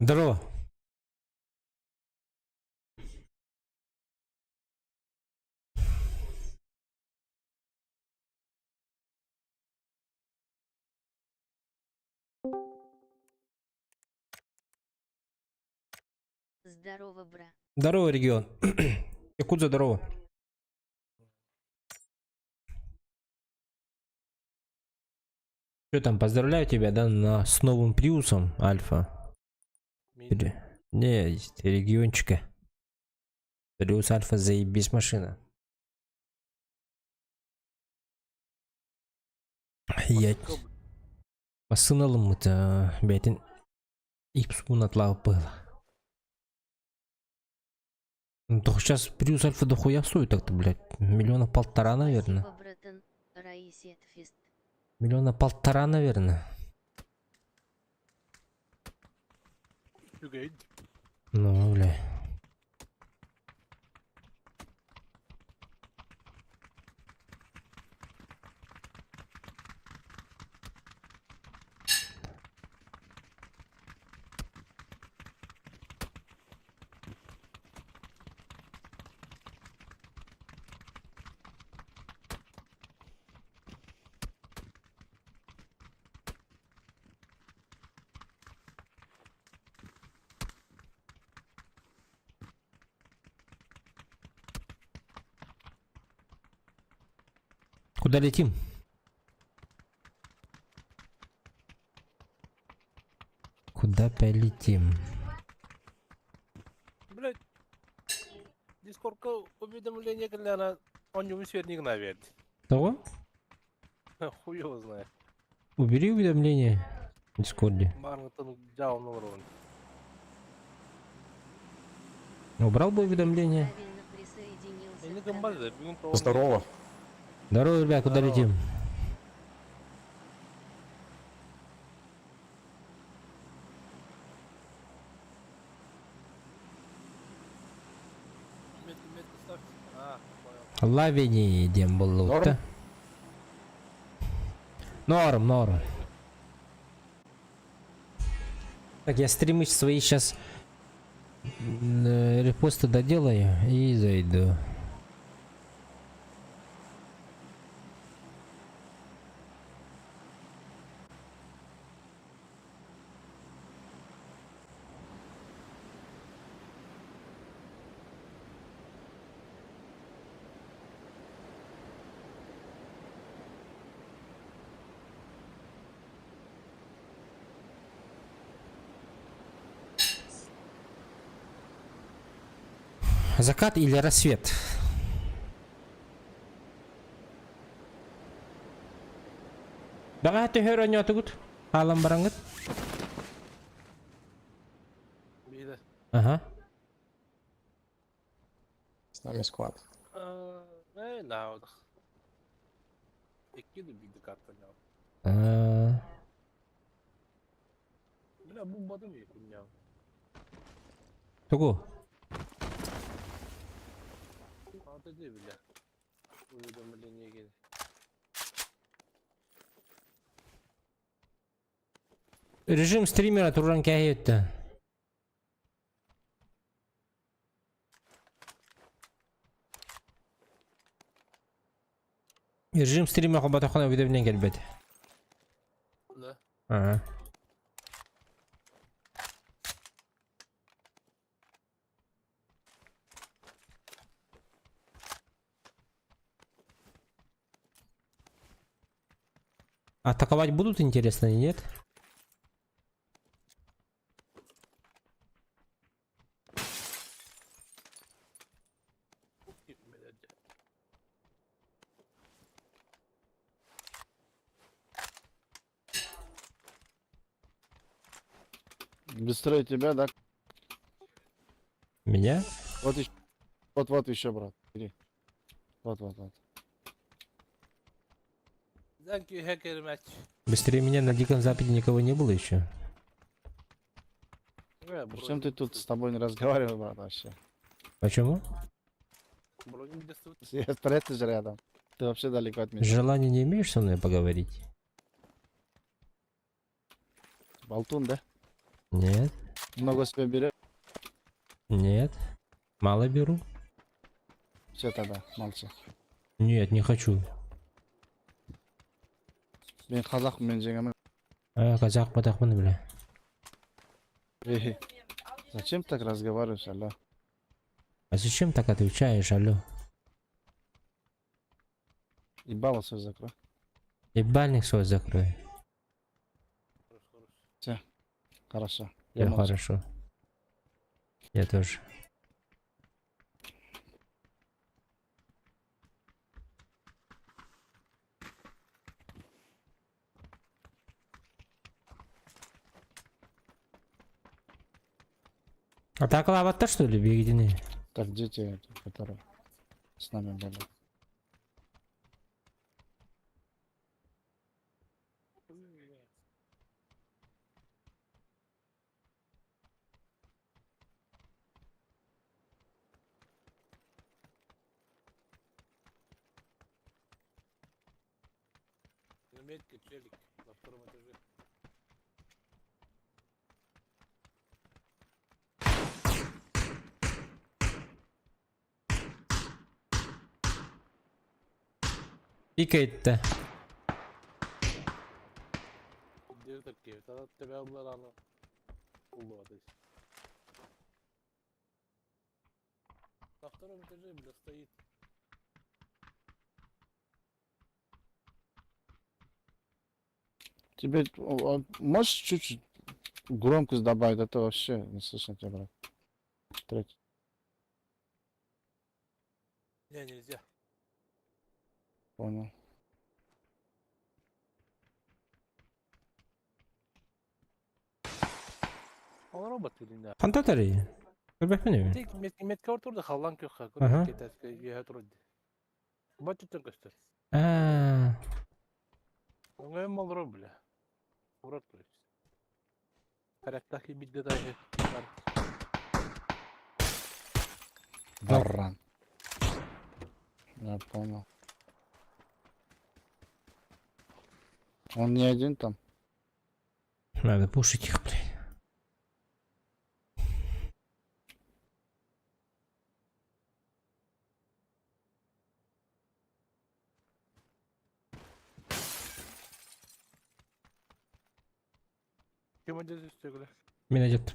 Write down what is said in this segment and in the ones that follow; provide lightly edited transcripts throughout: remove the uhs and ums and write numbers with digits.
Здорово. Здорово, бра. Здорово, регион. Якудза, здорово. Что там, поздравляю тебя, да, на, с новым Приусом Альфа. Мин. Не, есть региончика. Приус Альфа заебись машина. Я массыына ылыммыта бэйэтин ипсуун атлаабыт быһыла. Ну, сейчас Приус Альфа дохуя стоит так-то, блядь. Миллиона полтора, наверное. Спасибо, братан. Раисет фест. Миллиона полтора, наверное. Үчүгэй. Ну, бля. Куда летим? Куда полетим? Блядь. Дискордка уведомление кэллэҕинэ оонньуубун сүөрнии гына биэрдим. Того? Хуй его знает. Убери уведомление в Дискорде. Баарыттан дьаалын олоробун. Убрал бы уведомление. Правильно присоединился Эни к каналу. гыммар да бүгүн тоҕо Здорово. Здорово, ребят, куда Здорово. летим? Метку, метку ставьте. А, понял. Лавини идем был Норм? Норм, норм. Так, я стримы свои сейчас репосты доделаю и зайду. Закат или рассвет? Бэҕэһээ төһө оонньоотугут? Хаалан бараҥҥыт? Биирэ. Ага. С нами склад. Э, наудах. Икки да биирдэ картанял. А, Бля, бу батым якуньял. Тугу? Аты дии бля. Уведомление кэллэ. Режим стримера туран кэһиэттэ. Режим стрима хоботоххуна уведомление кэлбэт. Да. Ага. Атаковать будут, интересно, или нет? Быстрее тебя, да? Меня? Вот еще. Вот, вот еще, брат. Бери. Вот, вот, вот. Thank you, hacker match. Быстрее меня на Диком Западе никого не было еще. Э, Причем ты тут с тобой не разговариваю, брат, вообще. Почему? Броню достают. Я ты же рядом. Ты вообще далеко от меня. Желания не имеешь со мной поговорить? Болтун, да? Нет. Много себе берешь? Нет. Мало беру. Все тогда, молчи. Нет, не хочу. Мин казахпын, мен жеңемін. А, казах батахмын, бля. Эй, зачем так разговариваешь, алло? А зачем так отвечаешь, алло? Ебало свой закрой. Ебальник свой закрой. Хорошо. Я Я молчу. хорошо. Я тоже. А так лаватта что ли, бегедини? Так, дети, эти, которые с нами были. На метке челик на втором этаже. Пикает-то. Где такие? Тогда тебя рано. Уловились. На втором этаже, бля, стоит. Тебе можешь чуть-чуть громкость добавить, а то вообще не слышно тебя, брат. Третий. Не, нельзя. Понял. Он робот или нет? Фантатари. Көрбөппүн Тик метке ортурда халлан көхө Ага. көрүп кетет турду. Бачыттан көстөр. А, Оңой мал рубля. Урат турус. Характахи бидде дайы. Баран. Я понял. Он не один там? Надо пушить их, блядь. Ким өдө үстөгүлө? Мен идет.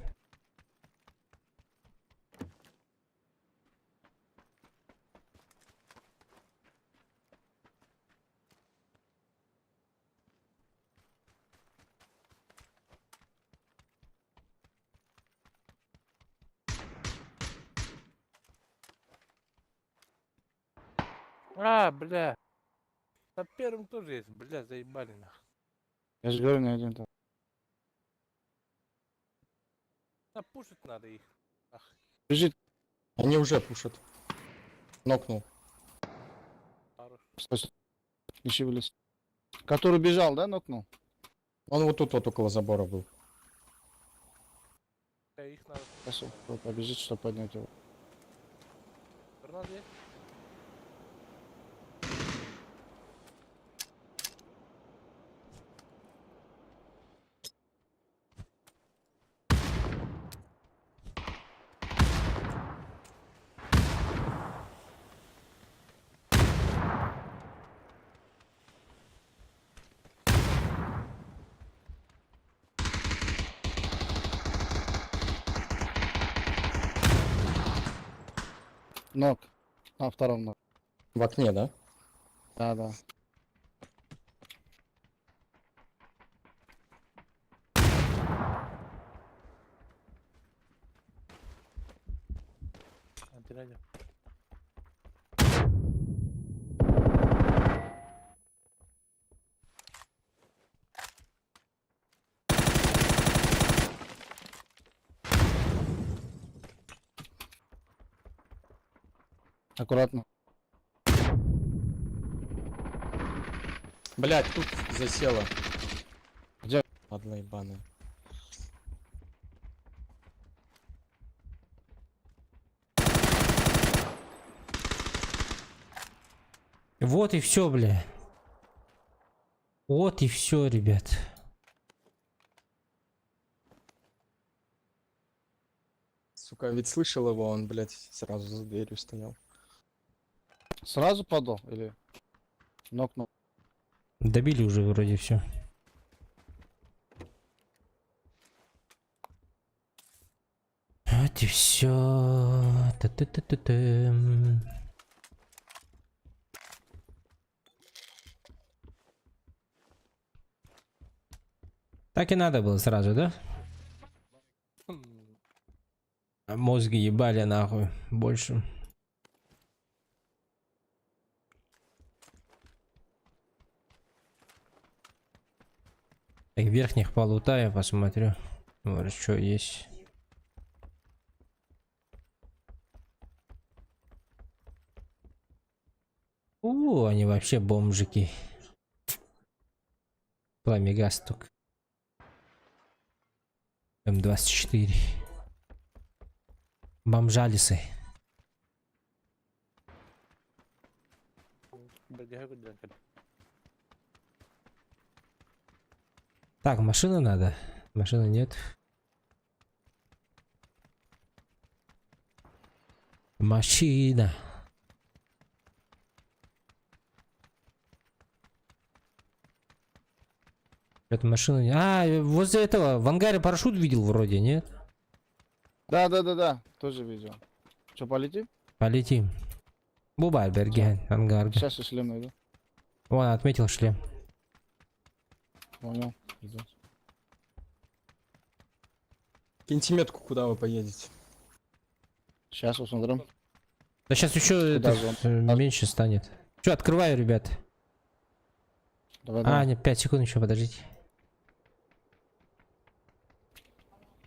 А, бля. На первом тоже есть, бля, заебали нах. Я же говорю, не один там. Да пушить надо их. Ах, Бежит. Они уже пушат. Нокнул. хорош. Стой, стой. Ищи в лес. Который бежал, да, нокнул? Он вот тут вот около забора был. Бля, их надо. Сейчас он побежит, чтобы поднять его. Торнадо есть? Нок. На втором нок. В окне, да? Да, да. Антирадио. Аккуратно. Блять, тут засела. Где? Падла ебаная. Вот и все, бля. Вот и все, ребят. Сука, ведь слышал его, он, блядь, сразу за дверью стоял. Сразу подох или нокнул? Добили уже вроде все. Вот и все. Та-та-та-та-та. Так и надо было сразу, да? А мозги ебали нахуй больше. Так, верхних полутаю, посмотрю. Может, что есть. У, они вообще бомжики. Пламя-гастук. М24. Бомжалисы. Так, машина надо. Машины нет. Машина. Это машина не... А, возле этого, в ангаре парашют видел вроде, нет? Да, тоже видел. Что, полетим? Полетим. Бубай, Берген, ангар. Сейчас я шлем найду. Вон, отметил шлем. Понял. Иду. Киньте метку, куда вы поедете. Сейчас посмотрим. Да сейчас еще Куда это, же он? меньше станет. Че, открываю, ребят. Давай, А, давай. нет, 5 секунд еще, подождите.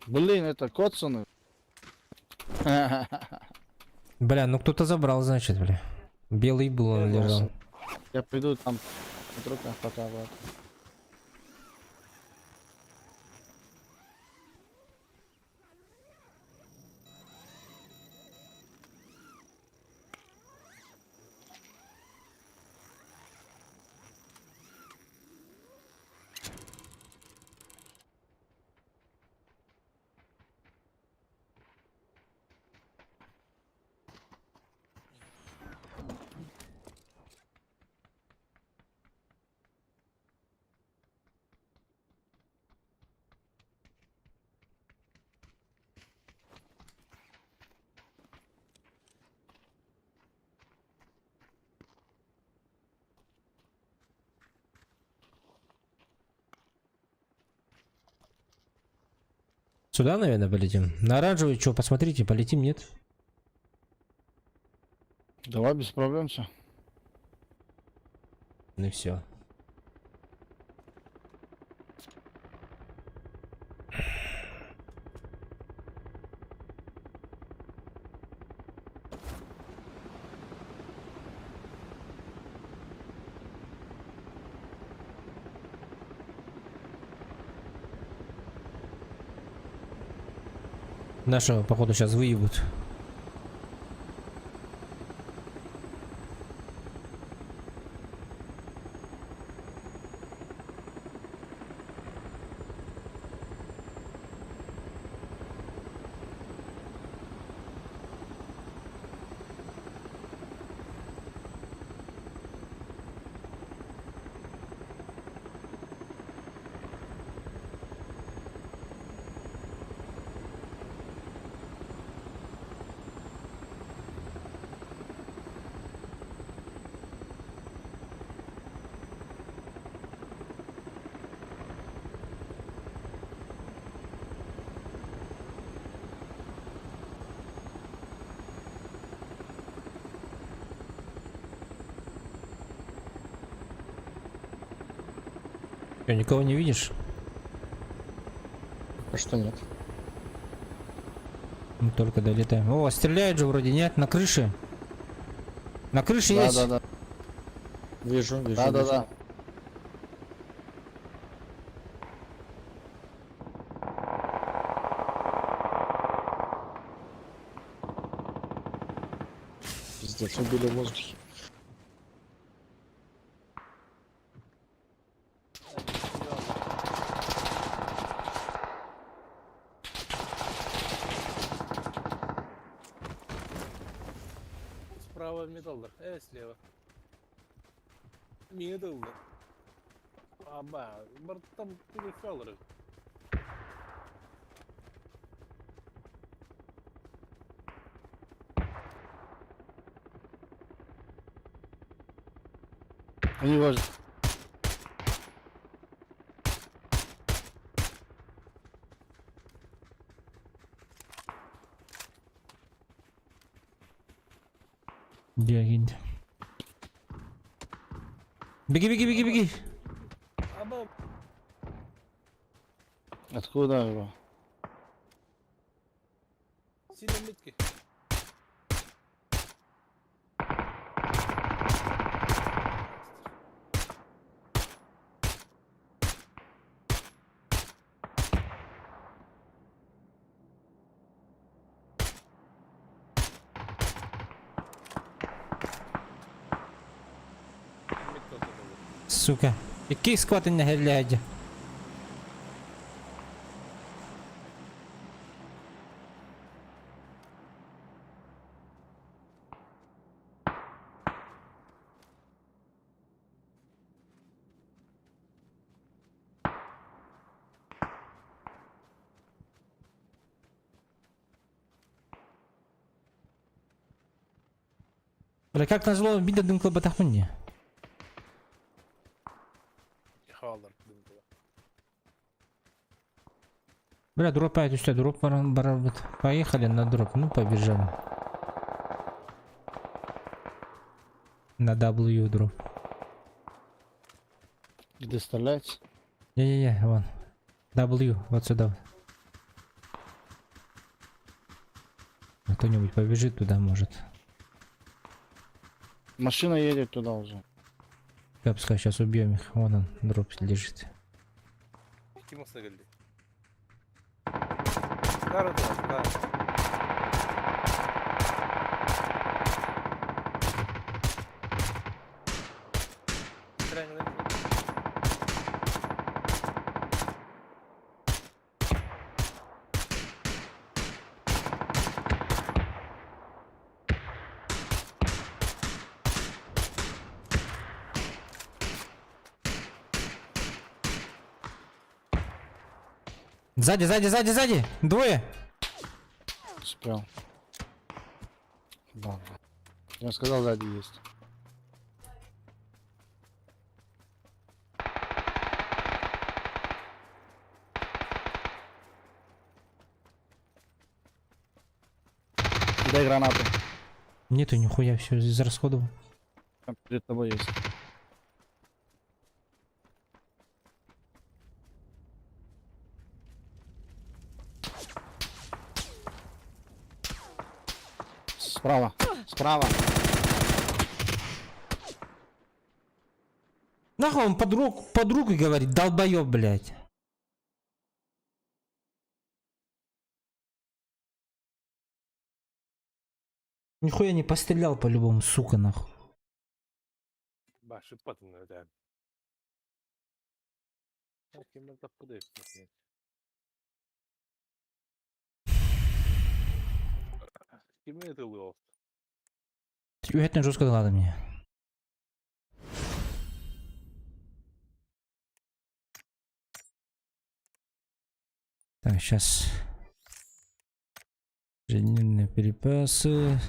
Блин, это Коцаны. Бля, ну кто-то забрал, значит, бля. Белый был, он Я лежал. Я приду там. Вдруг там пока вот. Сюда, наверное, полетим. На оранжевый что, посмотрите, полетим, нет? Давай без проблем все. Ну и все. Нашего, походу, сейчас выебут. Что, никого не видишь? Пока что нет. Мы только долетаем. О, стреляют же вроде, нет? На крыше. На крыше Да, есть. да, да. Вижу, вижу. Да, да, вижу. да. Пиздец, убили в воздухе. Справа металлар, слева. Мидл. Аба, там перефаллеры. Они вас. Где? Беги, беги, беги, беги. Аба, Откуда его? сильно метки. Сука. Який склад не глядя. Бля, как назло, бида дымкла батахманни. Халлар. Бля, дроп опять у дроп баран. Поехали на дроп, ну побежали. На W дроп. Где стрелять? Не-не-не, вон. W, вот сюда. А кто-нибудь побежит туда, может. Машина едет туда уже. Капска, сейчас убьем их. Вон он, дроп лежит. Ким geldi? Kara da var, kara. Tren. Сзади, сзади, сзади, сзади! Двое! Успел. Да. Я сказал, сзади есть. Дай гранату. Нету нихуя, все израсходовал. Там перед тобой есть. Справа. Справа. Нахуй он под руку говорит, долбоеб, блядь. Нихуя не пострелял по-любому, сука, нахуй. Başı patın öyle. Kimden tapı da yapmasın. Ким это было? Это жестко надо мне. Так, сейчас. Ежедневные перепасы.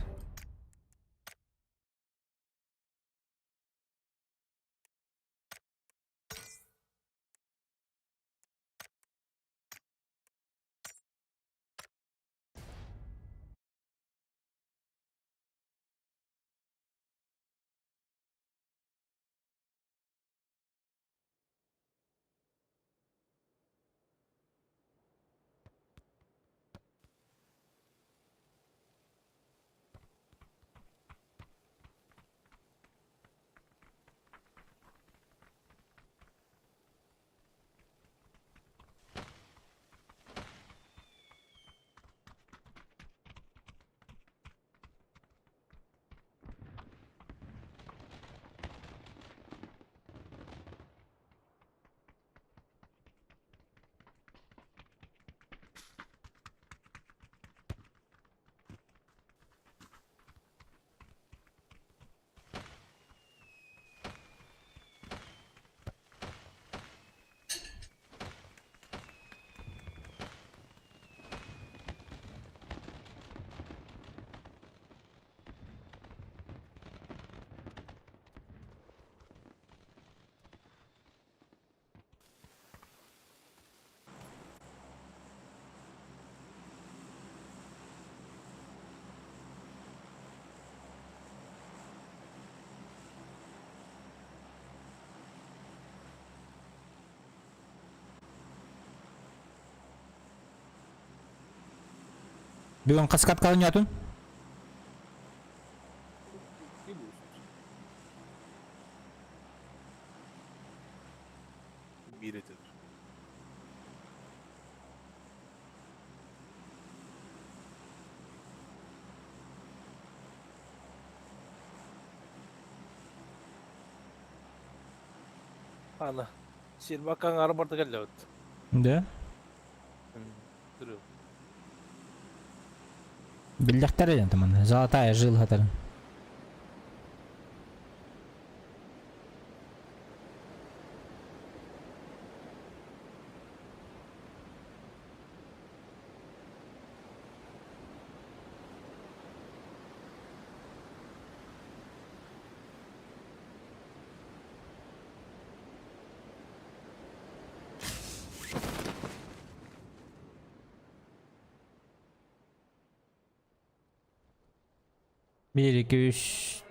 Бүгүн хас катка оонньоотун? Биир этилэр. Ана, сирбакка аҥаара барда кэллэбит. Да? Биллэхтэр диэн таман. Золотая жила хатарын. Биир, икки, үс,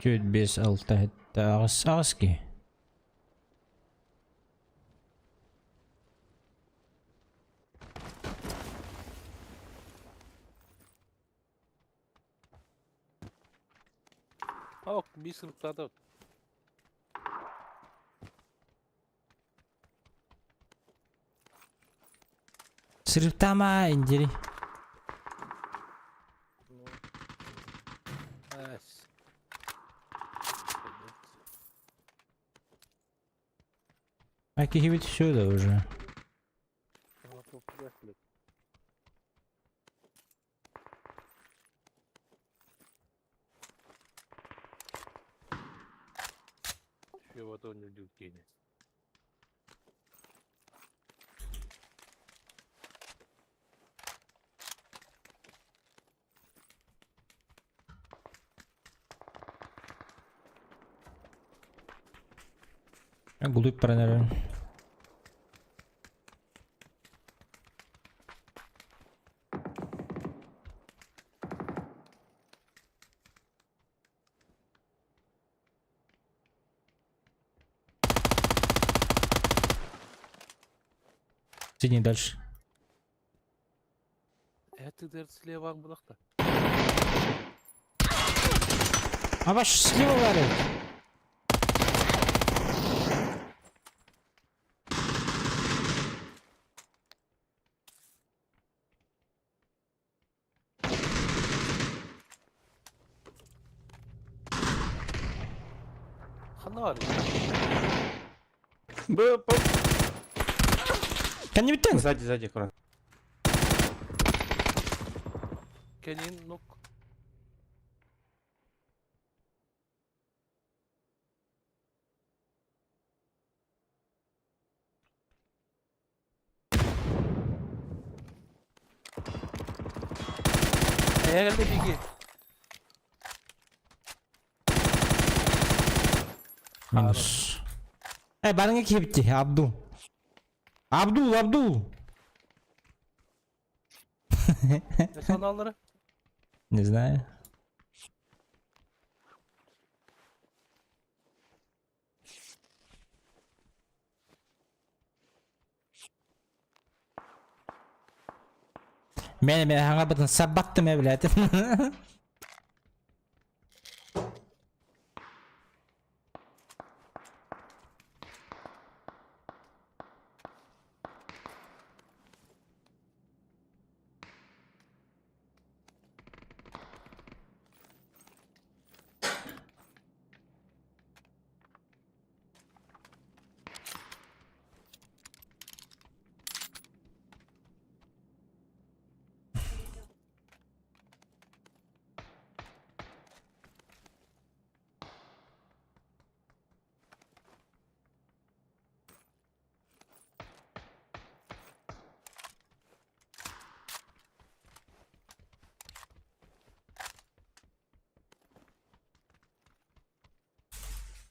түөрт, биэс, алта, сэттэ, аҕыс, аҕыс киһи. Ок, биир сылыктаата. Сырыттаама индири. Эс. А киһибит все да уже. Глубь баран Синий дальше. Это слева булахта. А ваш слева варит. Ханна бар. Б, п. Кэннибиттэн. Сзади, сзади, аккуратно. Кэнин нук. Эһэ беги. Минус. Э, барыңа киһибитти, Абдул. Абдул, Абдул! Саналары? Не знаю. Мэн мэн хаҥабытын сабаттым э, блядь.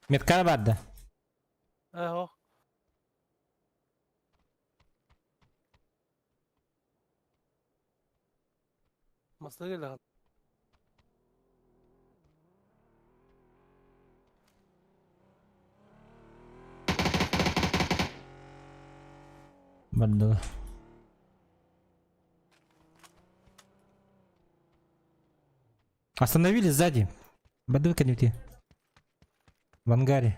Метка барды. Э, Масына келе. Барды. Остановили сзади. Бадыка не уйти. В ангаре.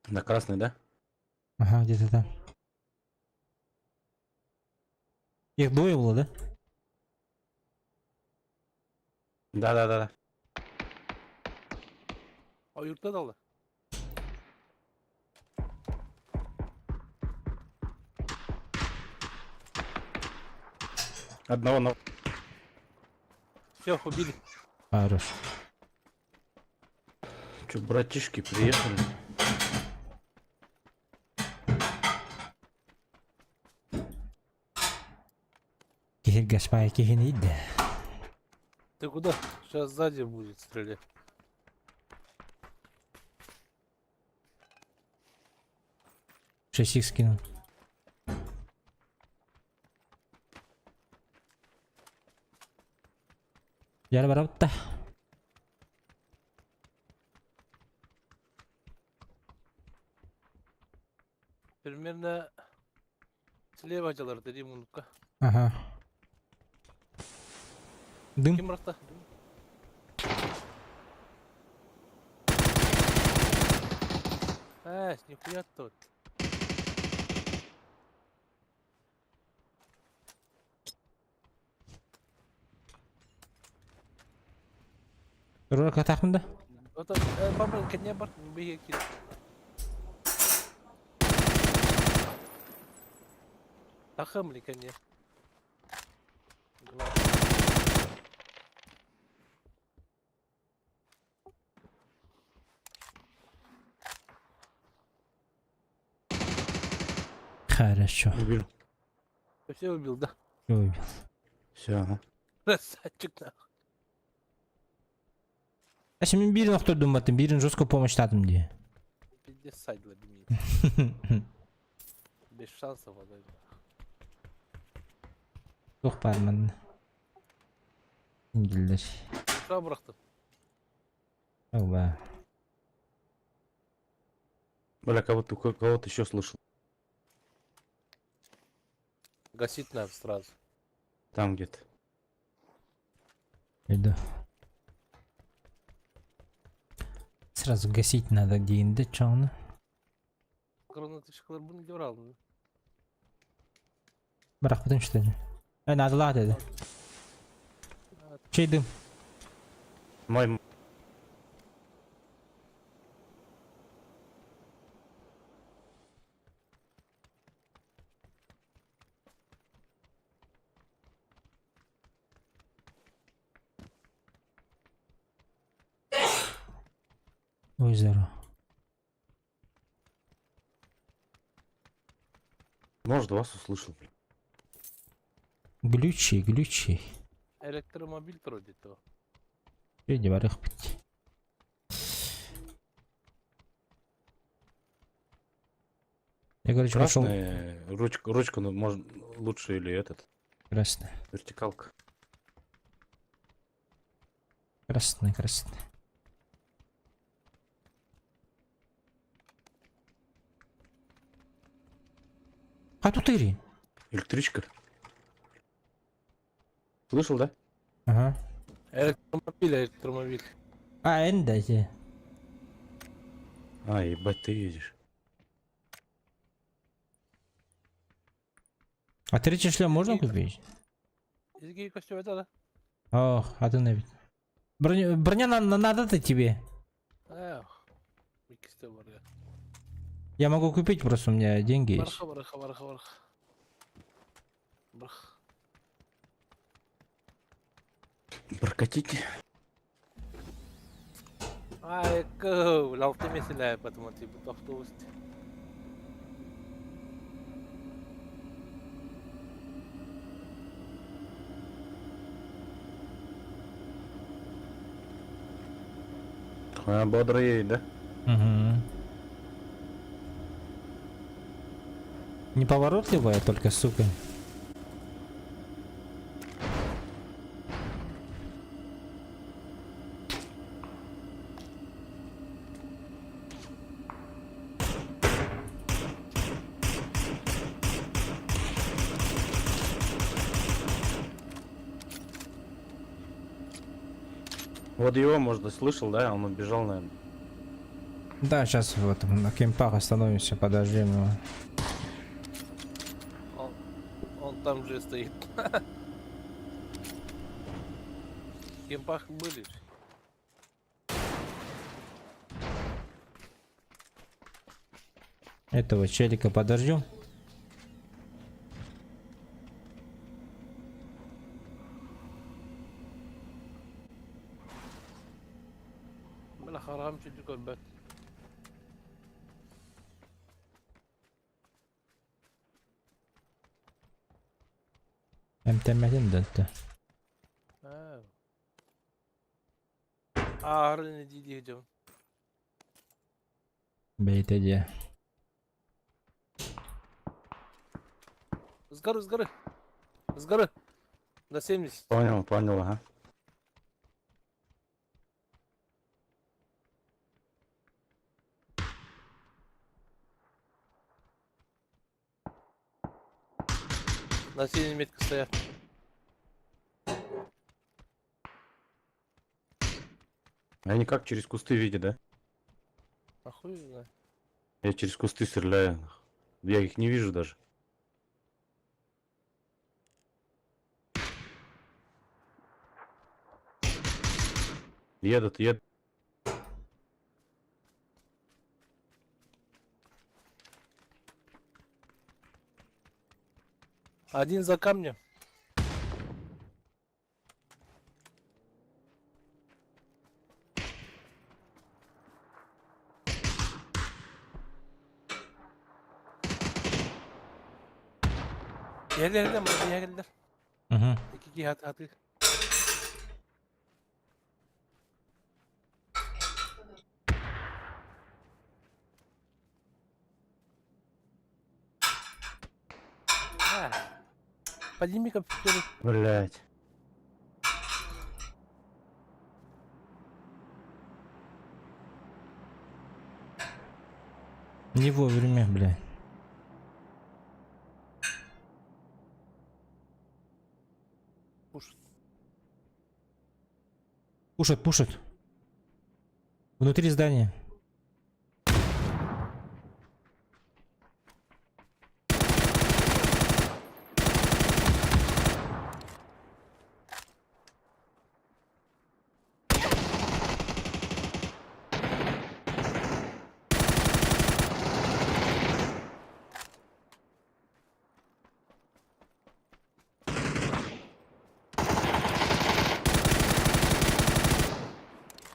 На красный, да? Ага, где-то там. Их двое было, да? Да-да-да. А юртта дала. Одного на... Все, убили. Хорош. Че, братишки приехали? Киһиргэспай киһини иде. Ты куда? Сейчас сзади будет стрелять. 6 скинул. Яра барабытта. Примерно слева дьалар дии муннукка. Ага. Дым. Ким бырахта? Э, нихуя тут. Ролик атахмын да? Это, папа, кене бар, беге кир. Тахым ли кене? Хорошо. Убил. Все убил, да? Убил. Все, ага. Красавчик, нахуй. А мин биирин охтордум баттым, биирин жестко помощь дии. Пиздец сайдла бимит. Без шансов отдай. Туох баар манна. Индиллер. Уша бырахтым. Оба. Бля, кого-то кого-то еще слышал. Гасить надо сразу. Там где-то. Иду. Сразу гасить надо где инде чоны. Гранаточкалар буну деп алдым. Бырахпытым что ли? Э, надо лад это. Чей дым? Мой Ой, здорово. Может, вас услышал. блин. Глючи, глючи. Электромобиль вроде то. Види, барыхпыт. Я, короче, пошел. Красная ручка, ручка, ну, может, лучше или этот, Красный. вертикалка. Красный, красный. А тут Ири. Электричка. Слышал, да? Ага. Электромобиль, электромобиль. А, энде. А, ебать, ты едешь. А третий шлем можно купить? Изги костюм это, да? Ох, а ты навіть. Броня, броня надо-то тебе. Эх. Иккисте бар я. Я могу купить, просто у меня деньги есть. Барха, барха, барха, барха. Барх. Прокатите. Ай, кыл, алты меселе, потому типа автобус. А, бодро едет, да? Угу. Неповоротливая только, сука. Вот его, может, слышал, да? Он убежал, наверное. Да, сейчас вот на кемпах остановимся, подождем его. Он там же стоит. В кемпах были. Этого челика подождем. Бля, харам чуть көрбөт. Эмтэммэтин да это. А. Аарыны дии дьон. Бэйэтэ дии. С горы, с горы. С горы. На 70. Понял, понял, ага. На синей метке стоят. Они как через кусты видят, да? А хуй его знает. Я через кусты стреляю. Я их не вижу даже. Едут, едут. Один за камнем. Yerlerden bak yerler. Угу. İki iki hat atı. Подними компьютер. Блять. Не вовремя, бля. Пуш. Пушат, пушат. Внутри здания.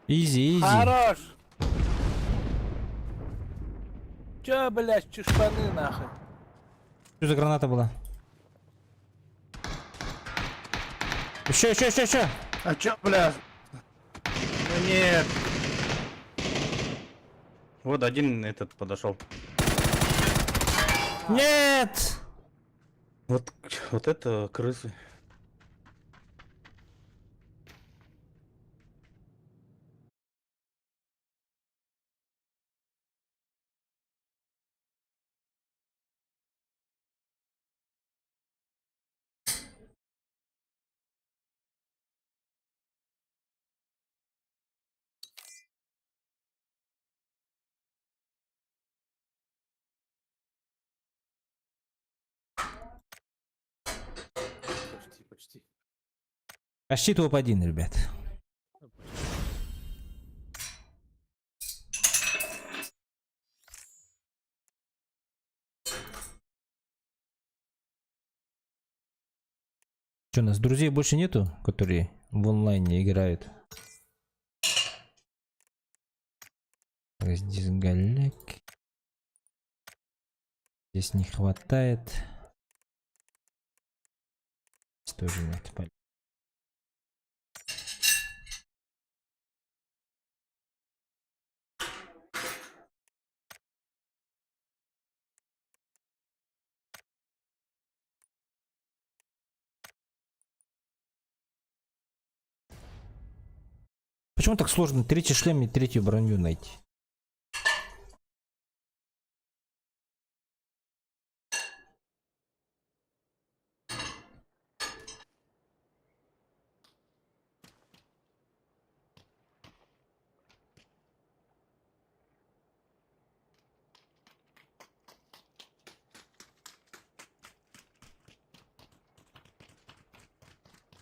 Easy, easy. Хорош! Чё, блядь, чушпаны нахуй? Что за граната была? Еще, еще, еще, еще! А чё, бля? Ну нет. Вот один этот подошел. Нет! Вот, вот это крысы. Почти, почти. Почти топ-1, ребят. Что, у нас друзей больше нету, которые в онлайне играют? Так, здесь галек. Здесь не хватает. Здесь тоже нет. Почему так сложно третий шлем и третью броню найти?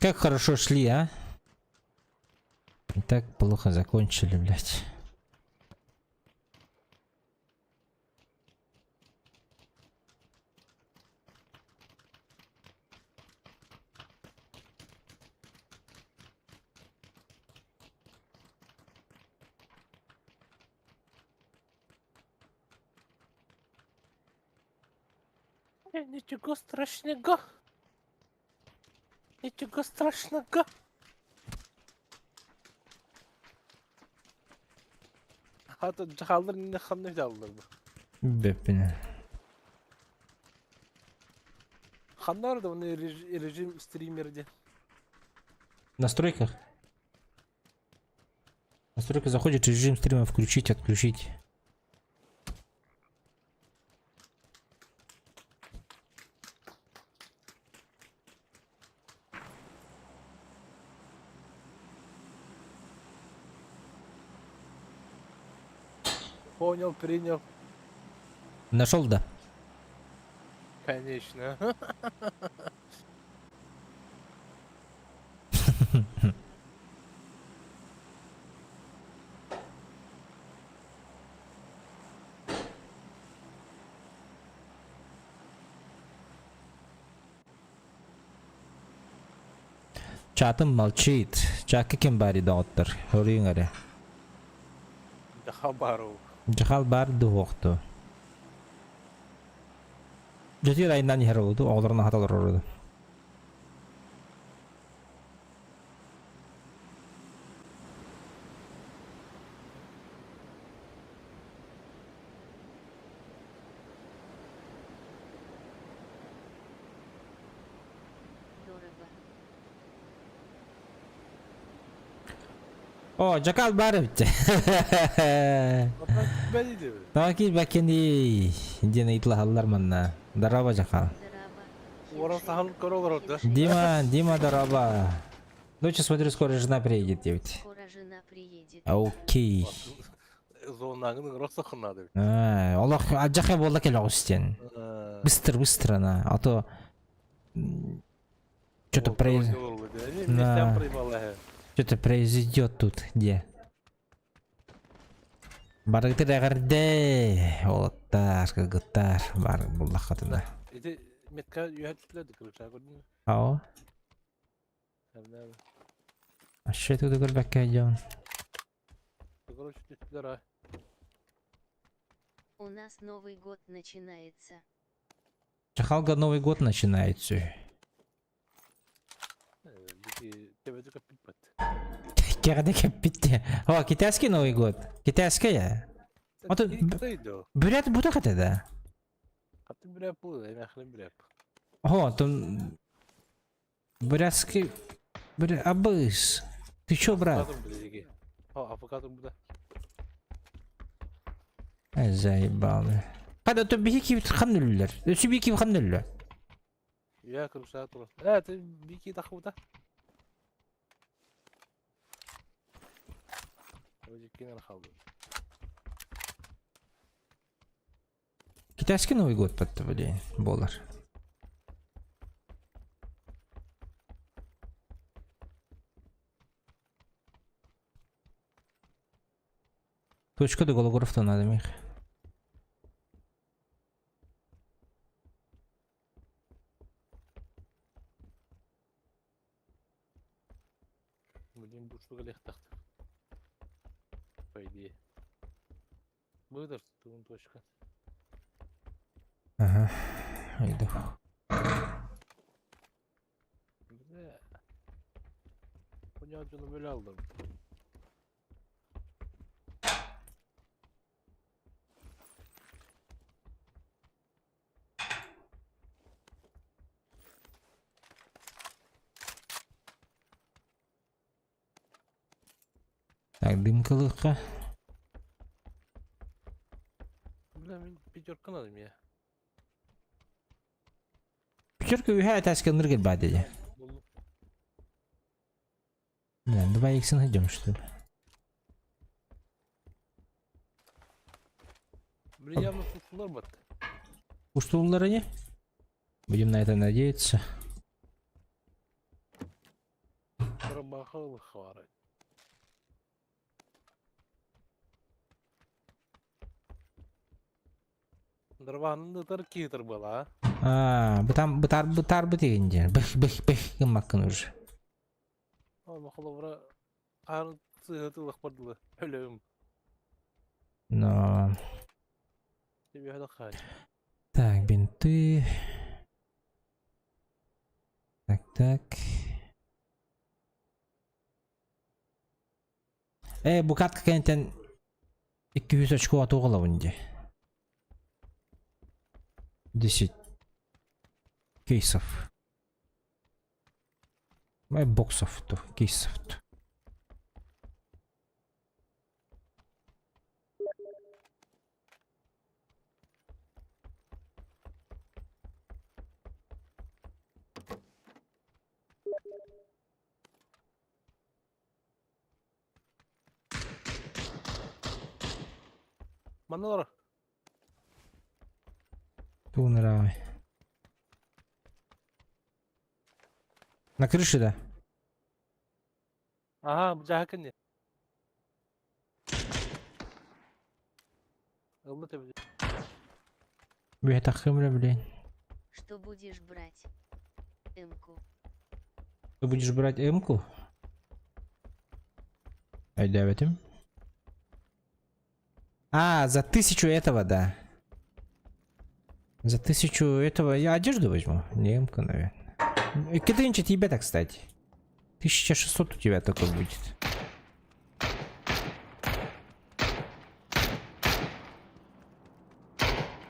Как хорошо шли, а? И так плохо закончили, блядь. Ничего страшного. Ничего страшного. Хата дьахаллар иннэ ханна дьааллар бу. Бэппинэ. Ханна да оны режим стример диэн. В настройках? Настройка заходишь, режим стрима включить, отключить. Понял, принял. Нашел, да? Конечно. Чатым молчит. Чакка ким баарый доҕоттор? Хоруйуҥ эрэ. Хабаров. Дьахал баар дуһуохту. Дьэтир айынан иһэр олуду, оҕолорун аһата олорору. Дорого. О, Дьакал баар эбит. Тоҕо киирбэккиний диэн ыйыталаһаллар манна. Дорообо, Дьакал. Уоран саһан көрө олорор да. Дима, Дима, дорообо. Доча, смотрю, скоро жена приедет, диэбит. Скоро жена приедет. Окей. Зонаҥын ыҥыра охсоххун эбит. Олох адьахай буолла кэлэ оҕус диэн. Быстро, быстро на. А то что-то произ... Да. Что-то произойдет тут, где. Барыгытыр эҕэрдэ, уолаттар, кыргыттар, бар буллаххытына. Ити метка үөһэ түстүлэр кыргыттар көрдүн. Ао. А что это көрбөккө дьон? Короче, түстүлэр а. У нас Новый год начинается. Чахалга Новый год начинается. Төбөтү көппүт. Кэҕэдэ кэппитте. О, китайский Новый год. Китайская. Вот Бүрят бутах это да? Хатын бүрәп бу, эмэхлин бүрәп. О, там бурятский... Буря... Абыс. Ты чё, брат? О, авокадо буда. Ай, заебал. Хада то бихи кибит ханнуллер. Өсү бихи ханнуллер. Я крыша тур. Э, ты бики тахута. Кинер халды. Китайский Новый год под блин, болар. Точка до голографта надо мих. Блин, бушлуга лехтахты. По идее. Выдашь тун точка. Ага. Иду. Бля. Хуйня дьону бөлө алдым. Так, дымкалыха. Бля, мин пятерка надо мне. Пятерка үһэ этээскэ ныргыр баа дии. Бля, давай икс найдем, что ли. Бля, явно пустулар бат. Устуллар они? Будем на это надеяться. Дробаха хварать. Дробаһын ытар киһитер была. А, бытам бытар бытар бытыгын диэн. Бых бых бых гыммаккын уже. Ол холобура хаан сыһытылах бардылы. Өлөм. Но. Тебе хаан. Так, бинты. Так, так. Бу катка кэнниттэн 200 очко атуҕалабын дии. 10 кейсов. Боксов ту, кейсов ту. Манна олорор. Тугун ыраҕай. На крыше, да? Ага, бу дьааһык кэннэ. Ылла төбөтө. Бүһэ тахсыам блин. Что будешь брать? Эмку. Ты будешь брать М-ку? Айдабетим. А, за 1000 этого, да. За 1000 этого я одежду возьму. Не М-ку, наверное. Кидынчик тебе так, кстати. 1600 у тебя такой будет.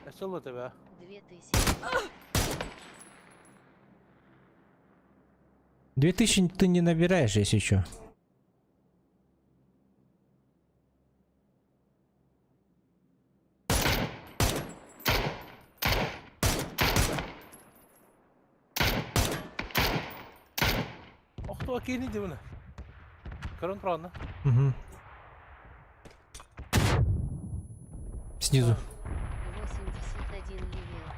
Өссө ылла төбө. 2000. 2000 ты не набираешь, если что. Охтуа киини дибина. Көрөн тураҕына. Угу. Снизу. 81 левел.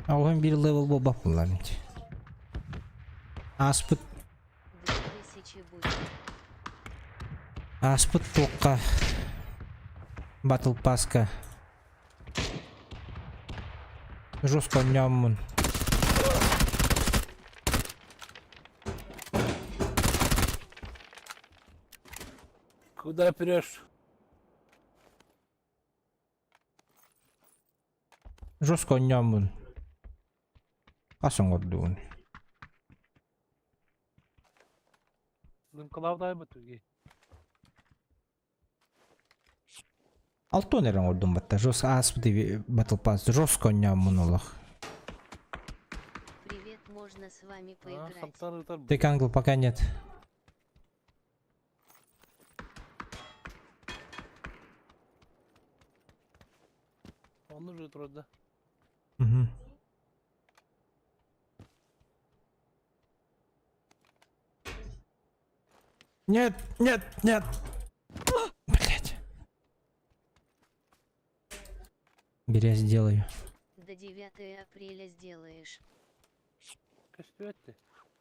А он бир левел буолбат буолла ведь. Ааспыт 2000 будет. Ааспыт туохха Battle Pass-ка жестко оонньооммун. Куда прешь? Жестко оонньооммун. Хас оҥордугун. Лыҥкалаабыт түги. Алтон эрэ оҥордум батта. Жестко ааспыт Battle Pass жестко оонньооммун олох. Привет, можно с вами поиграть. Хантан ытар. Ты ангел пока нет. Он уже турда. Угу. Нет, нет, нет. Блять. Грязь сделаю. До 9 апреля сделаешь. Көстүөттэ.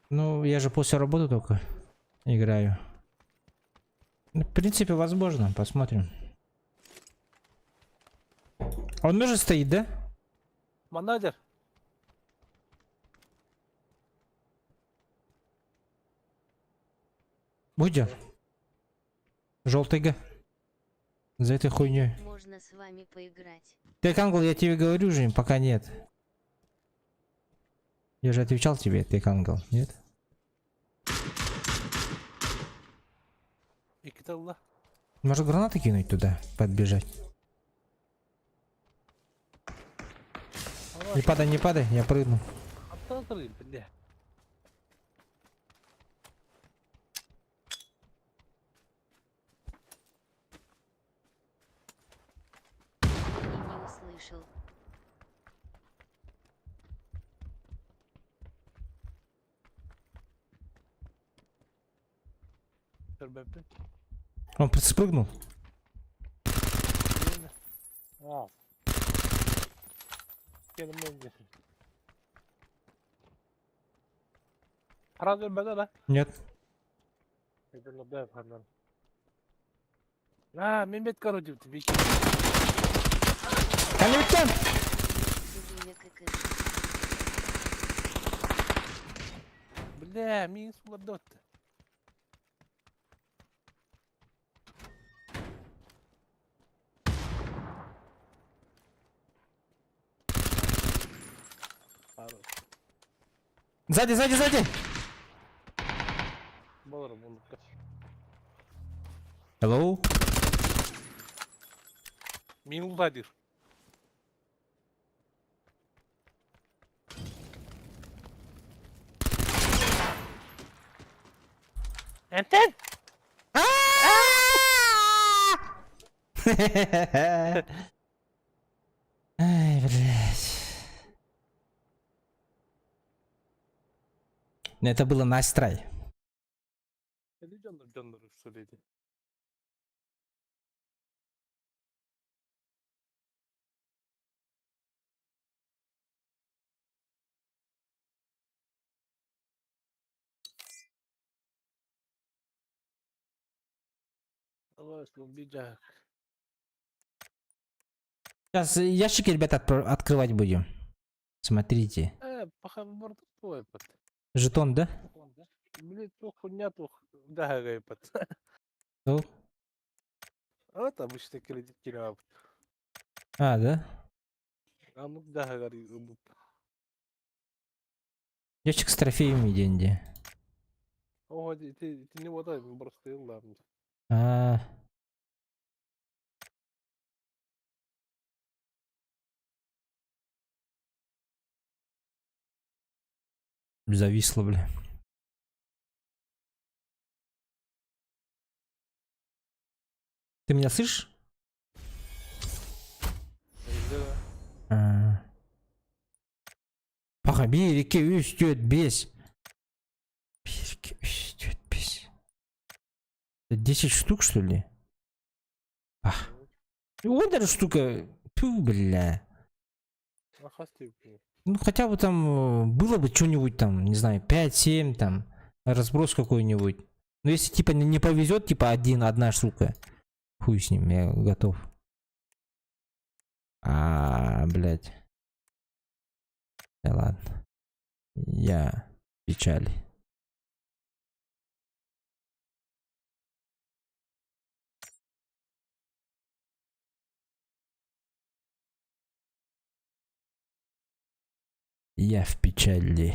Ну, я же после работы только играю. Ну, в принципе, возможно. Посмотрим. Он уже стоит, да? Манадер. Будет. Желтый Г. За этой хуйней. Можно с вами поиграть. Ты, Ангел, я тебе говорю же, пока нет. Я же отвечал тебе, ты Ангел, нет? Иккитэ ылла. Может гранаты кинуть туда, подбежать? Не падай, не падай, я прыгну. Хантан ытар бля. И не услышал. Көрбөппүн. Он спрыгнул. А. Келмейді. Сразу өлбөтө да? Нет. А, мин бет короче, бик. Кэннибиттэн! Время КК. Бля, мин сулардот. Сзади, сзади, сзади! Болар буоллукка. Hello? Мин улдадыр. Энтен! Ай, блядь. Ну, Это было nice try. Дьоннор дьоннор сөйлейді. Сейчас ящики, ребята, открывать будем. Смотрите. Э, Жетон, да? Блин, хуйня тух. Да, гайпат. Ну? Вот обычный кредит килеп. А, да? Амык да гары. Ящик с трофеями деньги. О, ты ты не вода, просто ладно. А. Зависло, бля. Ты меня слышишь? А. Паха, биир, икки, үс, түөрт, биэс. Биир, икки, үс, түөрт, биэс. Это 10 штук, что ли? Ах. Вот даже штука. Тьфу, бля. Ну, хотя бы там было бы что-нибудь там, не знаю, 5-7 там, разброс какой-нибудь. Но если типа не повезет, типа один, одна штука, хуй с ним, я готов. А, блядь. Да ладно. Я в печали. Я в печали.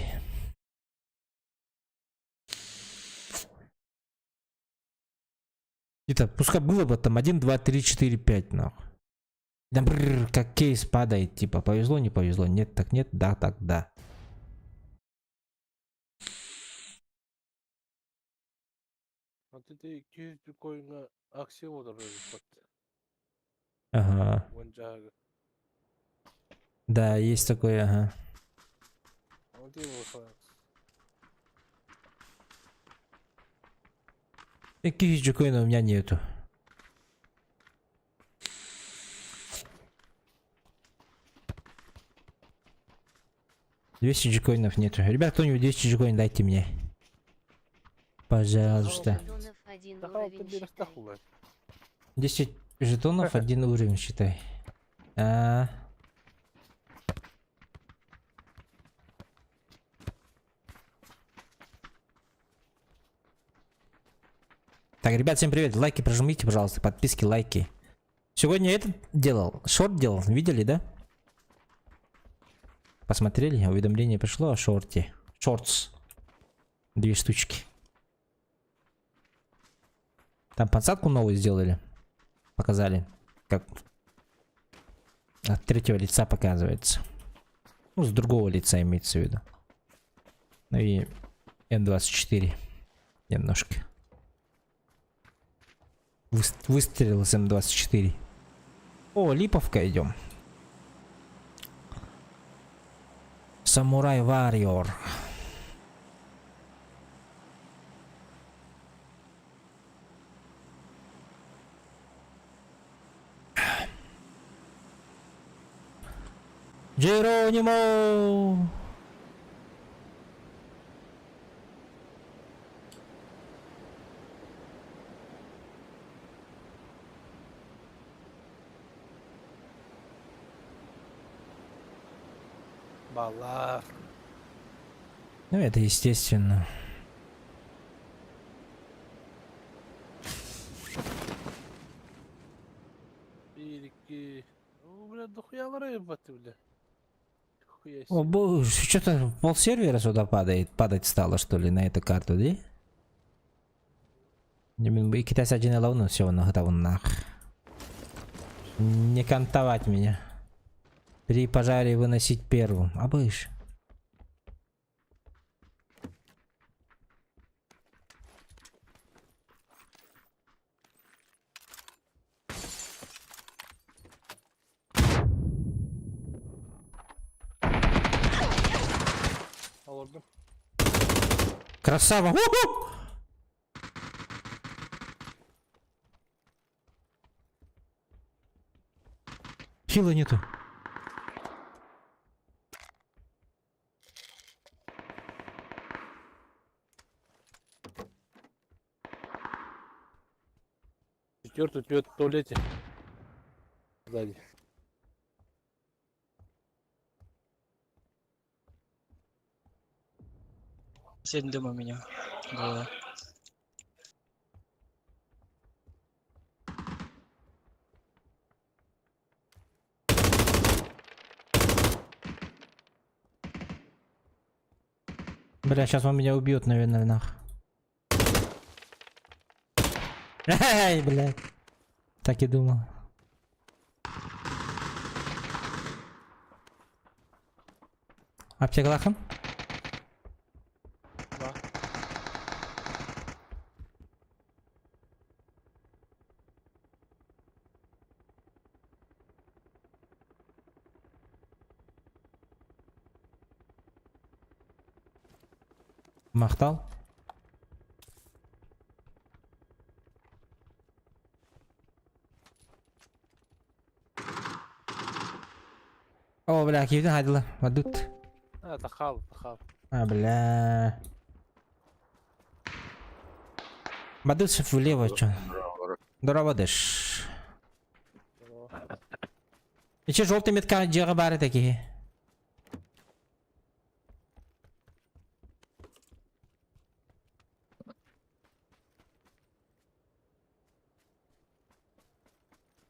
Это пускай было бы там 1, 2, 3, 4, 5, нахуй. Там бррр, как кейс падает, типа, повезло, не повезло, нет, так нет, да, так да. Вот это 200 биткоина акция olur. Ага. Да, есть такое, ага. Вот его Таких биткоинов у меня нету. 200 джекоинов нету. Ребят, кто-нибудь 200 джекоинов дайте мне. Пожалуйста. Жетонов один уровень считай. 10 жетонов, один уровень, считай. А. Так, ребят, всем привет. Лайки прожмите, пожалуйста, подписки, лайки. Сегодня этот делал, шорт делал, видели, да? Посмотрели, уведомление пришло о шорте. Shorts. Две штучки. Там подсадку новую сделали. Показали, как от третьего лица показывается. Ну, с другого лица имеется в виду. Ну и М24 немножко. Выстрелил с М24. О, Липовка идем. Samurai Warrior. Джеронимо! Баллар. Ну, это естественно. Биир, икки. О, бля, дохуялара ебать, бля. Хуя О, себе. боже, что-то пол сервера сюда падает, падать стало, что ли, на эту карту, да? Икки один ловну, все, он готов нах. Не кантовать меня. При пожаре выносить первым. А быш. Олордум. Красава! У-ху! Хила нету. Четвертый у тебя в туалете. Сзади. Сидь дома меня. Двое. Бля, сейчас он меня убьет, наверное, нах. Эй, бля. Так и думал. Аптекалааххын? Да. Махтал. О, бля, киирдин хайдыла. Вадут. А, тахал, тахал. А, бля. Бадут влево, чё. Здорово, дэш. И че желтый метка дьиэҕэ баар такие?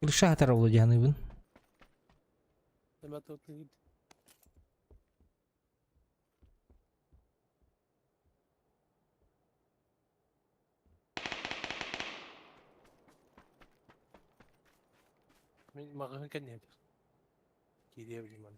Крыша хатар дьаһаныбын. Ребята, вот не- Мин маҕаһыын кэннэ Киириэ билим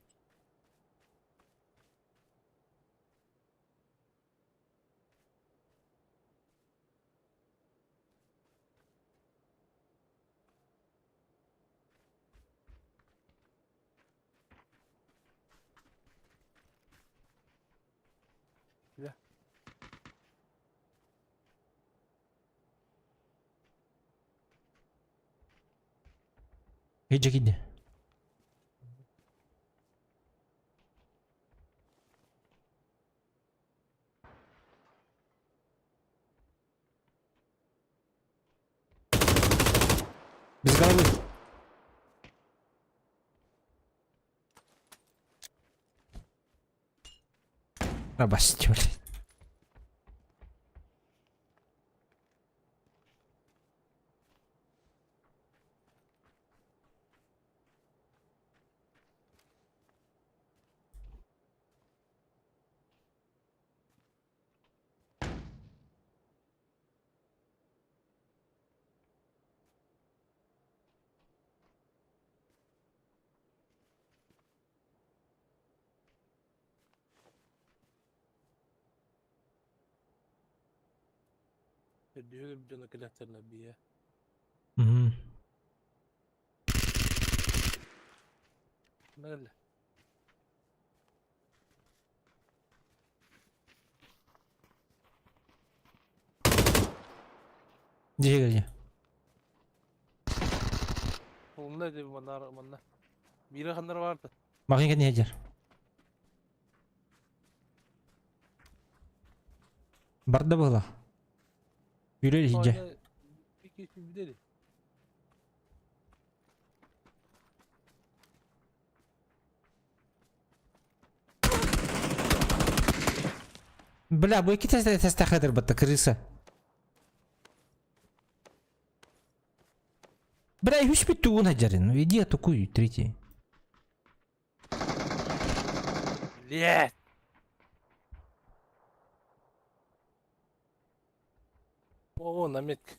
Иджи киди. Без головы. Обостёли. Үрдүһү дьоно кэлэхтэринэ бие. Угу. Мэллэ. Где где? Онно дии манна манна. Биирэ ханнар баарда. Маҕаһыын не дер. Барда было. Юрий иди. Икки Бля, бу икки тестахадыр батта крыса. Бля, үс бүттүгүн хадьарын. Иди атакуй, третий. Блять! О, вон, на метке.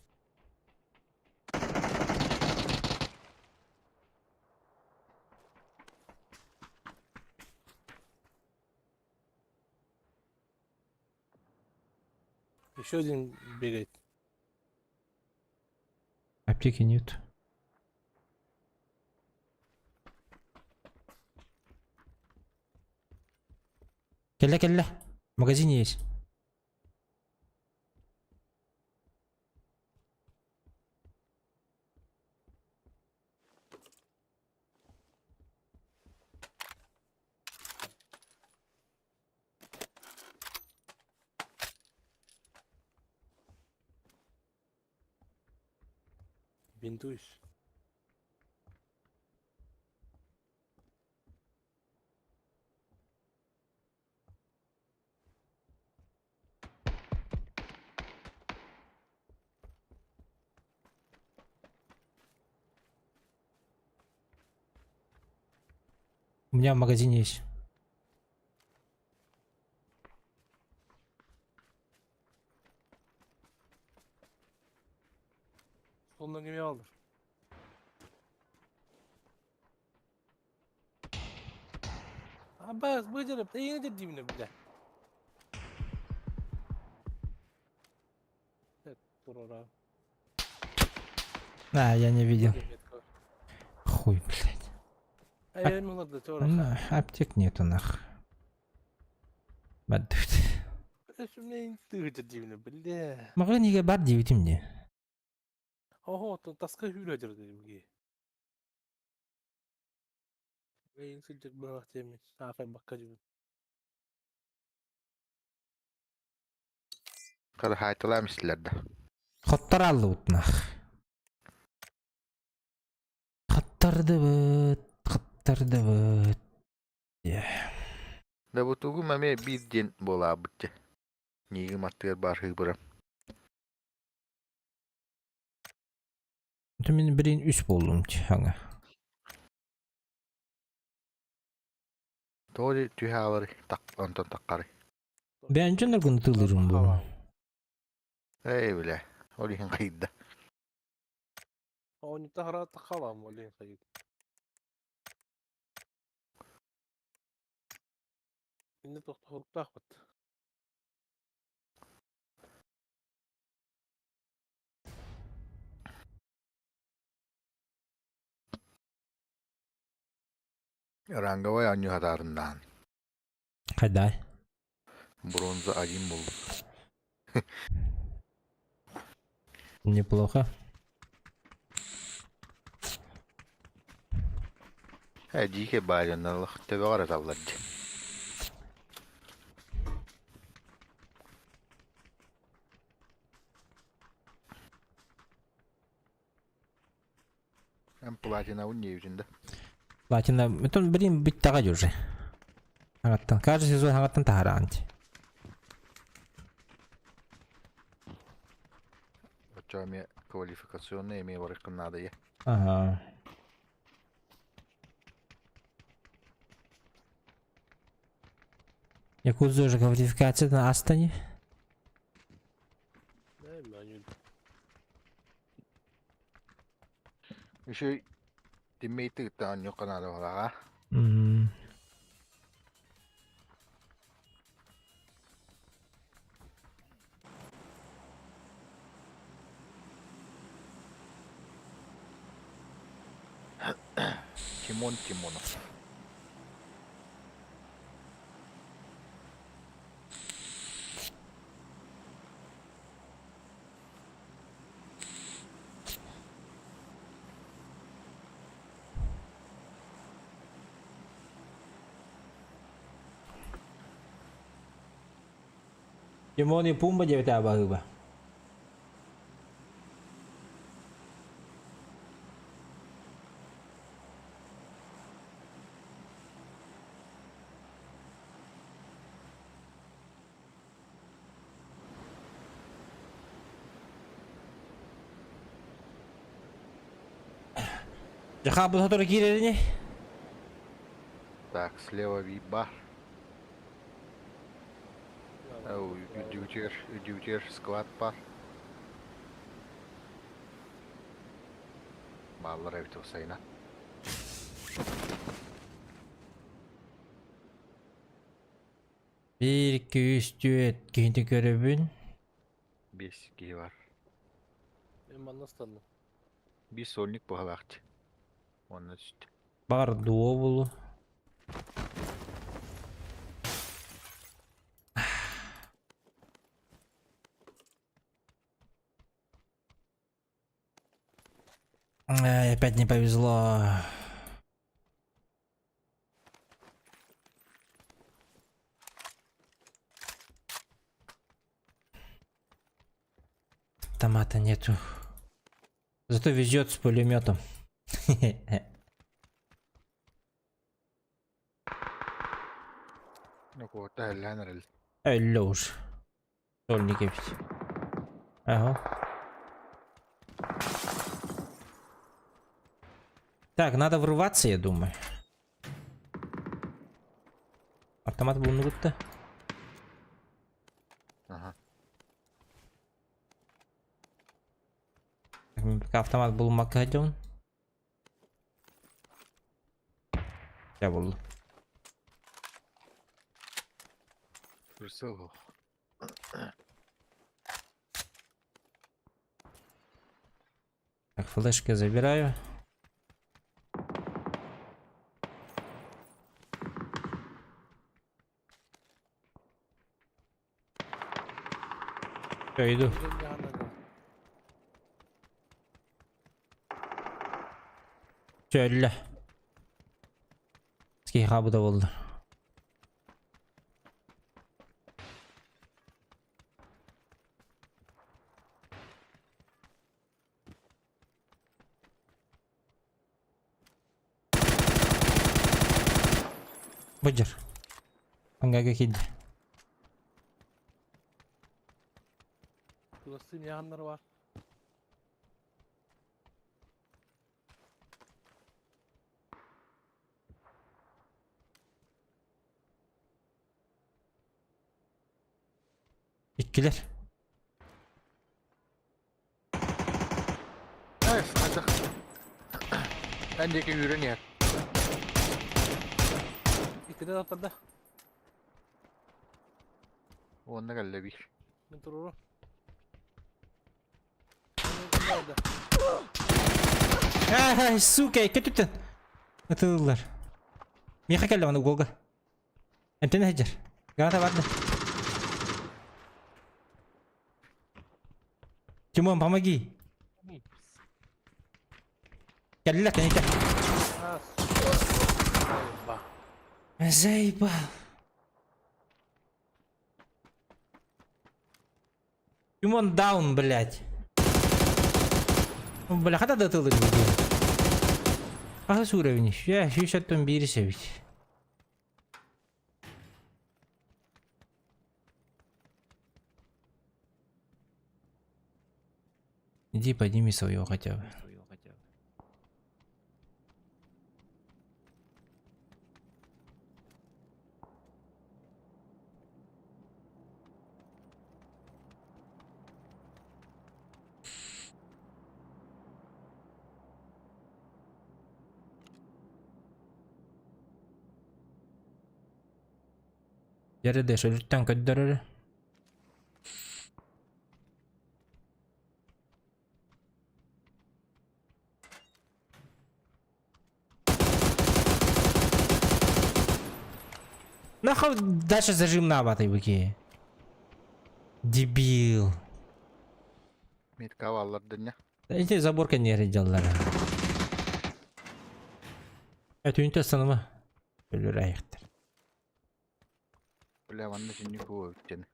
Еще один бегает. Аптеки нет. Кэллэ, кэллэ. В магазине есть. Бинтуюсь. У меня в магазине есть. Solundan gemi aldı. Abbas bıcırıp da yeni dediğimle bile. Evet, dur ora. А, я не видел. Хуй, блядь. Ay olmadı sonra. Ну, аптек нету нах. Бадут. Şimdi dediğimle bile. Магазинге бар диэбитим дии. Oho, таска hüledir dedim ki. Beyin sıcak bırak demiş. Aferin bakkacı. Хайталаам истилэр да. Хоттараллыбыт нах. Хаттардыбыт, хаттардыбыт. Да бу тугум эмиэ биир диэн буолаабыт дьэ. Миигин аттыгар баар хыыбырам. Мин билин үс буоллум хаҥа. Тоҕо дии түһэ хааларый так онтон таххарый. Бэйэн дьонноргун ытыылыырым буолуо. Эй бля, ол иһин хайда. Оонньута тахалам ол иһин хайыт. Инне тохтоһуруктаахпыт. Ранговай оонньуу хатаарыннаан. Хайдай. Бронза один буолбут. Неплохо. Ээ дьиикэй баайданнар төбөҕөр ыталлар дии. Эн платинабын диэбитин да. Платина, это, блин, бүттэҕэ уже. Хаҥаттан, каждый сезон хаҥаттан таһараан дии. Оччоҕо эмиэ квалификационнай эмиэ барыаххын наада ийэ. Ага. Якудза уже квалификация на Астане. Еще тиммейты кытта оонньуохха наада буоллаҕа. М. Тимон Тимонов. Тимон и Пумба диэбитэ абаһыыба. Жаха бу сотору киирэрини. Так, слева вип-бар. Үрдүгүтүгэр склад бар. Бааллар эбит сайына. Биир, икки, үс, түөрт киһини көрөбүн. Биэс киһи бар. Мен манна ыстанным. Биир сольник быһалаахчы. Уонна түстэ. Баҕар дуо булу. Ай, опять не повезло. Автомата нету. Зато везет с пулеметом. Ну куотта эллээн эрэл. Өллө уж. Сольник эбит. Ага. Так, надо врываться, я думаю. Автомат был будто. Ага. Пока автомат был макаден. Я был. Прицел. Так, флешки забираю. Все, иду. Şöyle. Ski bu da oldu. Быдьар. Аңгага киирдэ. Чугастыы миэханнар бар. Иккилэр. Эй, хайдах. Эн диэки үүрэн иһэр. Иккитэ таптарда. Уонна кэллэ биир. Мин туруору. Ай, сука, икки өттүттэн. Ытыллар. Миэхэ кэллэ аны уголга. Эмтэнэ сылдьар. Граната барды. Тимон, помоги. Кэллэ, кэнитэ. Заебал. Тимон даун, блядь. Бля, хата да тылын дии. Хаһыс уровень? Я 101 себит. Иди подними своего хотя бы. Дьэ өлүттэн көрдөрөр. Нахуй дальше зажим на этой быке. Дебил. Метка аллардыння. Эти заборка не делали. Это үнтө саныма. Өлөр аяқтар. Бля, манна синни хуа үттен.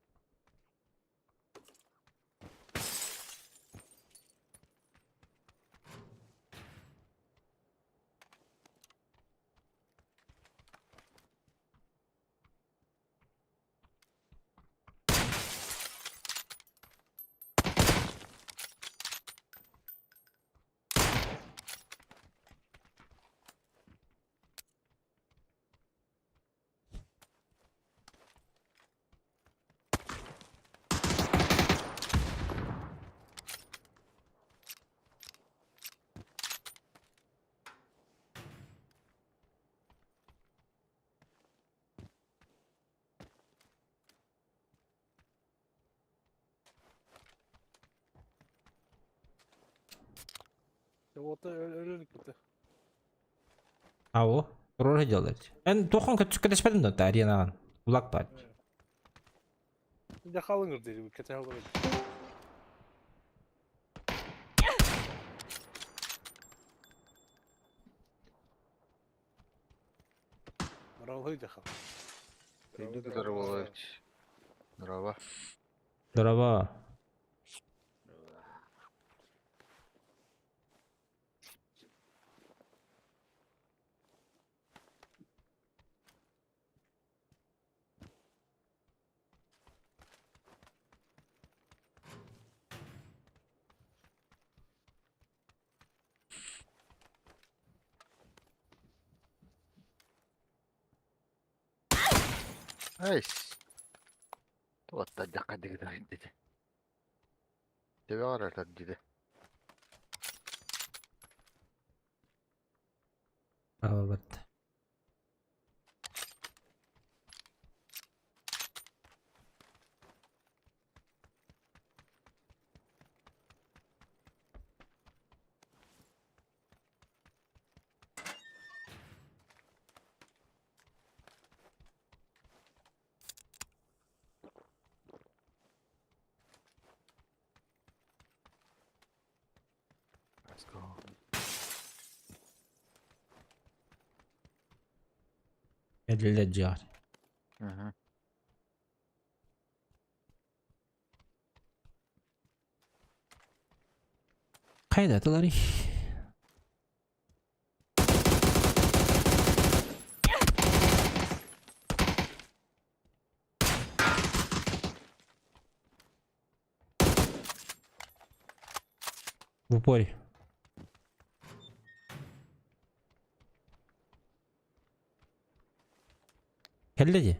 Уота өлөр кытта. Ау, роль делать. Эн тухон кэтэспэтин да аренаҕын. Улак бар. Дьэ халыҥыр дири кэтэһэ олорор. Роллы дьахал. Здорово. Здорово. Здорово. Айс. Туоттан дьахха дигитэ дити. Тебе арар диди. Право барда. Let's go. Эдиллэдьиҕэр. Мгм. Хайдатыларый? В упоре. Кэллэ дии.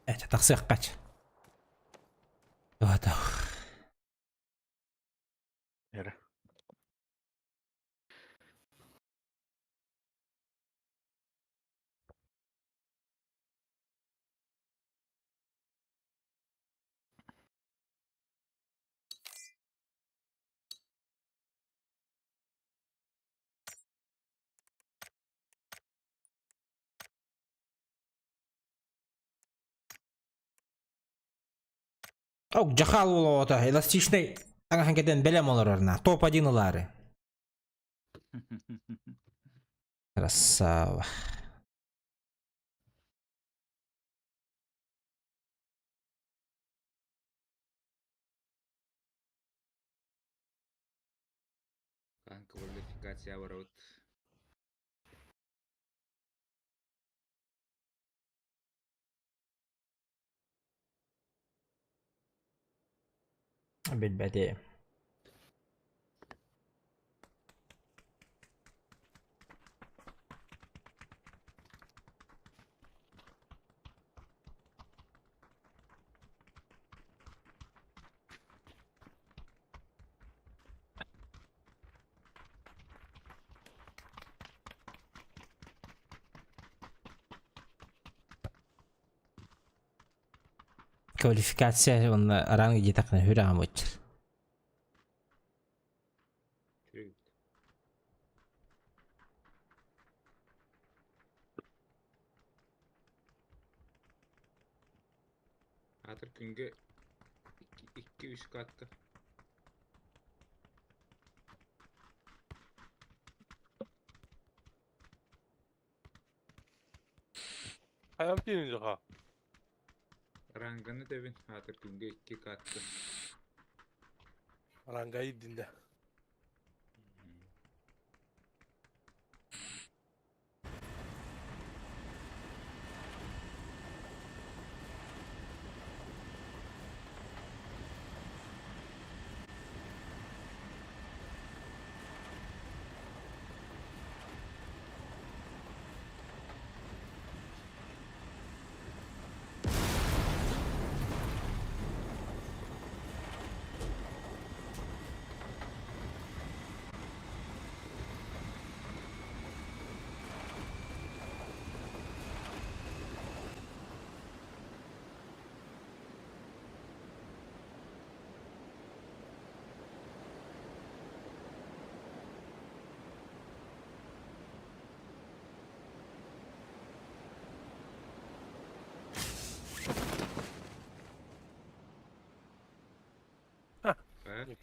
Это тахсыаххач. Туһата. Эрэ. Ок, дьахал уолуота, эластичный таҥаһын кэтэн бэлэм олорор на. Топ-1 ылаары. Красава. Хаһан квалификация барабыт? Билбэти. Квалификация уонна ранг диэтэххинэ сүрэҕим ыччыр. Үчүгэй. Аатыр күҥҥэ икки, икки үс катка. Хайам тиийин дьаха. Ранганы тэбин, аатыр күҥҥэ икки катка. Ранга иддинде.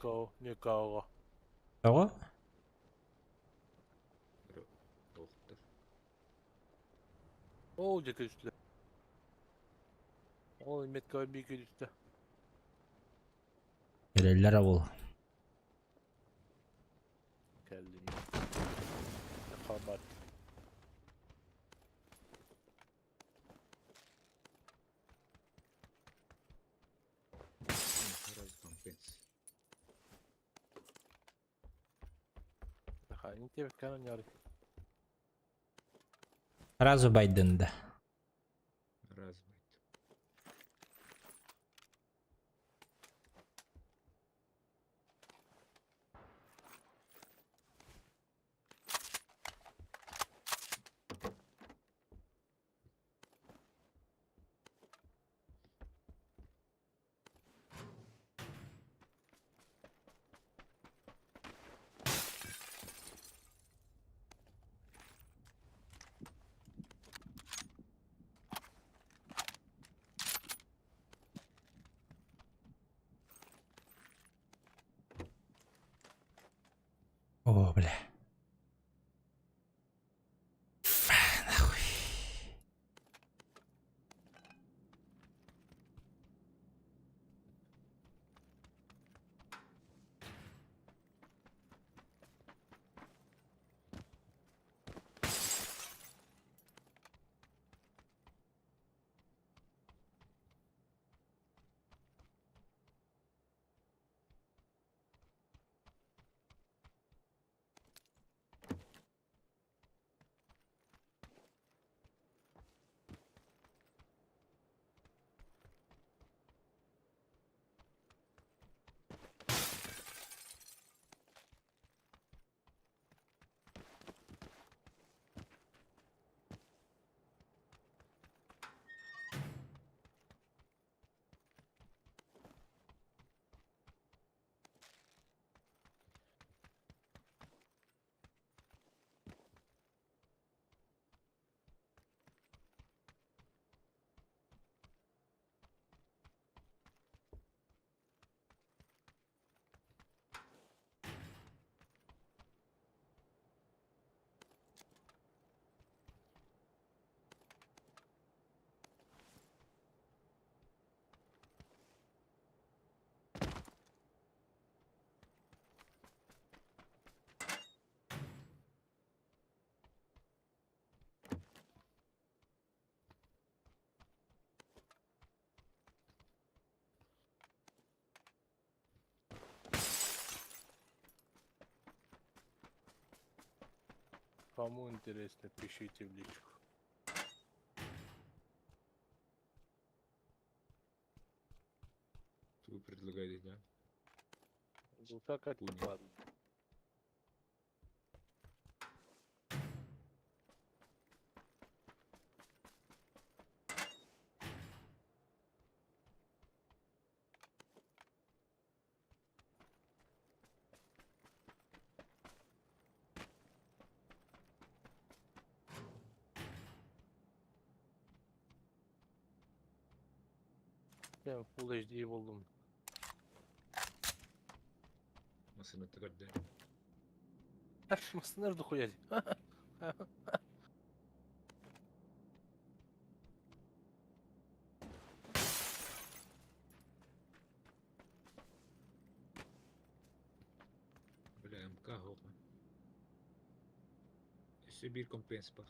Никого, никого. Того? Доктор. Ол диэки түстүлэр. Ол метка бииргэ түстэ. Кэлэллэр ол. Кэллим. Хабат. Раз компенс. Ханин тебе каноняры. Сразу Байден, да. Раз байт. О, бля. Фа, нахуй. Кому интересно, пишите в личку. Вы предлагаете, да? Глушак Понял. ладно. Ben Full HD'yi buldum. Masını tıkadı. Masınlar da koyacak. Бля, МК гоха. Өссө bir компенс бар.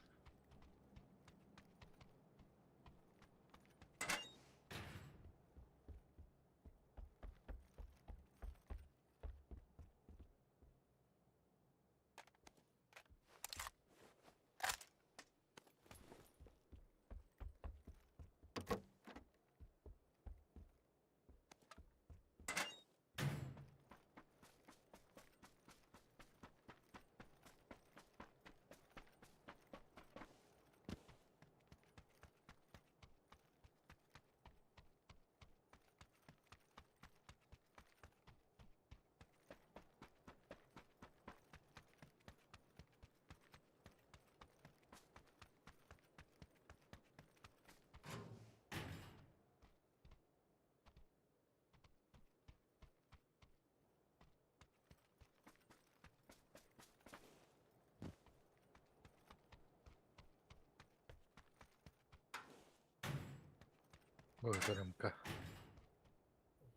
Бу МК.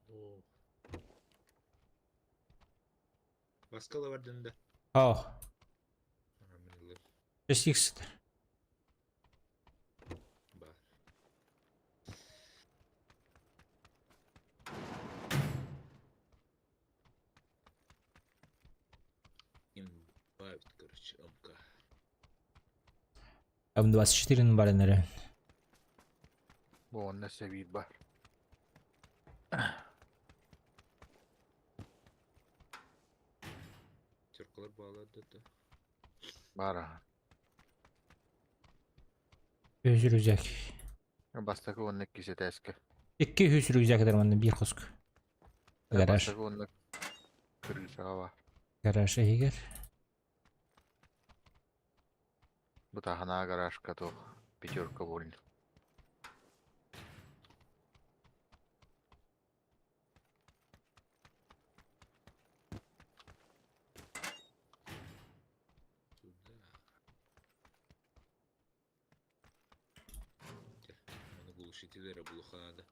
О. Баскала бардын да. Ох, Ага, мин ылыам. 6 х. Бар. Имба, короче, МК. М24 баран эрэ. Бу онно сэбиир бар. Теркалар баалар да да. Бар аха. Үс рюкзак. Бастакы уонна иккис этээскэ. Икки үс рюкзак этэр манна биир хоско. Гараж. Бастакы уонна крышаҕа бар. Гараж иһигэр. Бу таһынаа гаражка туох пятерка вольный. Сюда. Дьэ, Маны глушители булуха надо.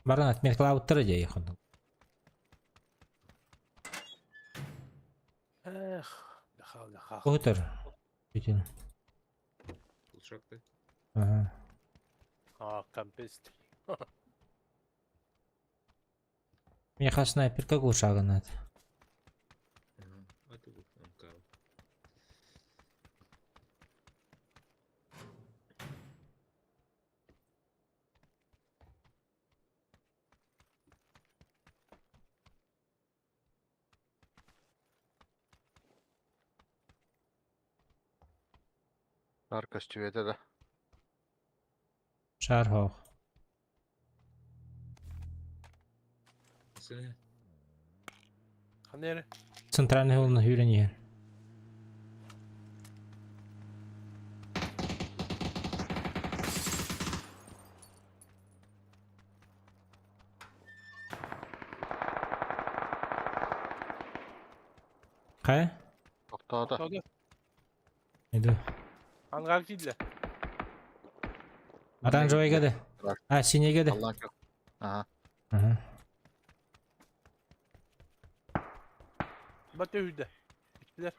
Баран отметкалаабыттара дьэ ехонду. Эх, лехал, лехал. Куһутар. Бүтүн. Глушак-то. Ага. А, компист. Меха снайперка глушагынат. Ага. А ты бу МК. Бар көстүбэтэ да. Шар хоох. Сene. Ханери. Центральный холна хүрен иһэр. Хайа? Тохтоото. Тоду. Иду. Ангар кидле. Оранжевыйга да. А, синийгэ да. Аллан көх. Аха. Ага. Бат өйдө. Иттилер.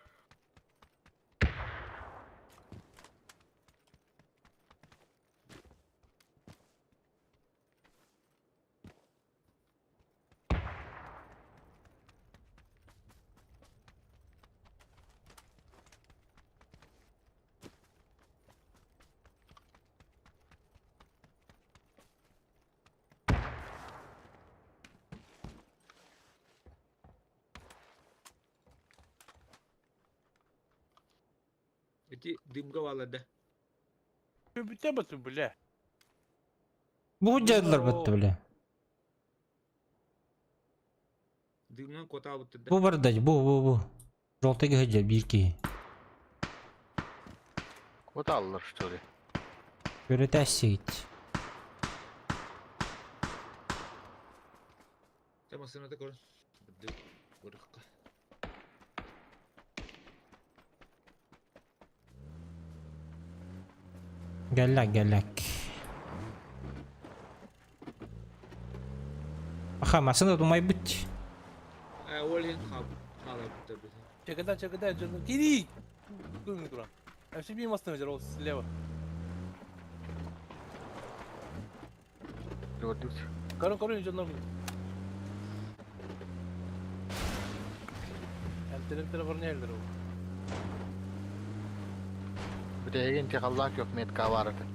Эти дымга баалар да. Бүтэ бatu бля. Бу дьадылар бытты бля. Дымнан кота алыптыр да. Бу барда, бу бу бу. Жолтайга хыдьар биир киһи. Вот аллар что ли. Көрөтәс сигит. Там асыната көрін. Бды. Көріққа. Гэлләк, гэлләк. Аха, масына думай бит. А, ол хен хаб. Халап бит. Чекада, чекада, жonu. Кири. Күн туран. MCB мастын жер ол слева. Көрдүк. Көрүн көрүн жonu. Элтереп телефон элдер ол. Бүтеген те халлан көх метка бар ата.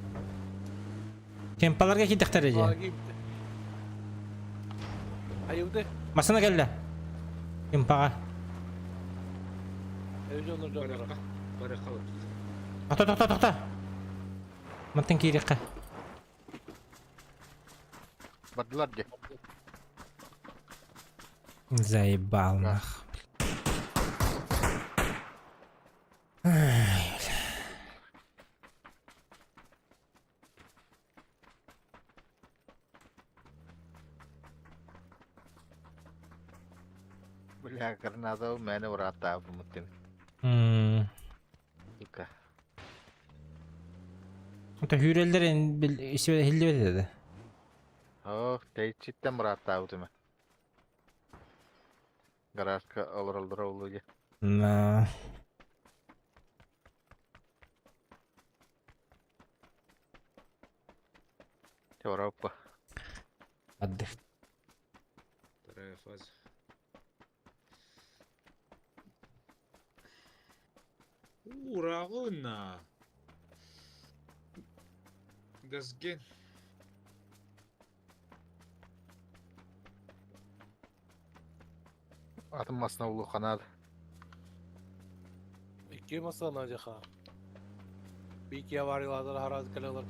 Кемпаларга китехтер Aa эже. gitti. Ayıldı. Масына кэллэ. Кемпага. Жonu жonu. Барыққа. Барыққа алып. Тохто, тохто, тохто. Мантан киирекка. Бардылар де. Заебал нах. Ай, бля. Бля, граната у мене врата мутин. М. Сука. Это Хүрэллэр иһиллибэт этэ да. Оо, тэйиччиттэн бырааттаабытым. Гаражка олороллоро буолуо дии. На. Европа. Отдых. Вторая фаза. Ура, Газген. Атын масына улуханаad. Икки масана дьаха. Бики авариялар хараз кэлэлэр.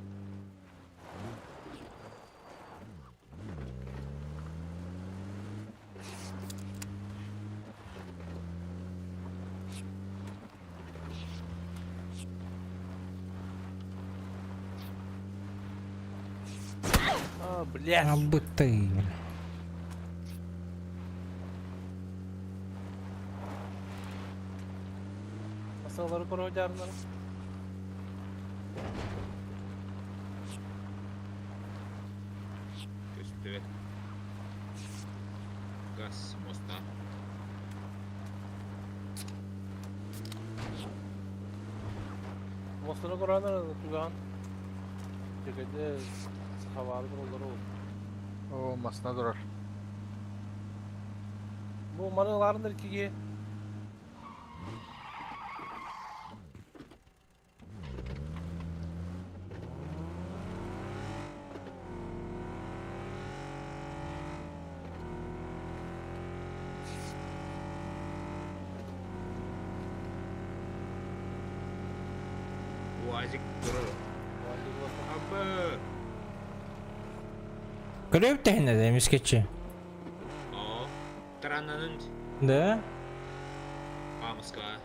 А, блядь. А бы ты. Масалары көрө жарынар. Көстүбэт. Газ моста. Мостunu көрөнөр туган. Жекеде хабары олар ол. Оо, масына турар. Бу маныларындар киге. УАЗик турар. Абы. Көрөп тэһинэ да эмискечи. О. Тарананын. Да? Амска.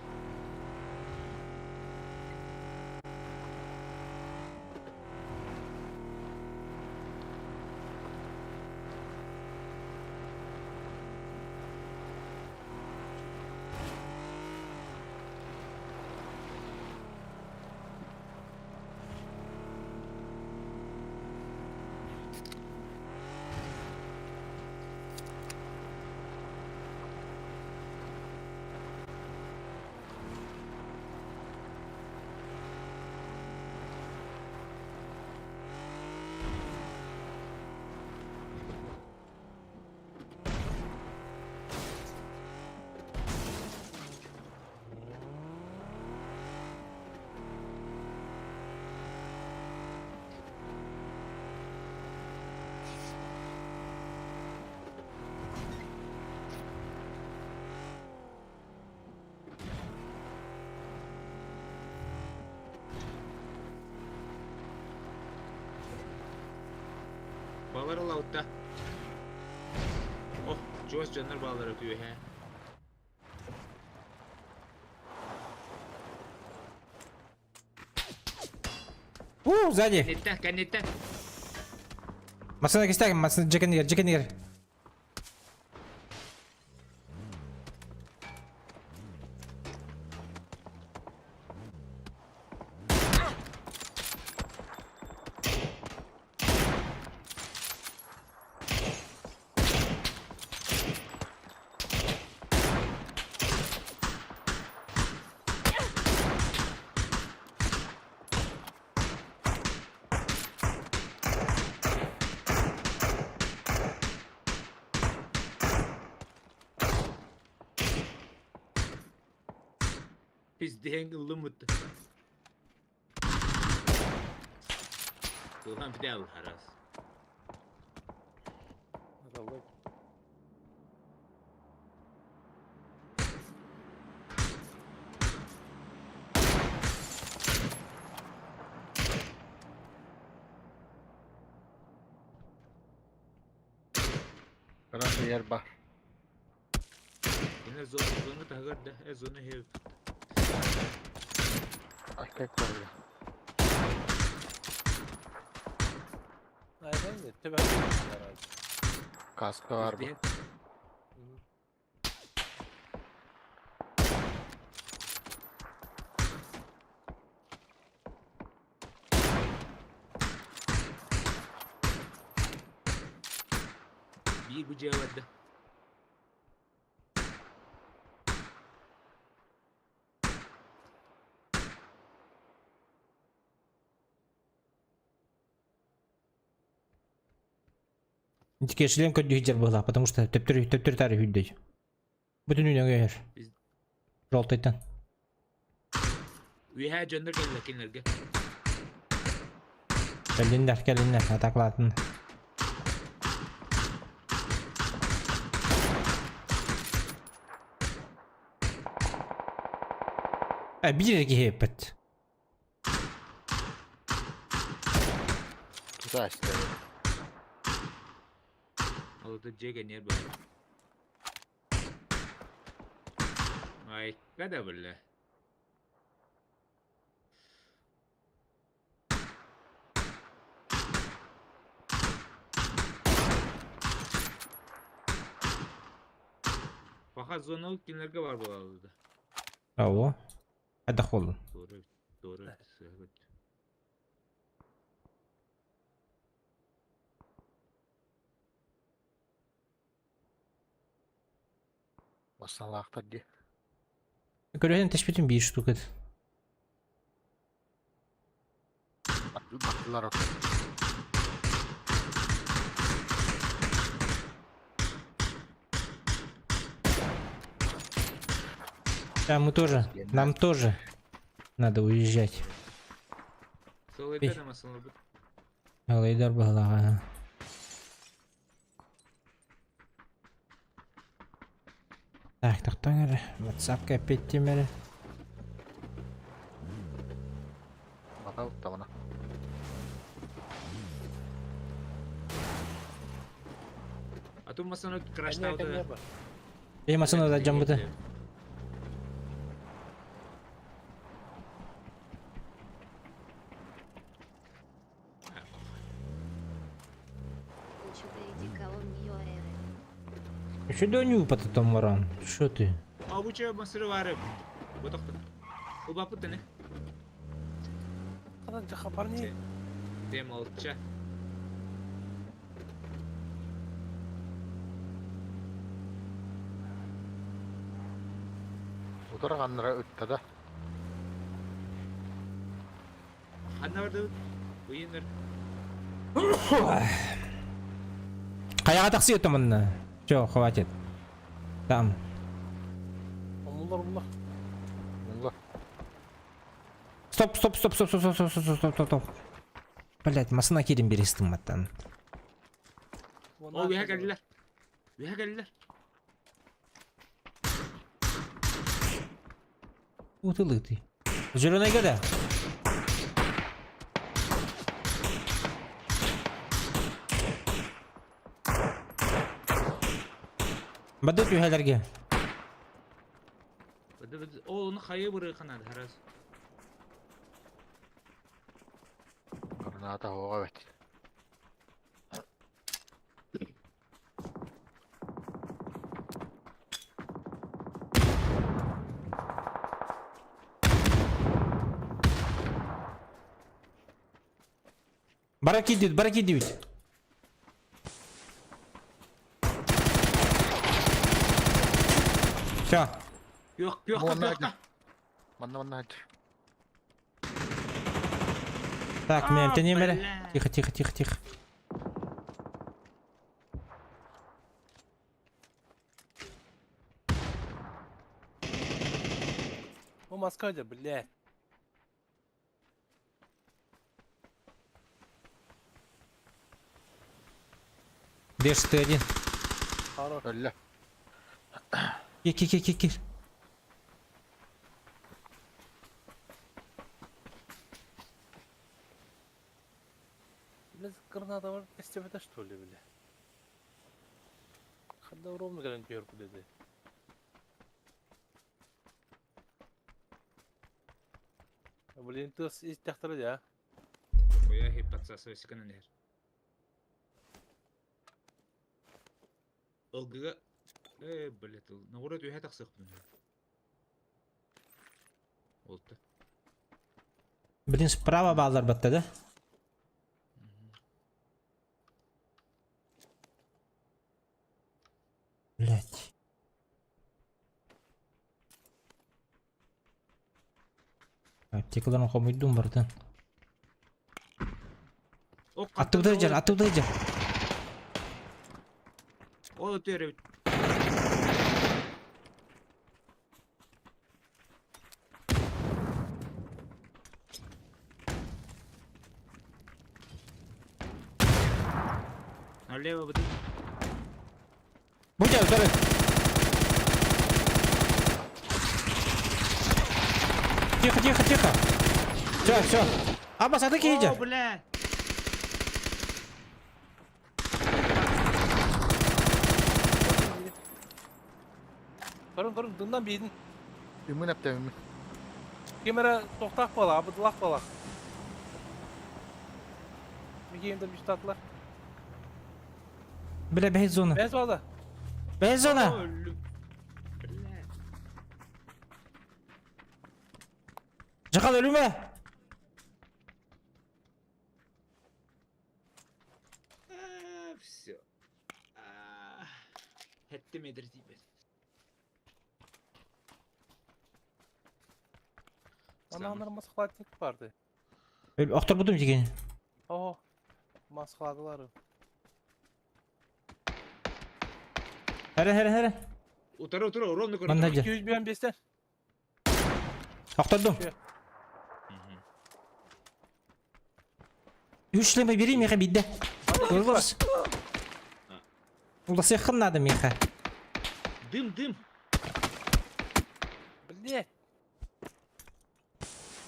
Балар лаутта. Ох, чугас дьоннор баалара үтүө. У, сзади. Кэнниттэн, кэнниттэн. Массыына кистәк, массыына дьэкэнигэр, дьэкэнигэр. Пиздең ыллымыт. Тухан бидел харас. Раз ер бар. Yine зона зона тагар да, э зона хев. Акка көргө. Aynen de. Каска бар бу. Пиздең. Биир бу дьиэ барда. Итики шлем көрдүү сылдьар быһыылаах, потому что төптөрү төптөрү таары сүүрдэй. Бүтүн өҥөйөр. Желтайтан. Үөһээ дьоннор кэллэ кинилэргэ. Кэллиннэр, кэллиннэр, атаклаатын. Э, биир киһи эппит. Тута истэ. Ол это дьиэ кэнниэр баар. Айка да бля. Пока зона кинилэргэ бар буолаллар да. Алло. Хайдах буоллун? Doğru, doğru. Evet. Бассаналаахтар дии. Көрөһүн тэспитим биир штука. Баттылар Да, мы тоже. Нам тоже надо уезжать. Сылайдар ама сылайбыт. Алайдар баһылаҕа. Так, тохтоон эрэ. Ватсапка эппиэттиим эрэ. Батал табана. А то масаны краштауды. Эй, масына да дьоммута. Еще да не потом маран. Что ты? Обуча масыры бары. Ботохтон. Убапыт не. Парни. Ты молча. Утар ханнара ытта да. Ханна барды Уйыннар. Хайаҕа тахсыы манна. Все, хватит. Там. Умуллар, умуллар. Умуллар. Стоп, стоп, стоп, стоп, стоп, стоп, стоп, стоп, стоп, стоп, стоп. Блять, масына киирин биристым маттан. О, үөһэ кэллилэр. Үөһэ кэллилэр. Утылытый. Зеленый года. Бады түһэлэргэ. Ол оны хайы бырыханады харас. Граната хоға бет. Бараки дейт, бараки дейт. Все. Yok yok yok. Манна манна Так, меня тяни Тихо, тихо, тихо, тихо. О, Москва, блядь. Держи ты один. Хорош. Өллө. Кир, кир, кир, кир, кир. Блядь, граната var. СТВ что ли, бля? Хадда ровно кэлэн түһэр dedi. Блин, тыс истяхтара я. Оя хип подсасывай секунды. Ылгыга э блядь, нагора түһэ тахсыахпын. Олта. Блин, справа баллар батта, да? Аптекаларын хомуйдум барытын. Аттыбыта сылдьар, аттыбыта сылдьар. Ол өтөр эбит. Налево вот. Бу дьэ, утары. Тихо, тихо, тихо. Все, все. Абас, аты киһи О, бля! Көрүн көрүн дындан биидин. Үмүн эптем үмүн. Ким эрэ тохтаах буола, абыдылаах буола. Мигиэн да мечтатылар. Бля, бэһис зона. Бэс буолла. Бэһис зона! Өллүм. Бля. Жакал өлүмэ! Все. Хэттим эдэр тиийбэт. Анаанар маскалаатник барды. Охторбутум дигени. Оо. Маскаладылар. Хәрэ хәрэ хәрэ. Утары утары ровно көрө. Манна дьэ. 205-тен. Охтордум. Үс шлема бери миэхэ биирдэ. Улас. Уласыаххын наада миэхэ. Дым, дым. Блять.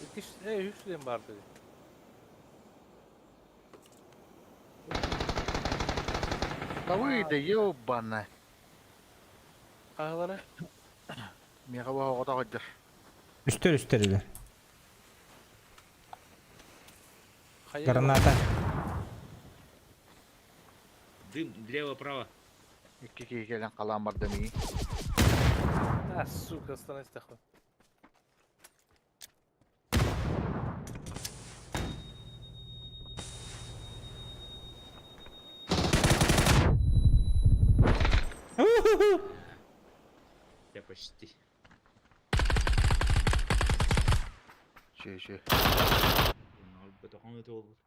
Икки эй, үс шлем барды. Да выйди, ёбана. Хаһылары. Миэхэ бу оҕото сылдьар. Үстэр үстэр илэ. Хайа. Граната. Дым, лево, право. Икки киһи кэлэн халаан барда миигин. А, сука, остановись такой. Я почти. Чү чү. Бөтөҕөҥ өтө буолбут.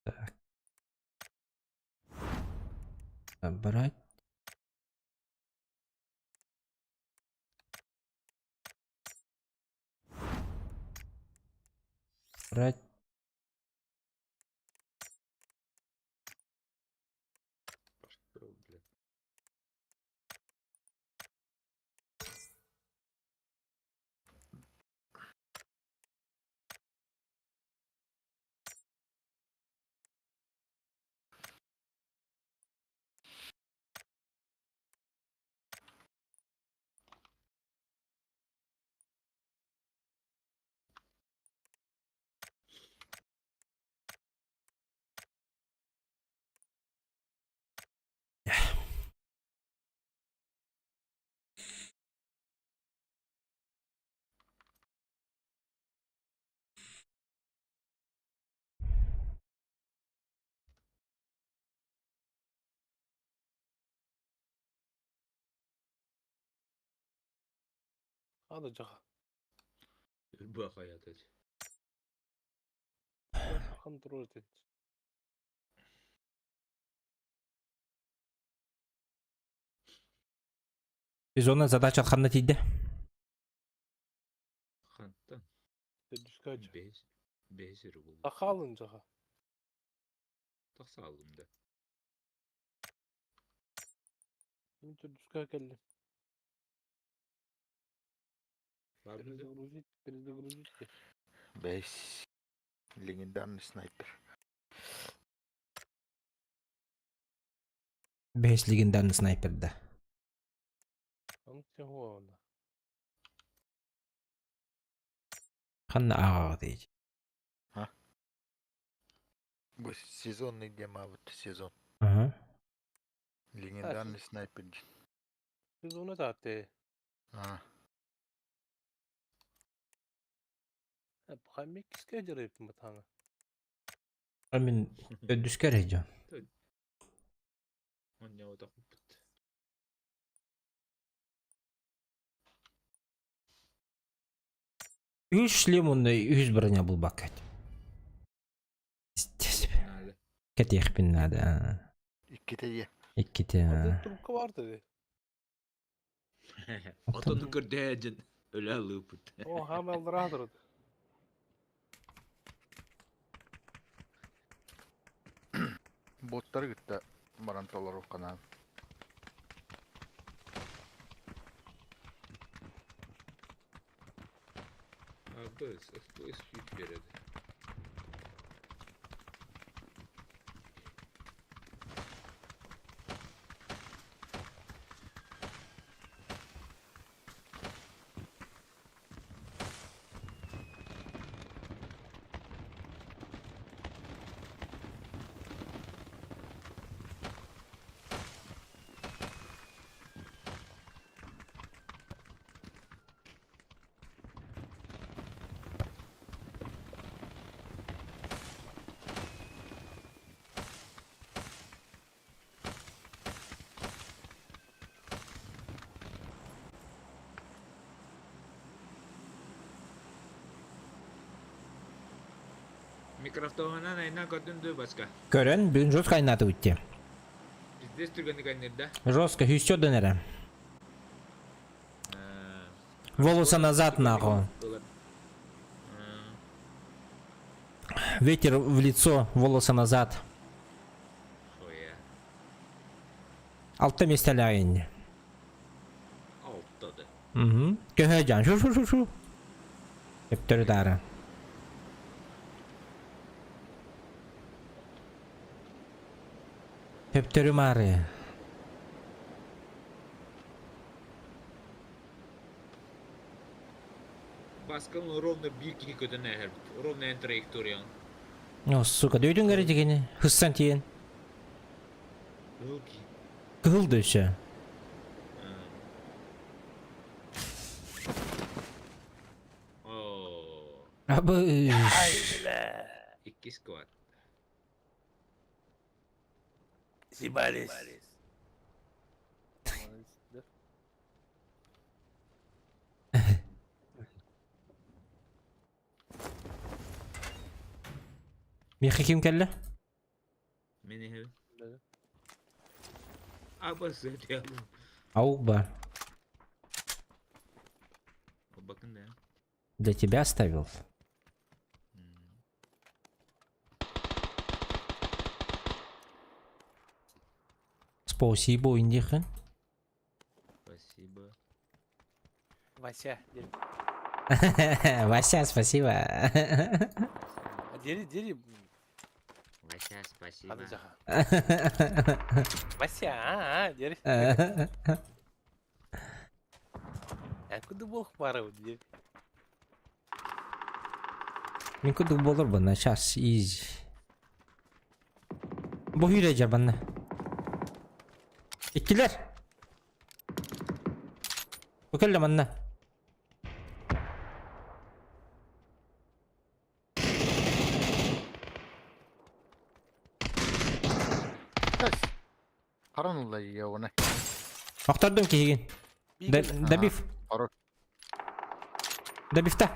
Так. Забрать. Брать. Что, блядь? Hadi жаха. Бах аят. Контроль етеді. Зона задача ханна тиийдэ. Хантан. Түскач. Бес. Бес эрэ буолла. Тахалын жаха. Тахса алым да. Мен түскә келдим. Бар да? Перезагрузить, перезагрузить. Бэс. Легендарный снайпер. Бэс легендарный снайпер да. Аны сен хуа онда. Ханна ааҕаҕытый? А? Бу сезонный диэмаабыт сезон. Ага. Легендарный снайпер диэн. Сезону таатты. А. Бухаммик киске дьарыйыппын батаана. Мин өдүскэр дьон. Онньоотохпут. Үс шлем уонна үс броня булбакка. Надо. Кэтиэхпин наада. Иккитэ диэ. Иккитэ. Атын трубка бар dedi. Отону көрдөһөдьүн өлө лыыпыт. О, хаама алдыраha турат. Боттары кытта баран толоруохха Абыс, FPS күүт береді. Микрофтоғынан айна көрдүн дүү башка. Көрөн, бүгүн жестко айнааты үтте. Пиздец түргенник айнырда. Жестко, хүстө дөнөрө. Волосы назад нахуй. Ветер в лицо, волосы назад. Хоя. Алта местеләйин. Алтады. Угу. Көһө жан. Шу шу шу шу. Өптөрү дары. Өптөрү мары. Баскан ровно бир кихи көтөн әһәрбит. Ровно эн траекториян. О, сука, дөйдүн кәрі дегені. Хыссан тиен. Луки. Кыһыл дөсө. О, Абы. икки сквад. Съебались. Мехи ким келді? Мени хэ. Абас өтө. Аук бар. Бакын да. Для тебя оставил. Спасибо, Индихан. Спасибо. Вася, дери. Вася, спасибо. А дери, дери. Вася, спасибо. Аны жаха. Вася, а, а, дери. Я куды болох бары дери. Мен кудук болор бана, сейчас, изи. Бу хүрэ банна. Иккилер. Бу келле манна. Тэс. Харан улла явана. Охтордум киһигин. Добив. Хорош. Добивта.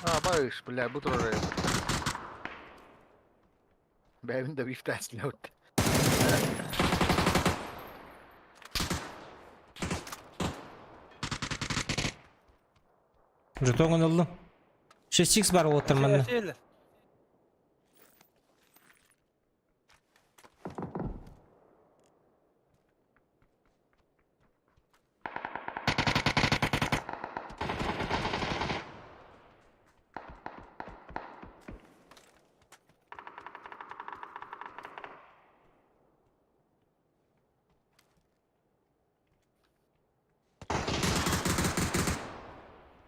А, баиш, бля, бу турар. Бэбин да бифтас лаут. Жетоңун ыллым. 6x бар оттыр манна.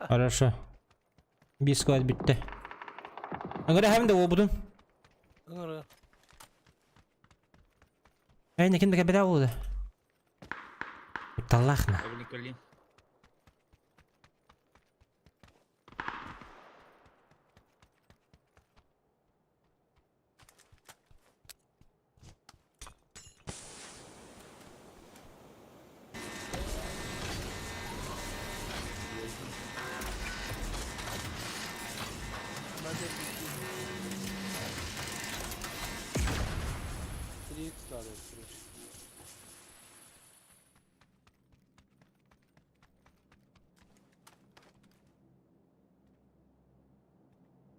Хорошо. Биир склад бүттэ. Ыҥыра эһэм да уолбутун. Ыҥыра. Эй, ким да кэлбэтэ буолла. Кутталлаах на. Николин. Три икс надо, короче.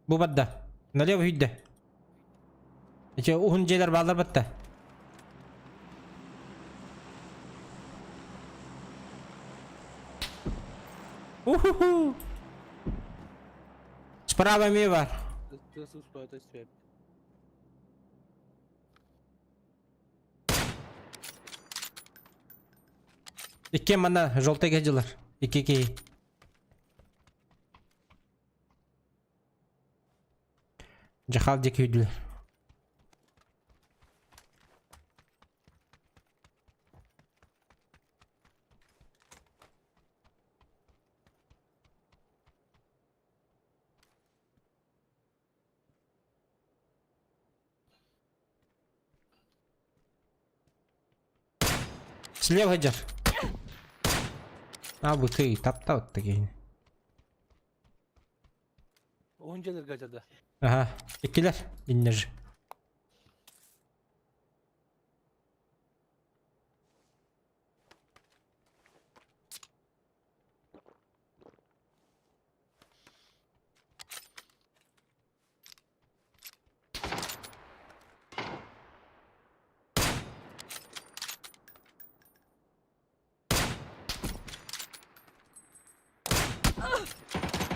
Бу барда. Налево үйдэ. Иче уһун дьиэлэр бааллар батта. Уху-ху! Справа эмиэ бар. Иккиэн манна желтый дьылар. Икки киһи. Дьахал диэки үрдүлэр. Слева сылдьар. А, бытый, таптаабыт да киһини. Уһун дьиэлэргэ дьада. Аха, иккилэр иннер.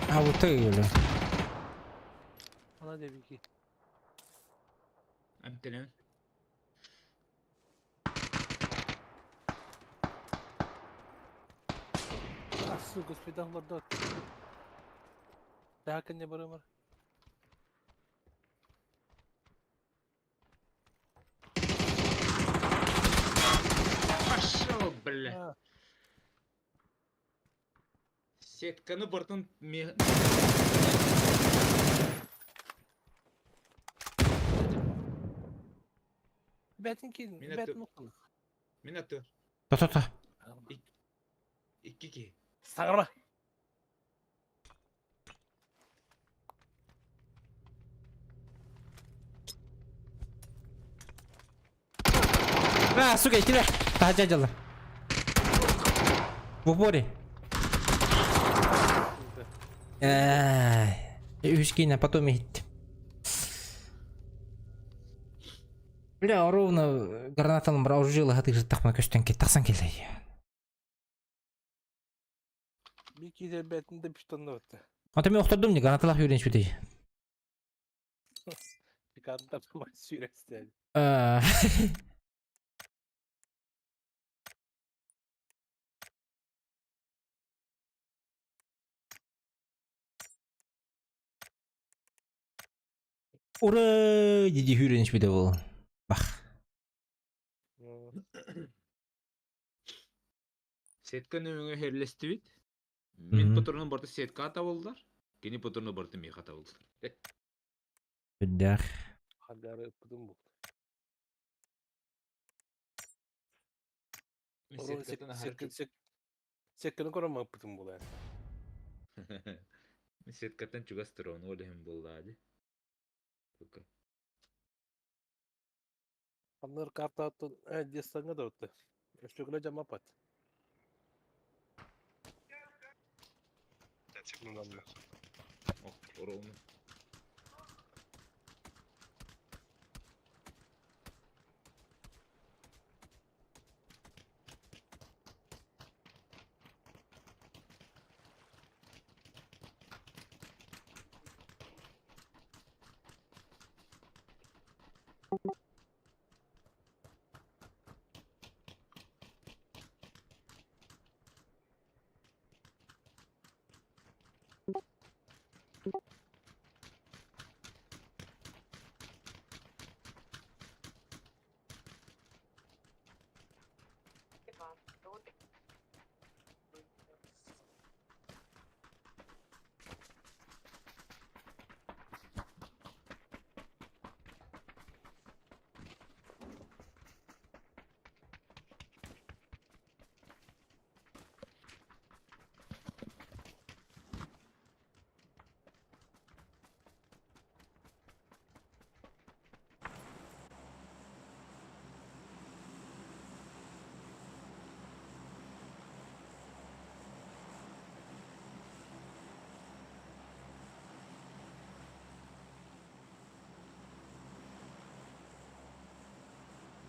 А вот ты или? Она дебики. Эмтэнэн. А, сука, спидахлар Так, не барымар. Пошел, бля. Сетканы бартын Бэтин кин, бэтин уккун. Мин аты. То-то-то. Икки киһи. Саҥарма. А, сука, иккилэр. Таһырдьа дьаллар. В упоре. Ай, үһүс киинэ потом иһиттим. Бля, ровно гранаталым бара оружие тахма көстөн тахсан кэллэ. Бир киһи бэтин да пиштонно бытта. Ата мен охтордум не гранаталах юрен сүтей. Пикантар сүүрэстээн. Ура! Диди хүрен сүтей бол. Бах. Сетка нөҥүө херлестибит. Мин патрону барыта сетка табыллар. Кини патрону барыта миэхэ табыллар. Үрдээх. Хадары ыппытым бу. Мин сеткаттан аһары Секканы көрөн ыппытым буолар. Мин сеткаттан чугас турабын, ол иһин буоллаа дии. Сука. Аннар картааттан диэстаҥҥа да ытты. Өстөкүлэ дьаммаппат. Ох, ровно.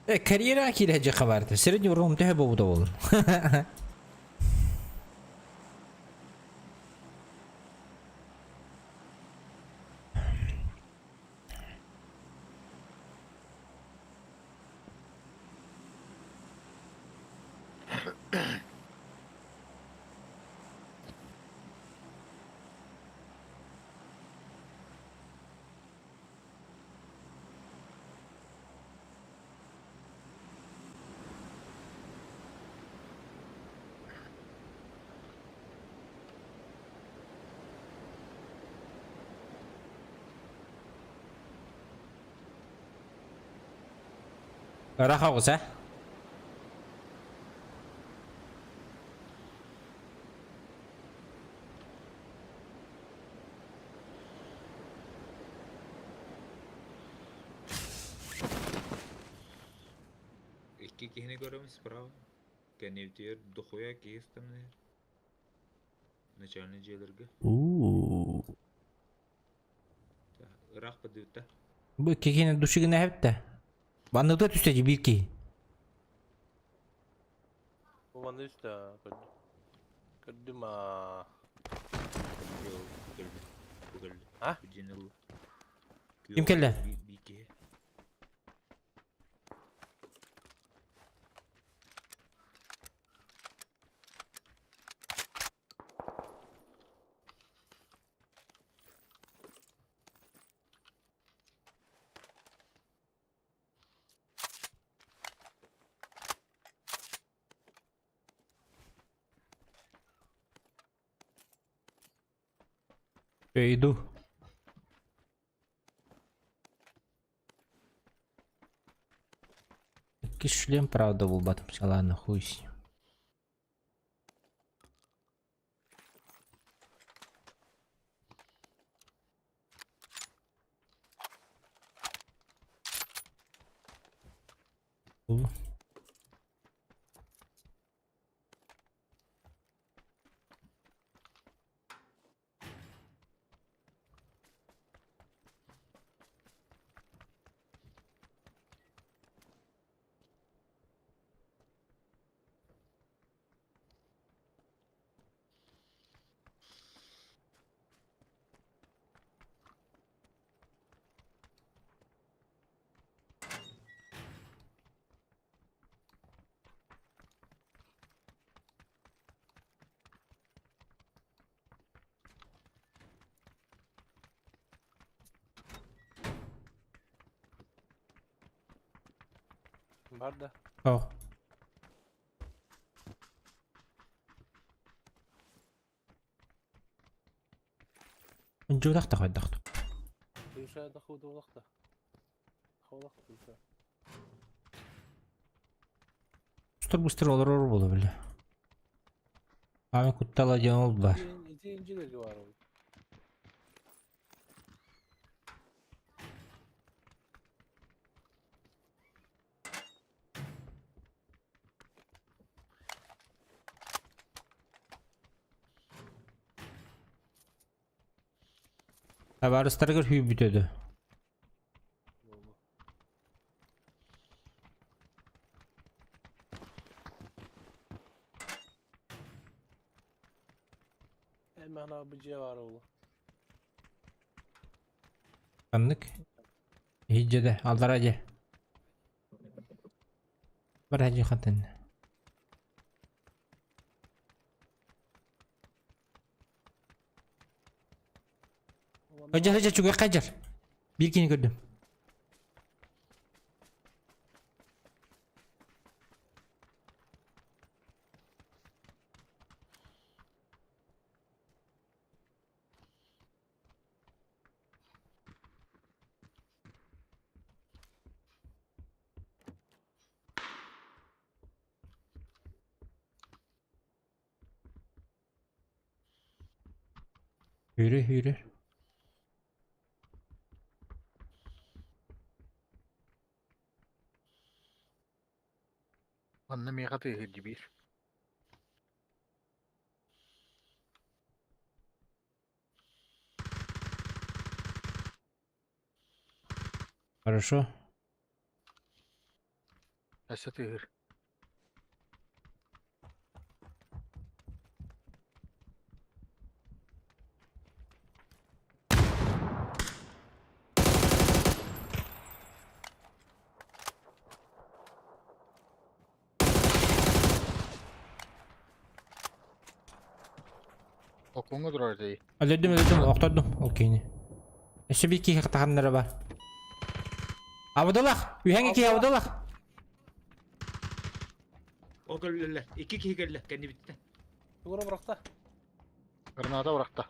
Э, карьера киирэ хабарты. Средний уровень төһө буолбута буолун. Ыраах оҕус, э? Икки киһини көрөбүн справа. Кэннибитигэр дохуя киһи ыстанар. Начальный дьиэлэргэ. Уу. Ыраах бадыыта. Бу икки киһини душигына эһэбит Банныта түстэ дии биир киһи. Бу манна үстэ көрдүм. Көрдүм аа. А? Ким кэллэ? Биир киһи. Я иду. Икки шлем, правда, булбатым. Ладно, хуй с ним. Бу. Бар да. О. Дьудах хайдах. Душа да худолахта. Холах душа. Быстро быстро олорор буола бile. Ами куттала диэн ол бар. Ити инжилерге бар ол. Табаарыстарыгар хүйбүтөдө. Буолу. Hemen abi C var oğlu. Ханнык? Иһдьэдэ, аллара дьэ. Бар дьэ хантан. Ыдьар ыдьар чугахха дьар. Биир кини көрдүм. Yürü yürü. Манна миэхэ тыаһыыр биир. Хорошо. Өссө тыыһыр. Окуҥҥа турар дии. Өлөрдүм, өлөрдүм, охтордум. Ол киһини. Өссө биир киһи таханнара бар. Абыдалах! Үһэҥ киһи абыдалах! Ол кэллилэр. Икки киһи кэллэ. Кэннибиттэн. Тугура бырахта. Граната бырахта.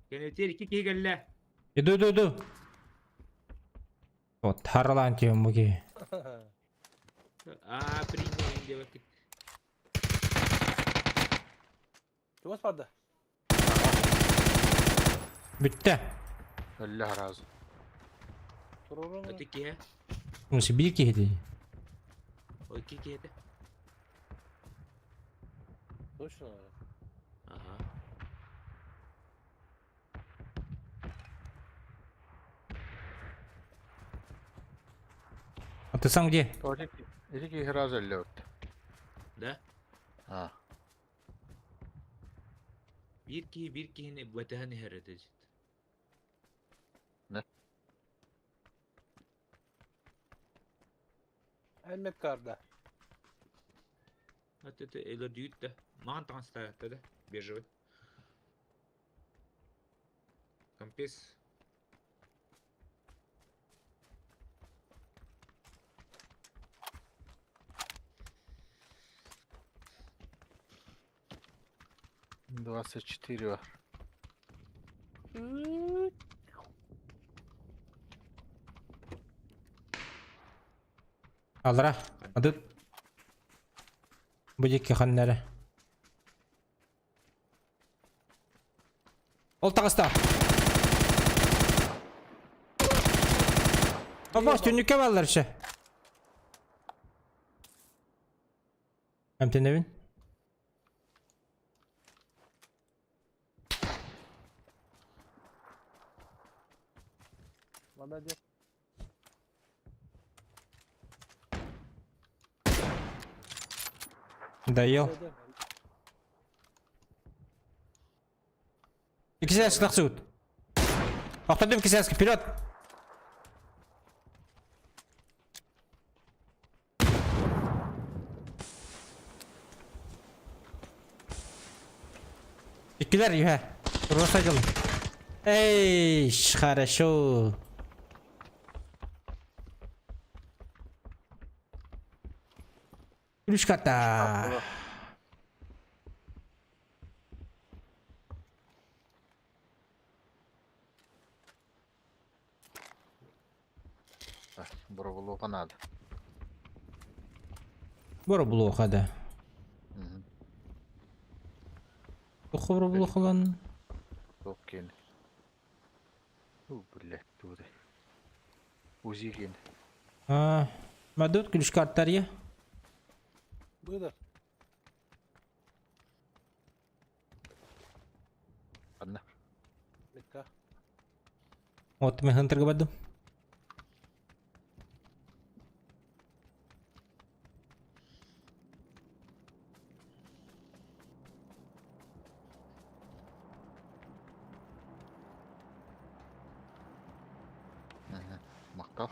Кэннибиттэн икки киһи кэллэ. Иду, иду, иду. Вот, харалаан тиһэн бу киһи. А, принял диэбэккит. Чугас барда. Бүттэ. Өллө сразу. Турурун. Ити киһи. Муси биир киһи дии. О, икки киһи этэ. Точно. Ага. А ты сам где? Ити киһи сразу өллө бит. Да? А. Биир киһи биир киһини батыһан иһэр этэ. Не? Элмет карда. Вот это өлөрдүүт да. Маҕан таҥастаата да. Бежевый. Компес. 24 бар. Алра. Ады. Бу диэки ханнары. Ол таҕыста. Абас түннүккэ бааллар еще. Эмтэнэбин. Молодец. Доел. Иккисээс тахсыбыт. Охтордум иккисээскэ вперед! Иккилэр үһэ. Туруорса дьыл. Эй, хорошо. Ключ карта. Боробулуоха наада. Боробулуоха да. Туох боробулуохалан? Туох киэн. Блядь, тугудай. УЗИ киэн. А, мадут ключ картарья. Быдар. Ханна. Метка. Вот мен хантерга бардым. Махтал.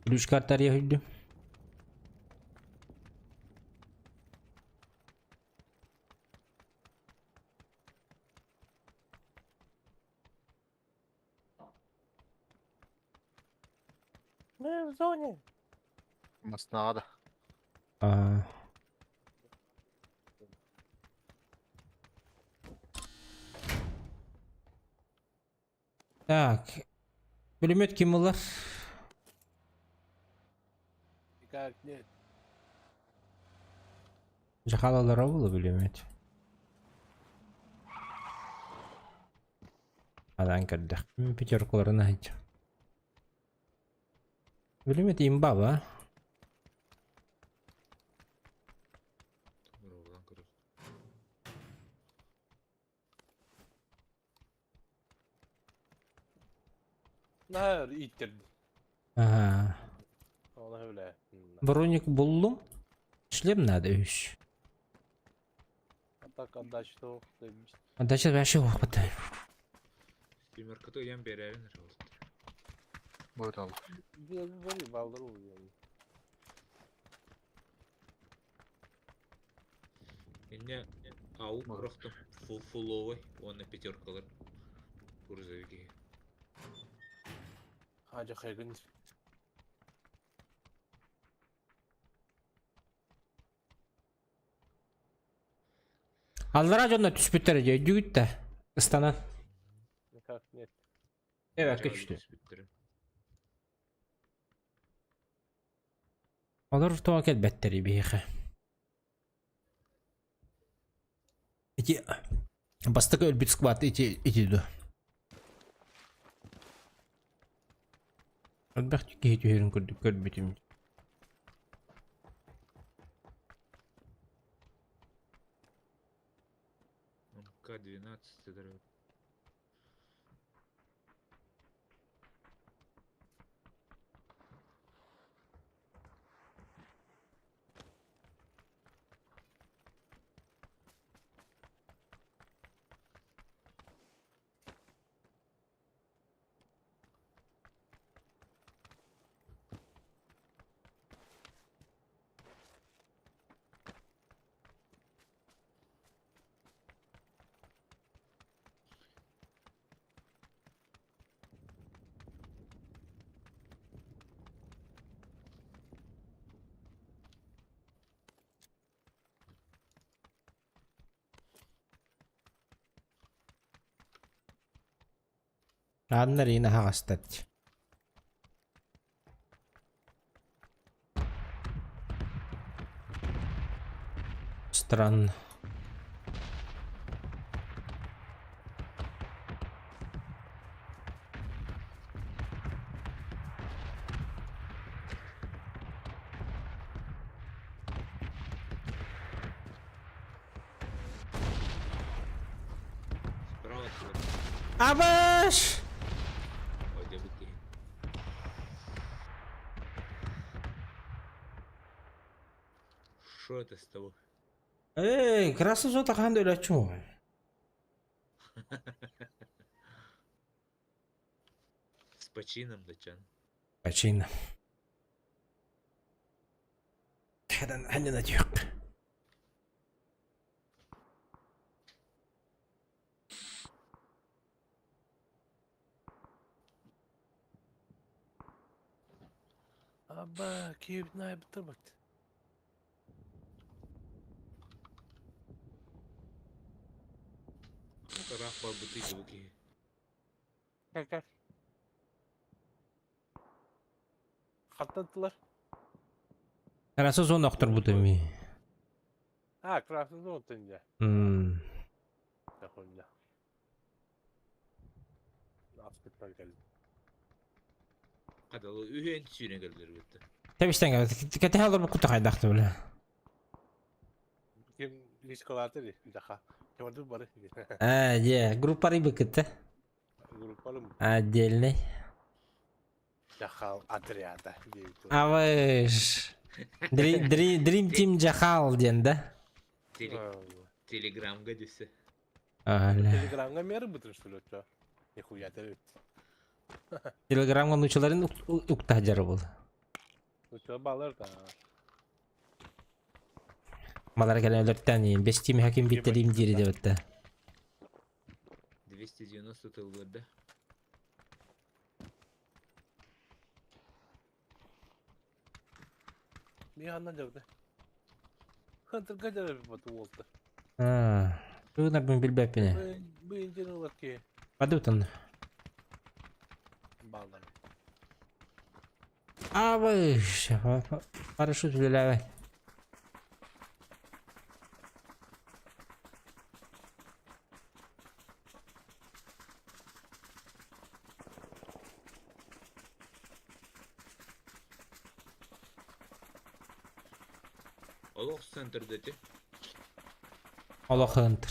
Ключ картарья хүлдүм. Мы в зоне. Маснаға да. А. Так. Пулемет ким ылар? Никак нет. Жахалалара было пулемет. Адан көрдөх. Пятеркаларын айт. Пулемет имба ба? Муруган көрөр. Нар ииттерди. Ага. Оны биле. Броник буллум. Шлем надо еще. А так отдача то А дальше вообще хватает. Семеркаты ыйан берерин эрэ. Будет ол. Бери балдыр ул. Инне ау Мгм. рохтум фул фуловый, уонна пятеркалар. Грузовики. Хажа хайгын. Аллара дьонно түспүттэр дьэ өйдүүгүт да. Ыстанан. Никак нет. Эбэккэ түстү. Олор тоҕо кэлбэттэрий биһиэхэ. Ити бастакы өлбүт сквад ити ити дуо? Элбэх киһи түһэрин курдук көрбүтүм. К-12 дорогой. Ааннар иин аһаҕастар дии. Странно. Справа отсюда. Абаш! Ой, где бытие. Что это с тобой? Эй, красный зота хаан да өлөөччүм уу. С почином, дачан. Причина. Ханна түһүөх. Аба, киев найбытырбыт. Тараах барбытый дыбы Как как? Хаттан тылар. Красный зона охторбут эми. А, красный зон тынja. М. Хуйня. Аспектар келди. Кадалы үһен сүүрэн кэллэр бүттэ. Тэбистэн кэтэһэ олорбуккут хайдахты бile. Ким рискалааты жаха. Кемарды бары. А, е, группары быкытты. Группалым Отдельный. жахал отряда. Абыш. Dream Team Жахал диэн да? Телеграмга десе. Аля. Телеграмга мері бытыр что ли? Нихуя ты. Телеграмга нучаларын уктаһдьар буол. Уча балар да. Малар кэлэн өлөртөн иин бестим хаким биттерим дири дебетте. 290 тылларда. Миһаннан дьабыта. Хантырга дьарыппат уолта. А, Тугунарбын билбэппин. Бу инжен ылар ки Падутан. баллар. А выше. Парашют үлэлээбэт. Олох центрда ти. Олох ынтыр.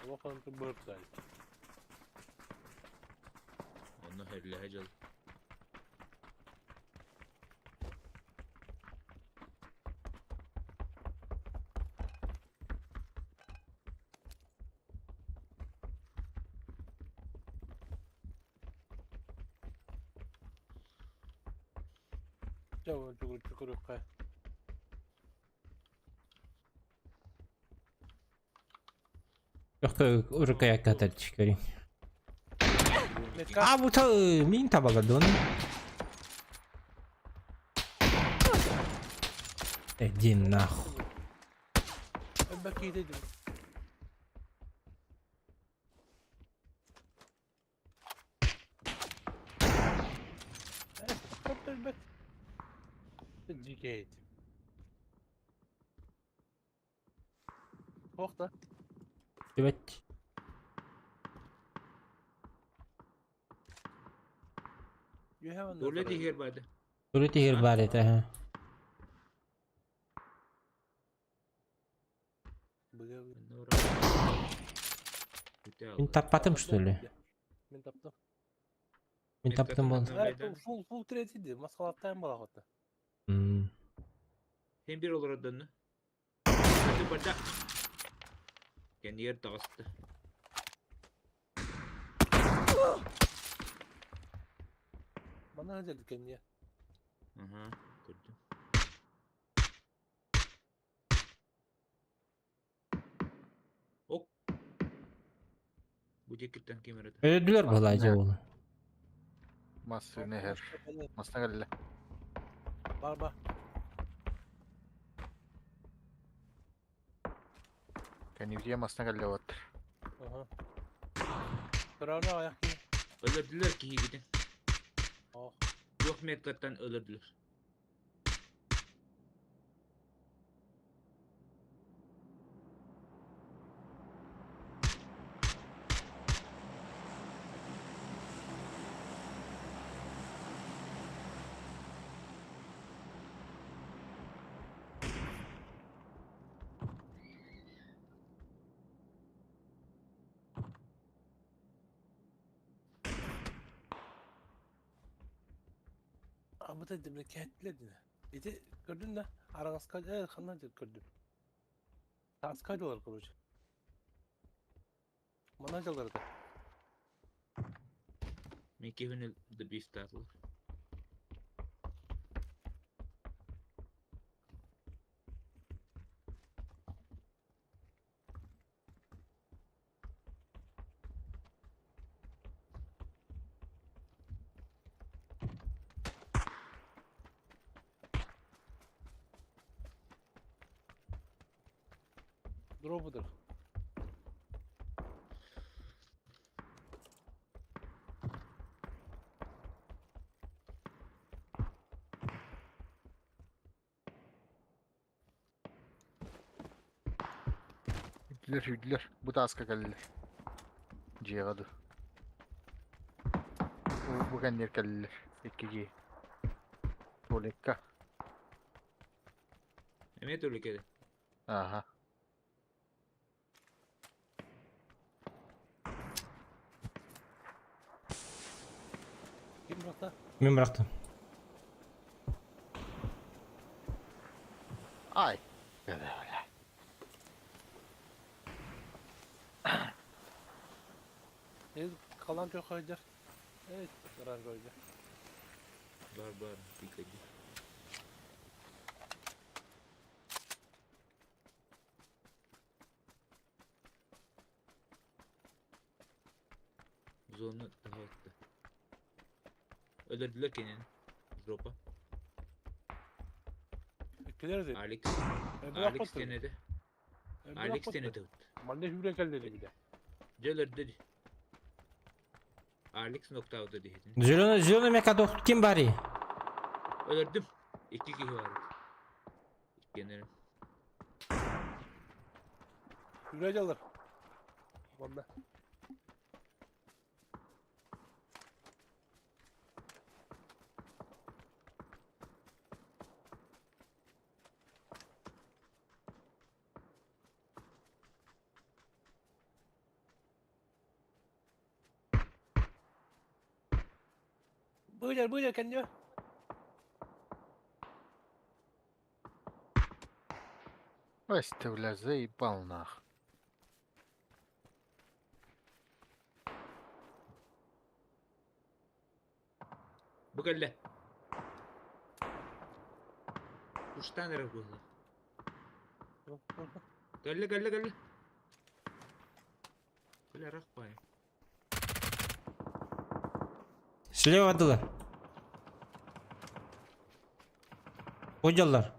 Олох хантыр быртай. Онно херлэһэ дьыл. Ча чугур чугурукка. Yok урукая катар чикари. Метка. А бу та мин табаладон. Иди нахуй. Баки дедим. Бек. Дикейт. Хохта. Evet. You have another. Туалет иһэр баады. Туалет иһэр баар этэ, ха. Мин таппатым, что ли? Мин таптым. Мин таптым бол. Фул фул третий Маскалаттайм бала хотта. М. Hem bir olarak döndü. Барда. Кэнниэр таҕыста. Мана хажал кенне. Аха, көрдүм. Ок. Бу жекиттен кемерede. Öldüler балай ол. Массыына иһэр. Массыына кэллэ. Бар бар. Кэннибитигэр массыына кэллэ вот. Аха. Көрөөнө аяк ки. Өлөрдүлэр киһигитин. Ох. Туох меткаттан өлөрдүлэр. Абы да демек кәтледин. Ити көрдүн да араңаска э ханна деп көрдүм. Таска долар короче. Мана жалдар да. Мен киһини the beast таатылар. Дробудыр. Үдүлэр үдүлэр. Бу тааска кэллилэр. Дьиэҕэ ду. Бу кэнниэр кэллилэр. Икки дьиэ. Туалекка. Эмиэ туалекке. Аха. Ким бырахта? Мин бырахтым. Ай. Э калан жок хайдар. Э каран жойда. Бар бар пикади. Зона таһаатта. Өлөрдүлэр кинини. Жопа. Иккилер de. Алекс. Öbür Алекс akmatı. диэн этэ. Öbür Алекс akmatı. диэн этэ. Манна hübre kelleri bir de. Дьэ өлөрдө дии. Алекс ноктауда диһитин. Зеленый, зеленый мека ким бари? Өлөрдүм. Икки киһи бар. Иккиэннэрин. Hübre alır. Manna. Buyur buyur kendi. Вась ты, бля, заебал нах. Бу кэллэ. Уштан эрэ буолла. Кэллэ кэллэ кэллэ. Бля рахпай. Слева дылы. Hocalar.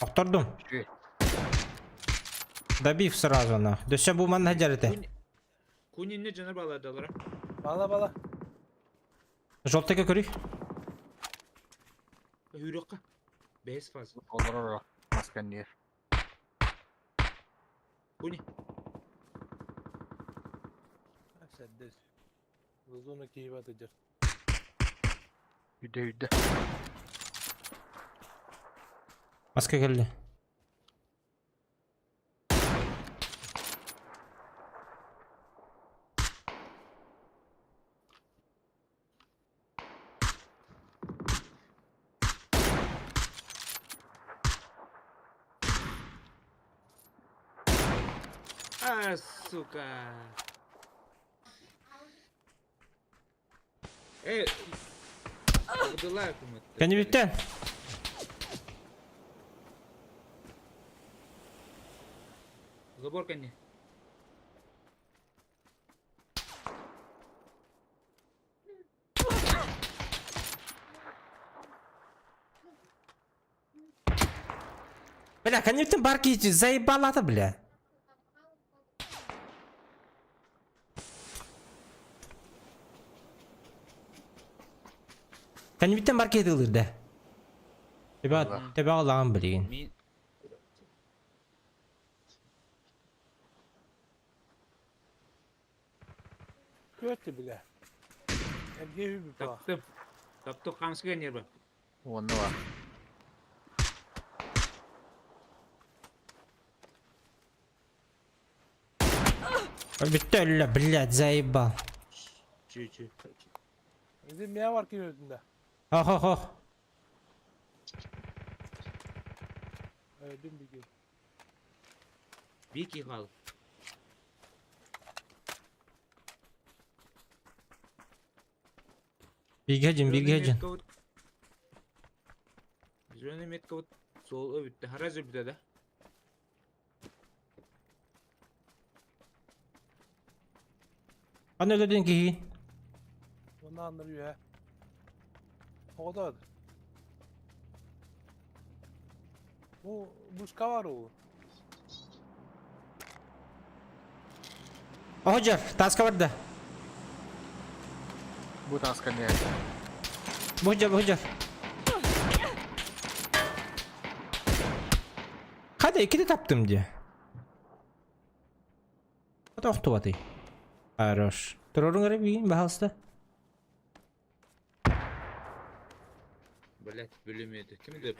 Охтордум. Че? Добив сразу нах. Дөссө бу манна жарыты. Кунинне жанар баладалара. Bala bala. Желтыйга көрүй. Хүрөккө. Бес фаз. Олорор. Масканер. Куни. Sen de. Uzun keyif atacak. Üde üde. Маска келди. А, сука. Э, Абдулла кумат. Кәне биттен. Забор кәне. Бля, кәне биттен бар ки заебала бля. Кәне биттен бар ки дылырды. Тебе тебе Allah'ın bilgin. Мин Kötü bile. Ergeği bir bala. таптым. Таптым камскы нервы. Онно бар. Битте өллө, блядь, заебал. Чү-чү. Bizim ne var ki önünde? Ох, ох, ох. Öldüm bir gün. Бики хал. Бигежин, бигежин. Зеленый метка вот сол өбүттэ. Хараз өбүттэ да. Аны өлөдөн кийин. Onu anlıyor ha. O da. Bu muska var o. Охожар, таска барды. Бу тасканер. Бухжар, бухжар. Кайда икини таптым ди. Ата охтубаты. Хорош. Турорун эрэ бигин, баһалыста. Блять, бөлүмөдү. Ким деп?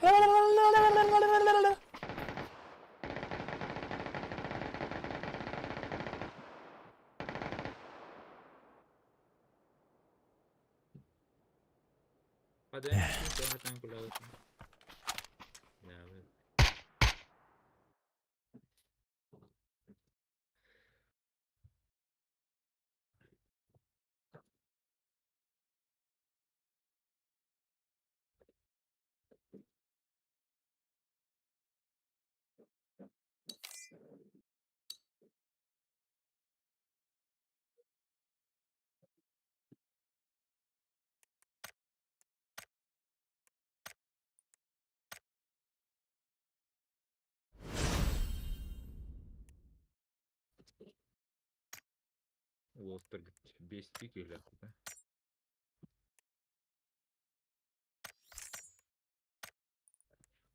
Hadi. Хатан кулага. Я, Уолаттаргыт биэстии киһилээхпит ээ.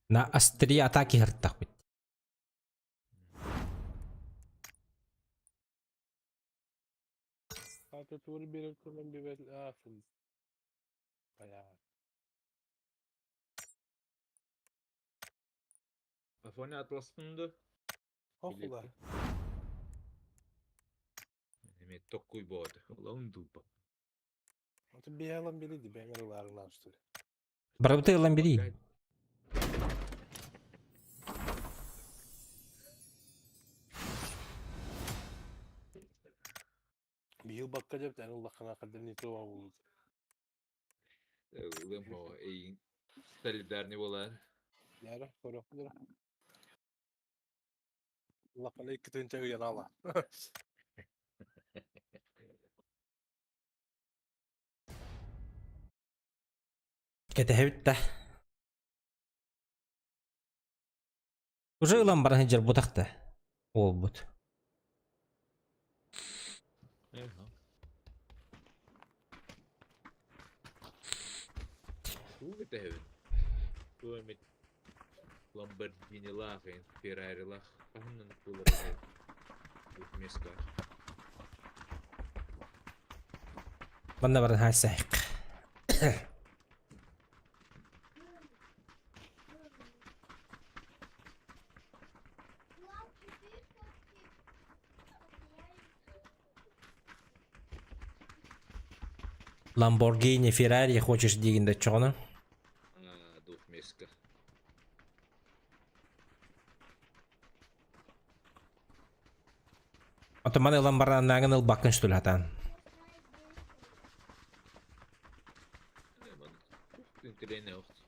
На острие атаки хыртахпыт. Аты тугу биэрэр курдук биэрбэт аа Бля. Афоня атластын да? Хохула. Эми токкуй боот. Улаун дупа. Аты биһалан бириди бэҥэр ылаарыҥнаан что ли. Барыбыты ылан бери. Биһил бакка деп тэн ыллаххына хаддыр не то буолут. Ылым о эйин солидарный болар. Яра, көрөккүлэр. Ыллаххына икки тыынча ыйан ала. Кэтэһэбит да. Уже ылан баран сылдьар бутах да. Уолбут. Тугу кэтэһэбин? Тугу эмит Ламборгинилаах, Феррарилаах хаһан буолар место. Манна баран хаайсайык. Ламборгини, Феррари хочешь диигин да чоҕону? А, двухместка. Ото маны ылан баран ылбаккын что ли хатаан?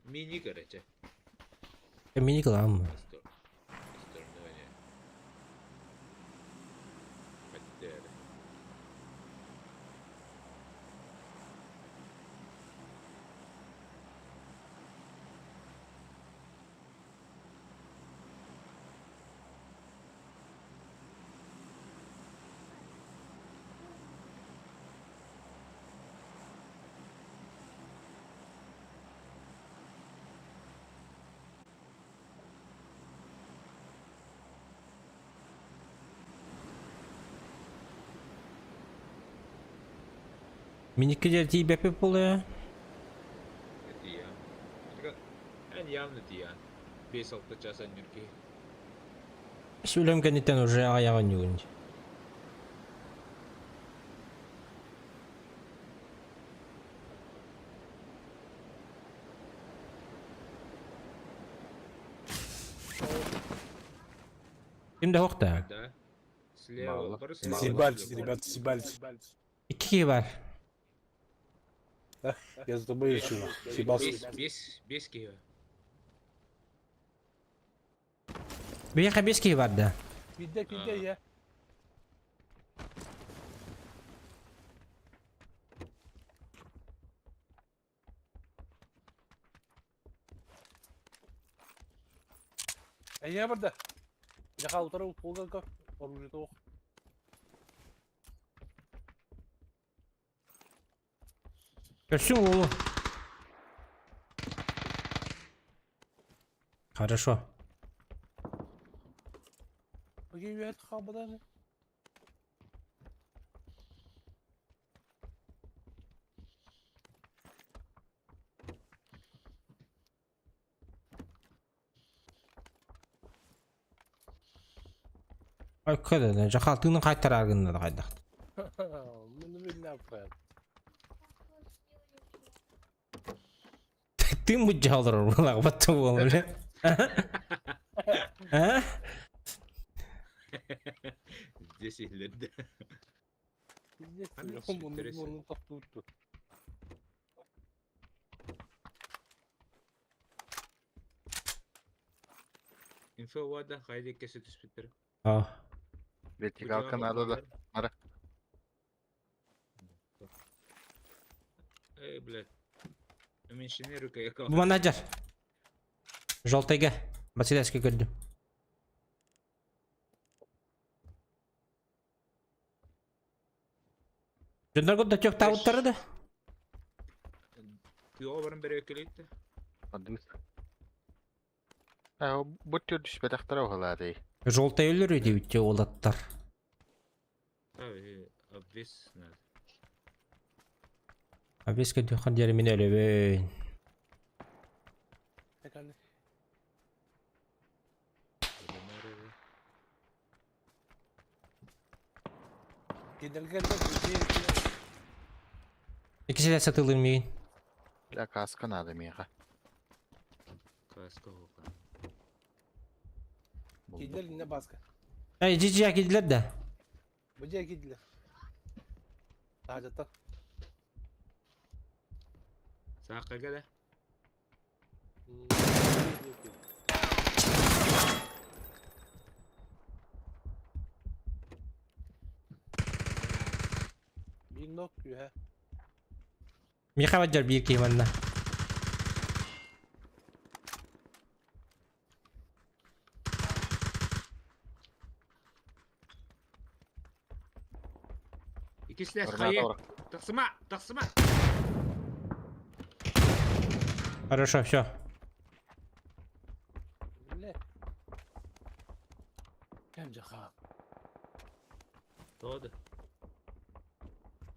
Мини короче. Мини кылаам. Миникки дьэ тиийбэппит буолуо. Тиийэн. Эн явно тиийэн. 5-6 час анньыр киһи. Үлэм кэнниттэн уже аҕыйах оонньугун. Ким да суох да? Да. Слева. Бары слева. Съебались, ребята, съебались. Икки киһи бар. Я за тобой ищу. Съебался. Бес, бес, бес киһи. Биһиэхэ биэс киһи бар да. Киирдэ, киирдэ, я. Эйэ барда. Дьэ утары пулга оружие тоох. Көрсүҥ уолу. Хорошо. Окей, үөт хаалбата. Ой, кэлэн, дьахалтыынын хайтараар гынна да хайдах. Муну билнэппин. Тыын быдьа олорор буолаҕбат буолан бile. А? Здесь иһиллэрдэ. Муннун тохтуурту. Инфо вада хайда кесе түспүттэр. А. Вертикалка надо да. Ара. Эй, блядь. Уменьшение рука яка. Бу манна дьар. Желтайга. Василевский көрдүм. Дьоннорго да төхтаабыттара да. Тыаҕа баран бэрэбиэркэлиир да. Адыыс. Э, бу түр түспэтэхтэрэ уһалаатый. Желтый өлөр диэбит уолаттар. Обвес надо. Обвес көрдөххө диэри мин өлөбүн. Иккисэ сатылыр миин. Бля, каска надо миэхэ. Каска хоха. Киирдилэр иннэ бааска. Эй, дьи киирдилэр да. Бу дьиэ киирдилэр. Таһдьаттан. Саакка да. Биир нок үһэ. Миэхэ бадьар биир киһи манна. Иккислэс хайы. Тахсыма, тахсыма. Хорошо, все. Бля. Кэм жаха. Тоҕо да.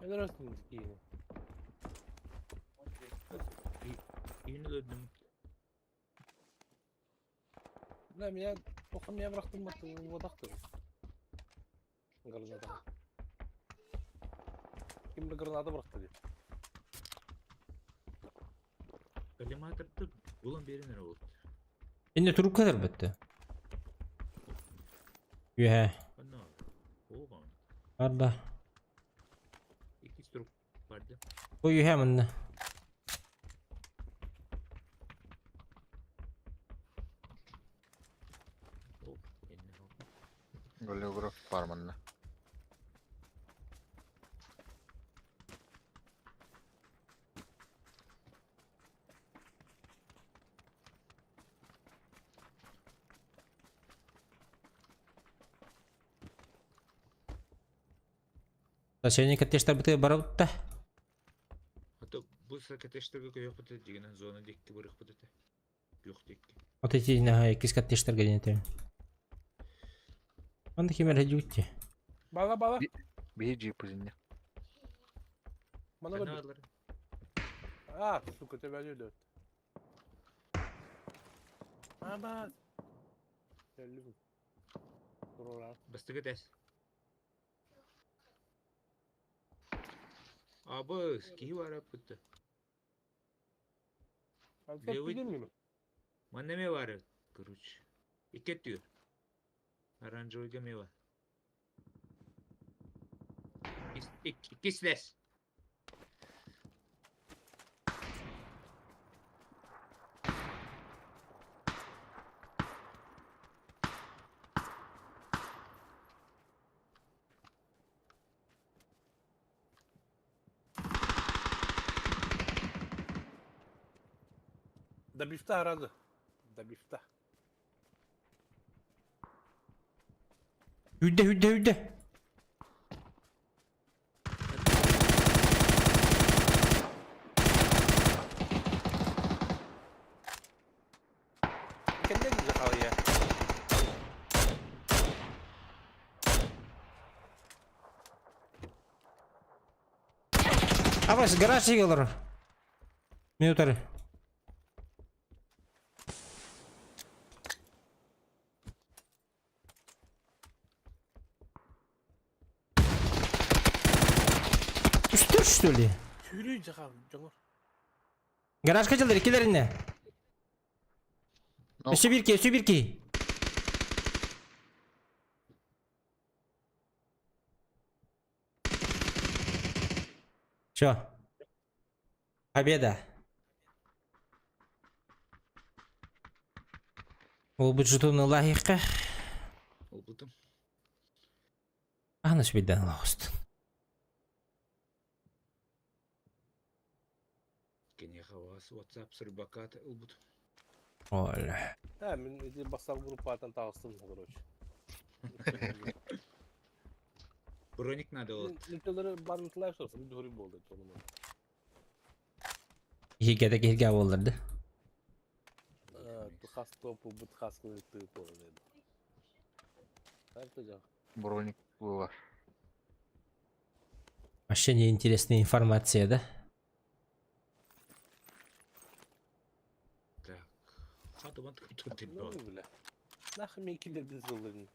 Өлөрөсүн киини. Киһини өлөрдүм. Бля, меня тоха меня бырахтым буотахтым. Граната. Ким да граната бырахты дип. Коллиматорды булан берин эрэ болт. Инне турукка кытарбытты. Үһэ. Онно. Оҕон. Арда. Иккис турук барды. Бу үһэ манна. О, инне хо. Голеограф бар манна. Соседний коттеджтар барабытта. А то бу коттеджтарга көйөхпүт дигенен зона дикки барыхпыт этэ. Күөх дикки. Вот эти на иккис коттеджтарга диэн этим. Онда ким эрэ дьүүтти. Бала бала. Биһи джип изинне. Мана Ханна көрдүм. бааллар? А, сука, тебя өлөрдү. Ама. Өллүм. Турурар. Бастакы тэс. Абыс, киһи баара бытта. Левый- Билер мiyim? Манна эмиэ баара, короче. Икки өттүгэр. Оранжевыйга эмиэ баар. Иккис лес. Добивта aradı. Добивта. Hüdde hüdde hüdde. Kendine güzel ya. Абас гараж олорор. Минутары. Үстөр что ли? Сүүрүү жаха жоңор. Гаражка жылдар икилеринне. Ну. Өссө бир ки, өссө бир ки. Все. Победа. Ол бу жетоны лайыққа. Ылбытым. Аны сүбеден алағыстын. Киниэхэ вас WhatsApp сырбакаат ылбытым. Оля. Ha, мен эти бассам группадан тағыстым, короче. Броник надо вот. Нükleleri barıntılar sorsa bir doğru boldu sonunda. Иһигэтэ киһиргээ буолларды. Хас топу бут хас кылыкты болду. Карта жак. Броник буолар. Вообще неинтересная информация, да? Так. Хатыбан тут Ну бля. Нахуй мен киллер без зылдырын.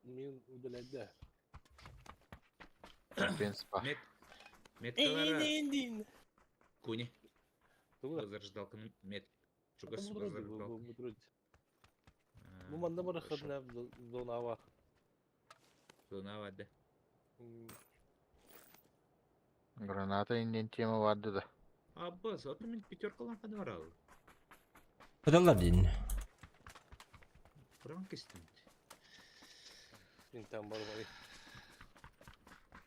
Мен удалядда. В принципе. Мет. Меткалара. Эйн Куни. Тугу. Возрождалканы мет. Чугас возрождалканы. Бу манда бар хадна зона бар. Зона бар да. Граната инден тема барды да. Аббас, аты мен пятеркалар кана барал. Кудалар дин. Франк истин. Интан бар бар.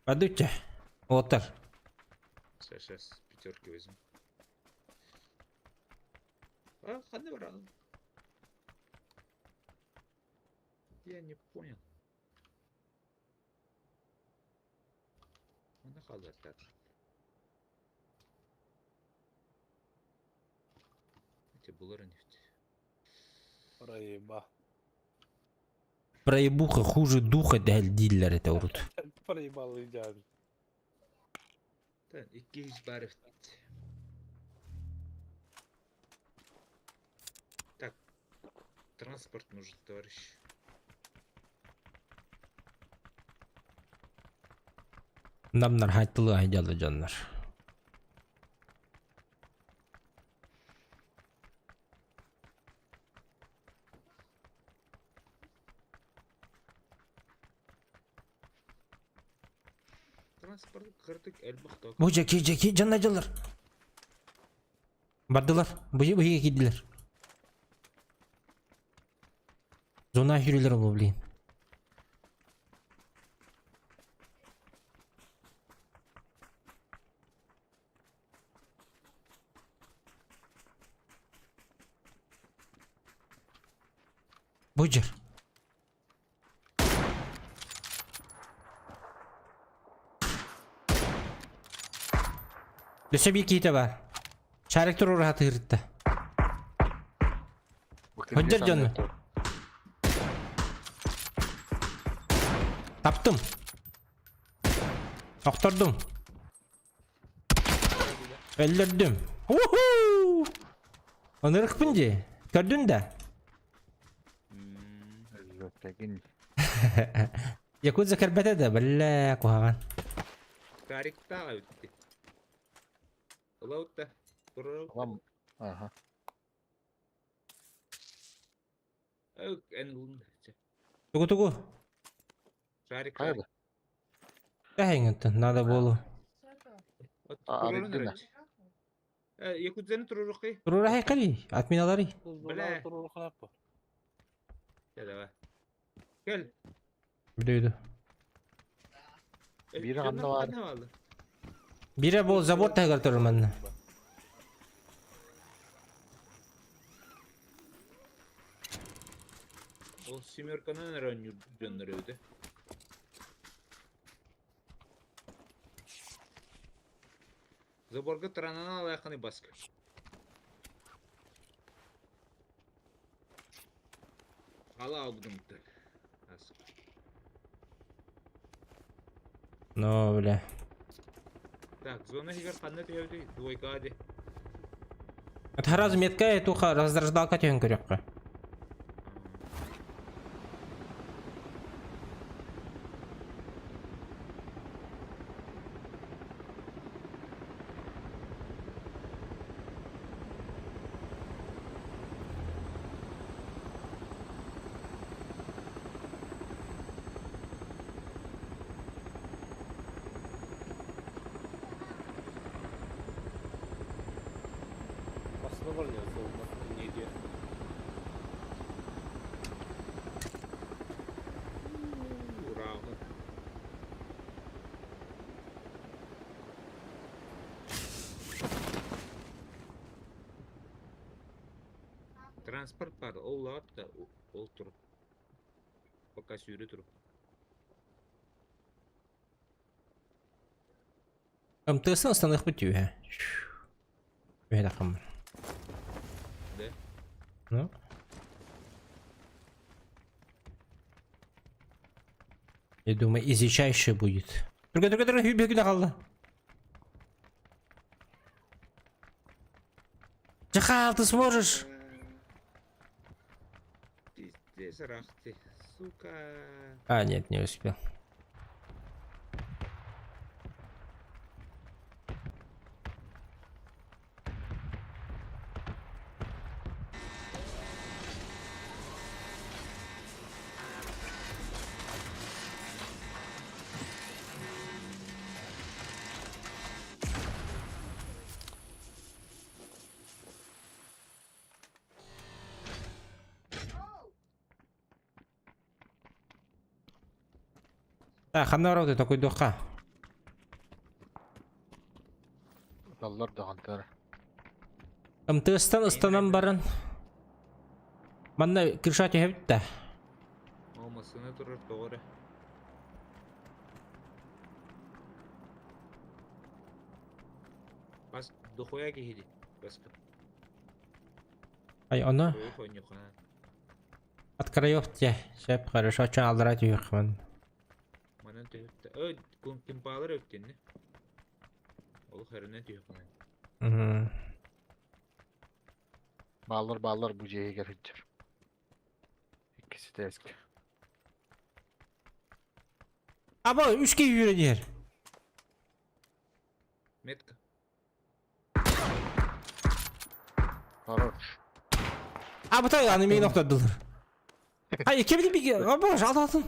Бадуча. Отар. Сейчас, сейчас пятерки возьму. А, хана барал. Я не понял. Оны қалдырдар. Эти булары нефть. Проеба. Проебуха хуже духа диллер это урут. Проебал идеально. Так, 200 бар. Так, транспорт нужен, товарищ. Намнар хайтылы айдалы жаннар. Транспорт кырдык элбэх Бу жеки жеки жанна жалар. Бардылар. Бу бу кидилер. Зона хүрүлөр бу блин. Бу жер. Өсө бир кийте бар. Шарик турур хатырытта. Хонжар дьону. Таптым. Охтордум. Өллөрдүм. Уху! Онырыкпын же. Көрдүн да. Тегин. Якудза көрбөтө да, бля, куһаҕан. Тарик тағы өтті. Улаутта. Лам. Ага. Эн лун. Тугу тугу. Шарик. Хайда. Тэхэҥҥиттэн надо было. Арыйдына. Якудзаны турурукы. Турура хайкали, отминалары. Бля. Давай. Кел. Бүдөйдү. Бир анда бар. Бире бул завод тагар турман. Ол семерканан ранью дьоннор өтө. Заборга таранан алайқаны баск. Ала алдым. Но, бля. Так, зона хигар қанна түйәуді, двойка ади. Это метка туха раздраждалка түйін көреккі. Aslında var ya solda ne diye. Ура. Транспорт бар, ол лаҕат да ол турук. Пока сүүрэ турук. МТС-ны ыстаныахпыт үһэ. Үһэ таххаммын. Да? Ну? Я думаю, изичайший будет. Түргэн, түргэн, түргэн, хүйбе күнэ қалды. Жахал, ты сможешь? Пиздец, рах ты, сука. А, нет, не успел. Так, ханна ты такой духа. Даллар даҕантара. МТС-тан ыстанан баран. Манна крыша түһэбит да. О, массыына турар тоҕо эрэ. Бас дохуя киһи Баска. Ай, оно Ой, хойнюха. от краев те. Сөп, хорошо, чон алдыра түһүөхмэн. Манан түһүктэ. Ой, кимпаалар өттүннэ. Ол хэринэн түһүкмэн. Мгм. Бааллар бааллар бу дьиэһигэр сылдьар. Иккиси тээске. Аба, үшке үйренер. Метка. Хорош. А, бұтай, аны мені оқтадылар. Ай, кемді биге, аба, жалтатын.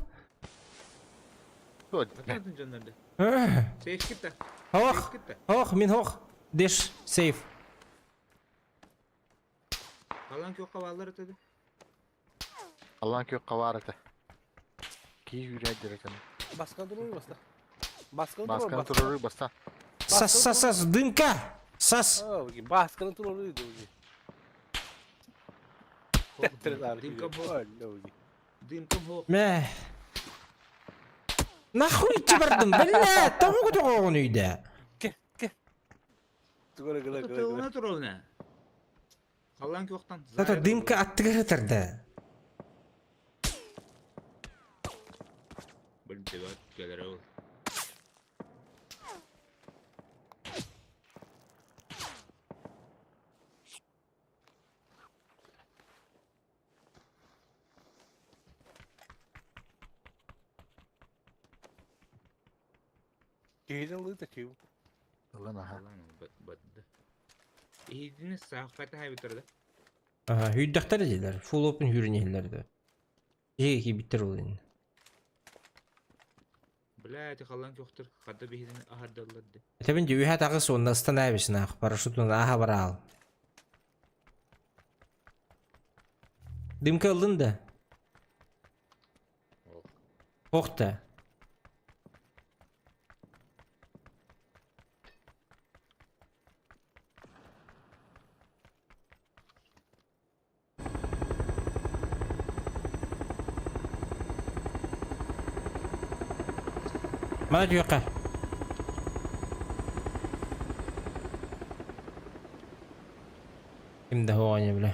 Кто? Ататын дьоннорду. Сейф китта. Ох, Сейф китта. ох, мин ох. Деш, сейф. Халан кök хавалар өтөдү. Аллан кök хабар этэ. Кии үүрэ дирэтэн. Баскан турur баста. Баскан турur Басканы туруру баста. Сас, сас, сас, дымка. Сас. Басканы турur диye. Дымкам хо. Дымкам хо. Мә. Нахуй ти бардым, бля, тому тоғын үйде. Ке, ке. Тугара гыла гыла гыла. Тылына турулна. Халан көктан. Зато дымка аттыгырытырды. Билди бат келер ол. Кейден лыта кив. Ылын аха. Халан бат. Ихидини саахката хайбытырды. Ага, үйдақтар дейлер. Full open хүрінелерді. Жеге биттер ол енді. Бля, ти халан көктөр хата бихидини ахардалларды. Тебін де үйә тағыс онда остановишься нах, парашютын аха бара ал. Дымка ылдын да. Ох. Ох та. Мана түйеққа. Кимде хоғаны бля.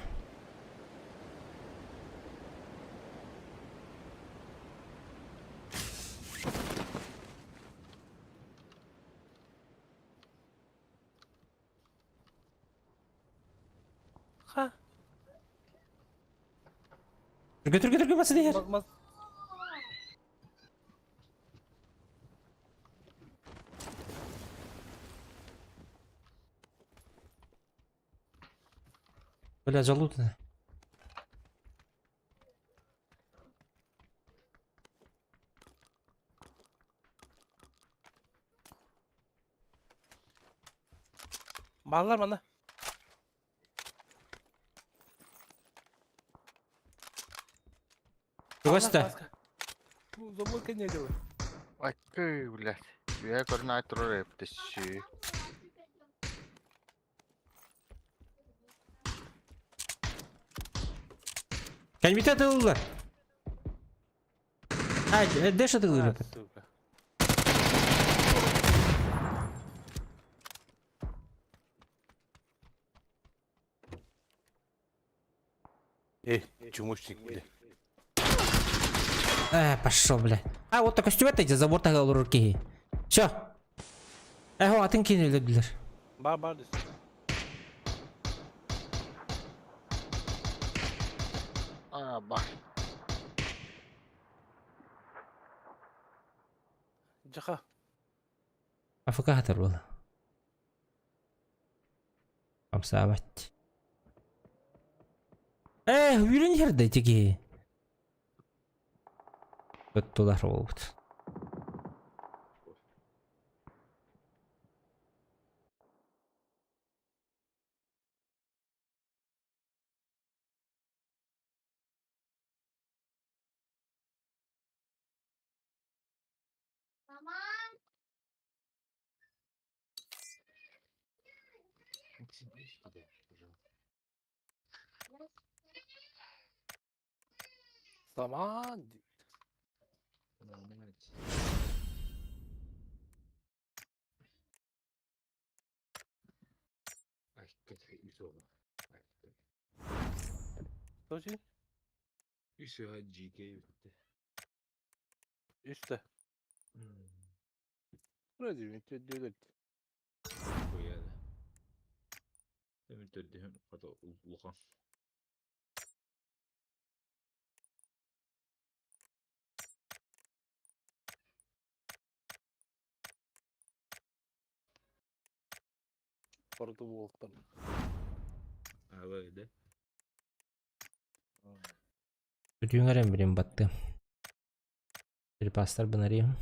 Ха. Түрге түрге түрге басы дейер. Маз Бля, залутано. Баллар мана. Тугаста. Зомбой не делай. Айкы, блядь. Үйэ көрүн ай турар эптеши. Кэлбитэ тыллар. А, дэш атылыр. А, сука. Эй, чумочник, бля. Э, пошел, бля. А, вот такой стювет эти забор тага олорор киһи. Все. Эхо, атын киһини өлөрдүлэр. Бар бар десен. А, бар. Жаха. АФК хатар буола. Хамсаабат. Э, үүрэн иһэр да ити киһи. Ыттылар буолбут. Максим, иди сюда, пожалуйста. Саман. Нормально. Ай, как изола. Точи? Үсөһө GK бүттэ. Үстэ. Вроде төрдүгөт. Куяда. Эми төрдүһүм хата улахан. Порду буолтан. Ава да. Бүтүүҥ эрэн билин батты. Припастар бынарыйым.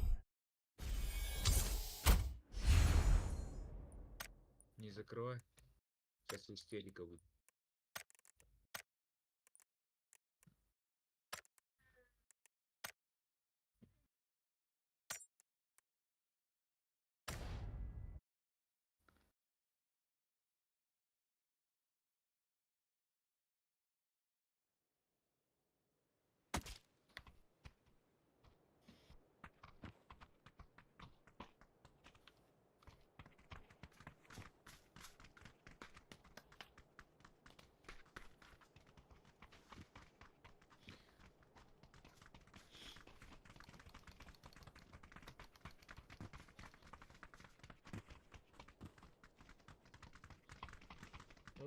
Не закрывай. Сейчас истерика будет.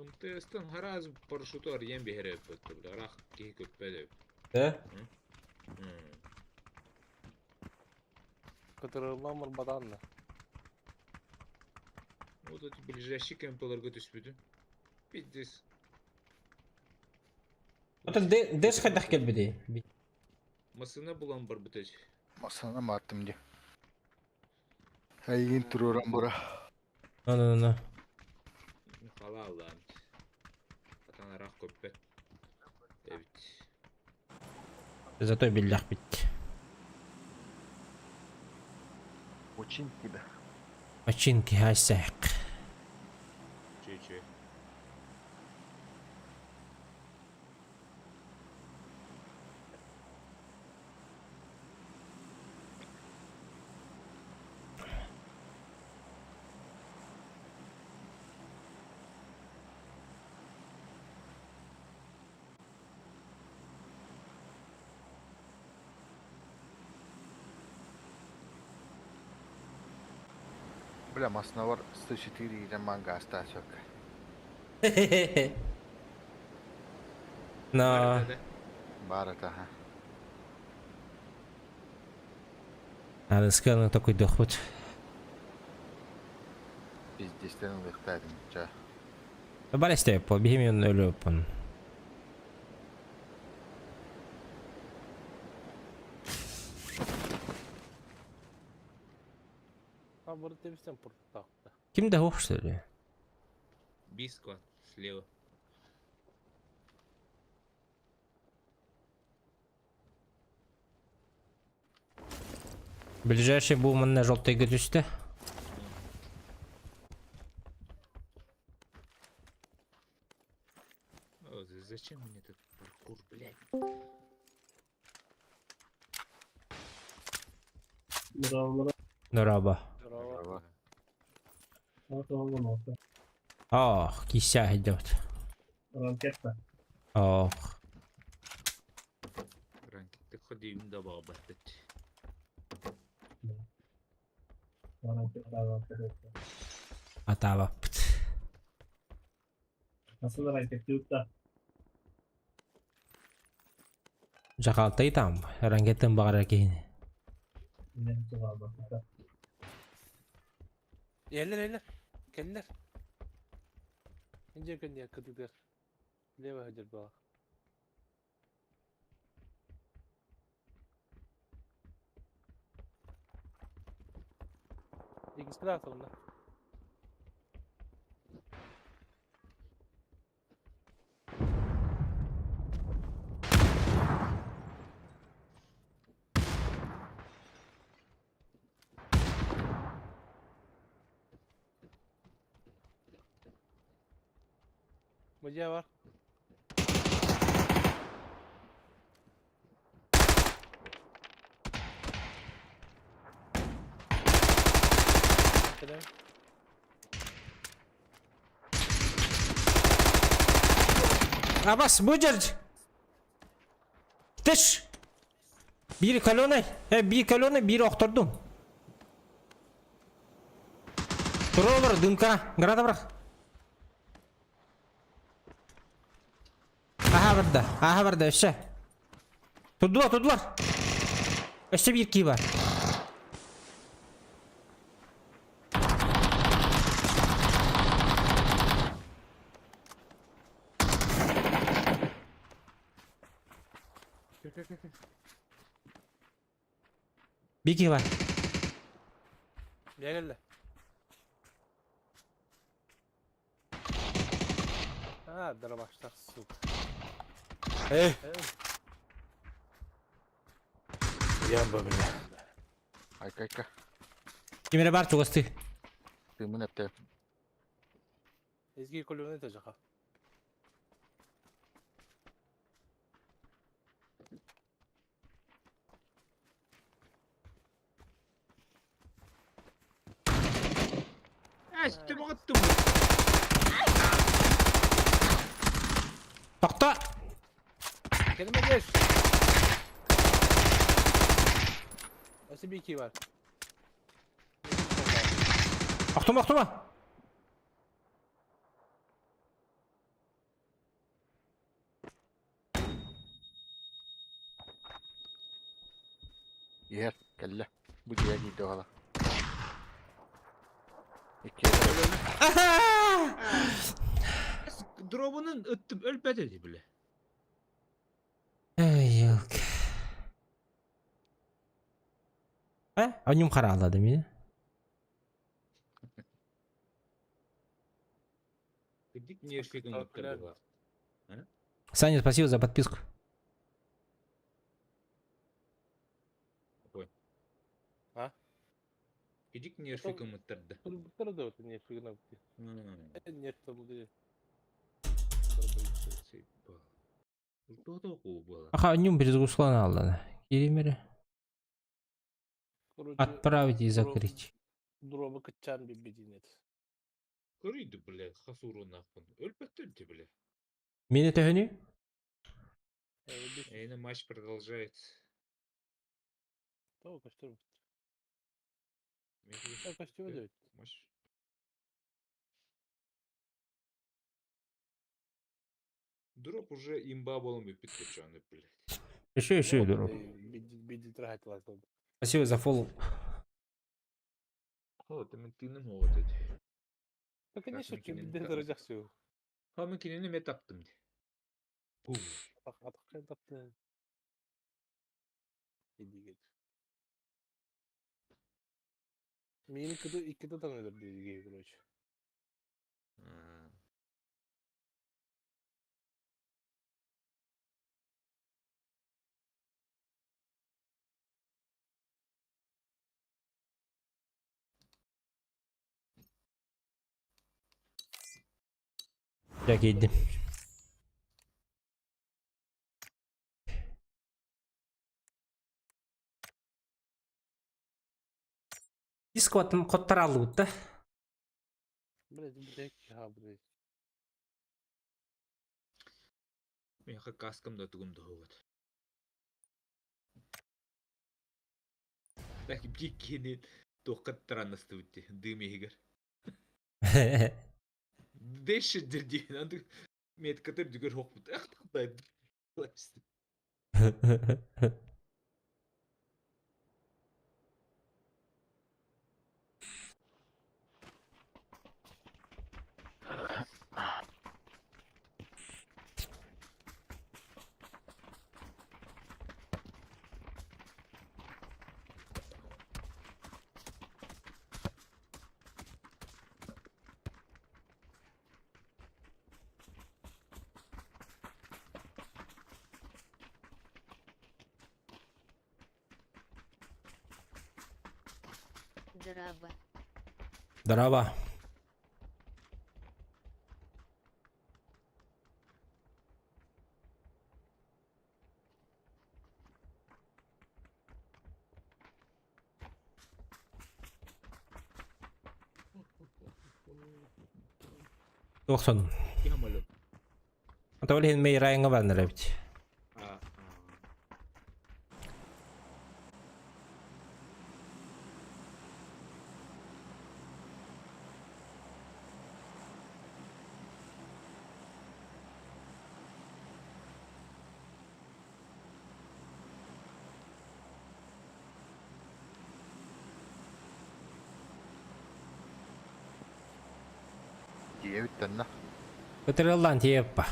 МТС-тан хараз парашюту арыйан биһэрэ өппөттө, бля, арах киһи көппөт эбит. Э? Кытырылламыр баданна. Вот эти ближайший кемпелерге түспүтүм. Пиздец. Отон дэш хайдах кэлбитий? Масына булан барбыт эти. Масана маттым ди. Айгин туруран бура. Ну ну ну. Халаллаан. Атан арах көппөт. Эбит. Зато биллэх бит. Очень тебя. Починки хасяк. Чү-чү. Бля, масна бар 104 иден манга астасок. Но. Бар это, ага. Надо сказать, такой доход. Пиздец, лыхтадым, ча. Балесте, по бихимин өлөппун. А бары тебистен пуртакта. Ким да хох что ли? Бисква слева. Ближайший бу манна желтый түстэ. О, зачем мне этот паркур? Кур, блядь. Дорообо. Здорово. Ох, кися идет. Ох. Ранкетте ходим да бабатыт. Атаабаппыт. Дьахалтай там, рангеттен баҕарар киһини. Эллэр, эллэр. Кэллэр. Инже көнне кытыдыр. Лево хадыр баа. Иккис атылна. Мадья бар. Кэлэн. Абас, будешь? Тыш! Биир каленый, биир каленый, биир охтордум. Туролор, дымка, граната бырах. Аха барда, аха барда, өссө. Турдулар, турдулар. Өссө биир кии бар. Биир киһи бар. Бэгэллэ. А, дробаштах, сука. Эй! Э, Я бы, бля. Айка айка. Ким эрэ бар чугастыы. Тыыммын эптэ. Эзги көлүнэ тажаха. Эсти баҕаттым. Тохто! Кэлимэ деш. Өссө бики бар. Охтума, охтума! Иһэр кэллэ. Бу дьиэ киирдэ оҕала. Иккиэ Дробунун ыттым өлбөт эти бile. Эй, елки. Э, о нем харалады меня. Кырдьык нерфигин ыттар Саня, спасибо за подписку. Какой? А? Кырдьык нерфигин ыттарды. Тур да вот не фигна. Нет, там где. Аха, о нем перезагрузка алды. Киримери. Короче, Отправить и закрыть. дробы кытчан бибидинет. Көрүйді, бля, хасуру нахуй. Өлбөттөн те, бля. Мени төһөнү? Эйне матч продолжается. То костюм. Костюм делать. Матч. Дроп уже имба болом бүппүт кочаны, блядь. Еще, еще, дроп. Биди трахать Спасибо за фоллоу. О, ты мен тыным вот эти. Да, конечно, мен кинини биди дырыжаксы. Ха, мен кинини ме таптым. Бум. Атакка тапты. Иди Мени кыды иккиде таң өлөр короче. Я кийдим. Дискотын хоттараллыбыт да. Блядь, блядь, ха, блядь. Миэхэ каскам да тугум да суох. Так биир киһини туохха тараннастыбыт дии, дым иһигэр. Дэши дирдиин, аны метката үрдүгэр суохпут. Эх, Дороба. Дороба. Тохсон. Киһи Ата ол иһин мейрайыңа баранар эбит. Диэбиттэннэ. Көтөрөллан тиэппа.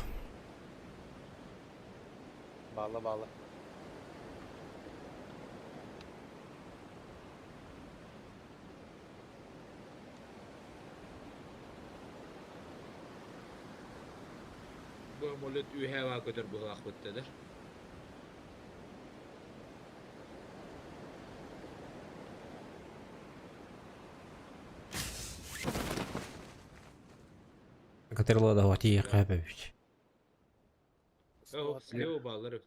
Bağla bağla. Бу амулет үһэ баа көтөр быһылаах быттадыр. Көтөрөлло да тиэ кэбэбит. О, слева баалар.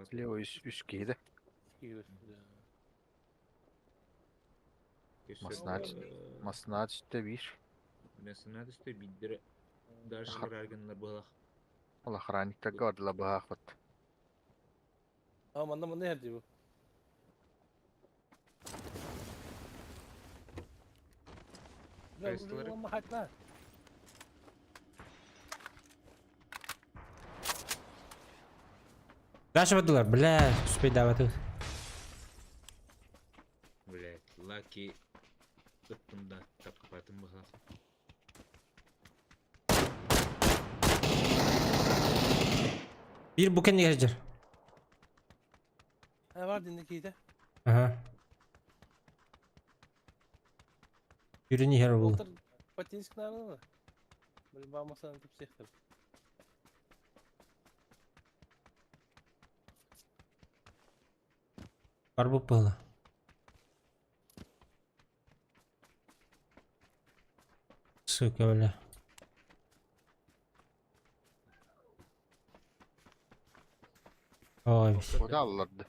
Слева үс үс киһи Масна түстэ биир. Масна түстэ биирдere дальше бараргыннар быһылаах. Ол охранниктарга бардыла быһаахпыт. А, манна манна herdi bu. Кайсылары? Дальше бардылар, бля, успей давать. Блять, Лаки ыттым да таппатым быһылаах. Биир бу кэннигэр дьэр. Ha var dinle kiydi. Ага. Бүрүн иһэр бул. Былтыр Патинск нарыны. Бил баамасан тип сехтер. Бар бу было. Сука, бля. Ой, Ода алларды.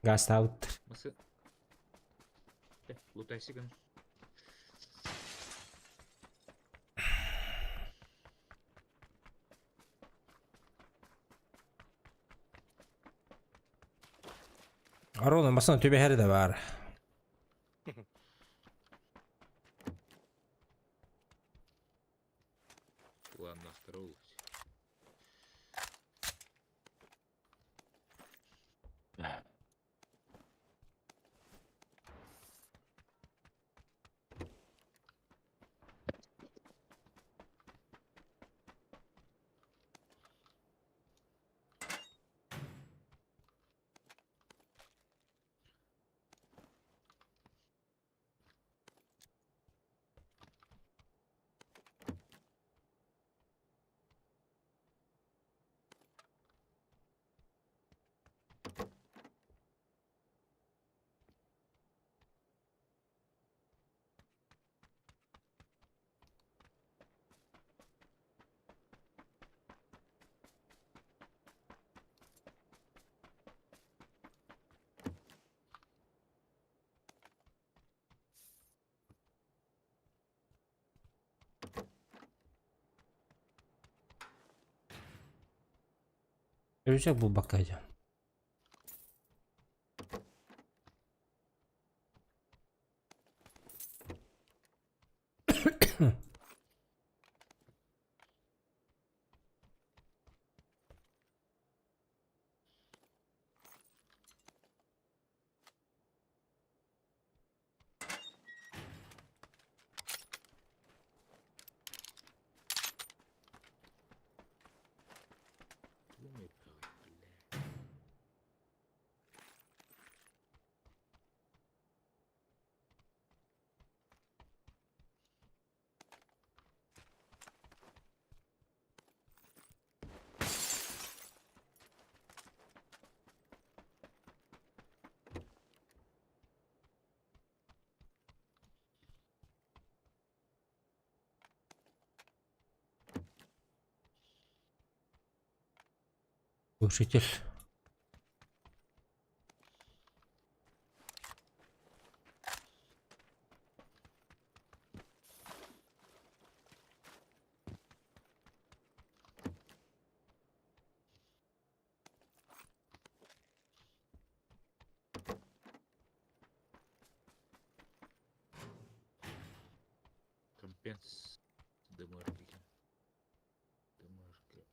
газ аут. Масы. Лутайсыгын. Арона масына төбе да бар. Уланнахтара ол. Рюкзак булбакка дьон. Думай, бля. Глушитель. Компенс ДМРки. ДМРки.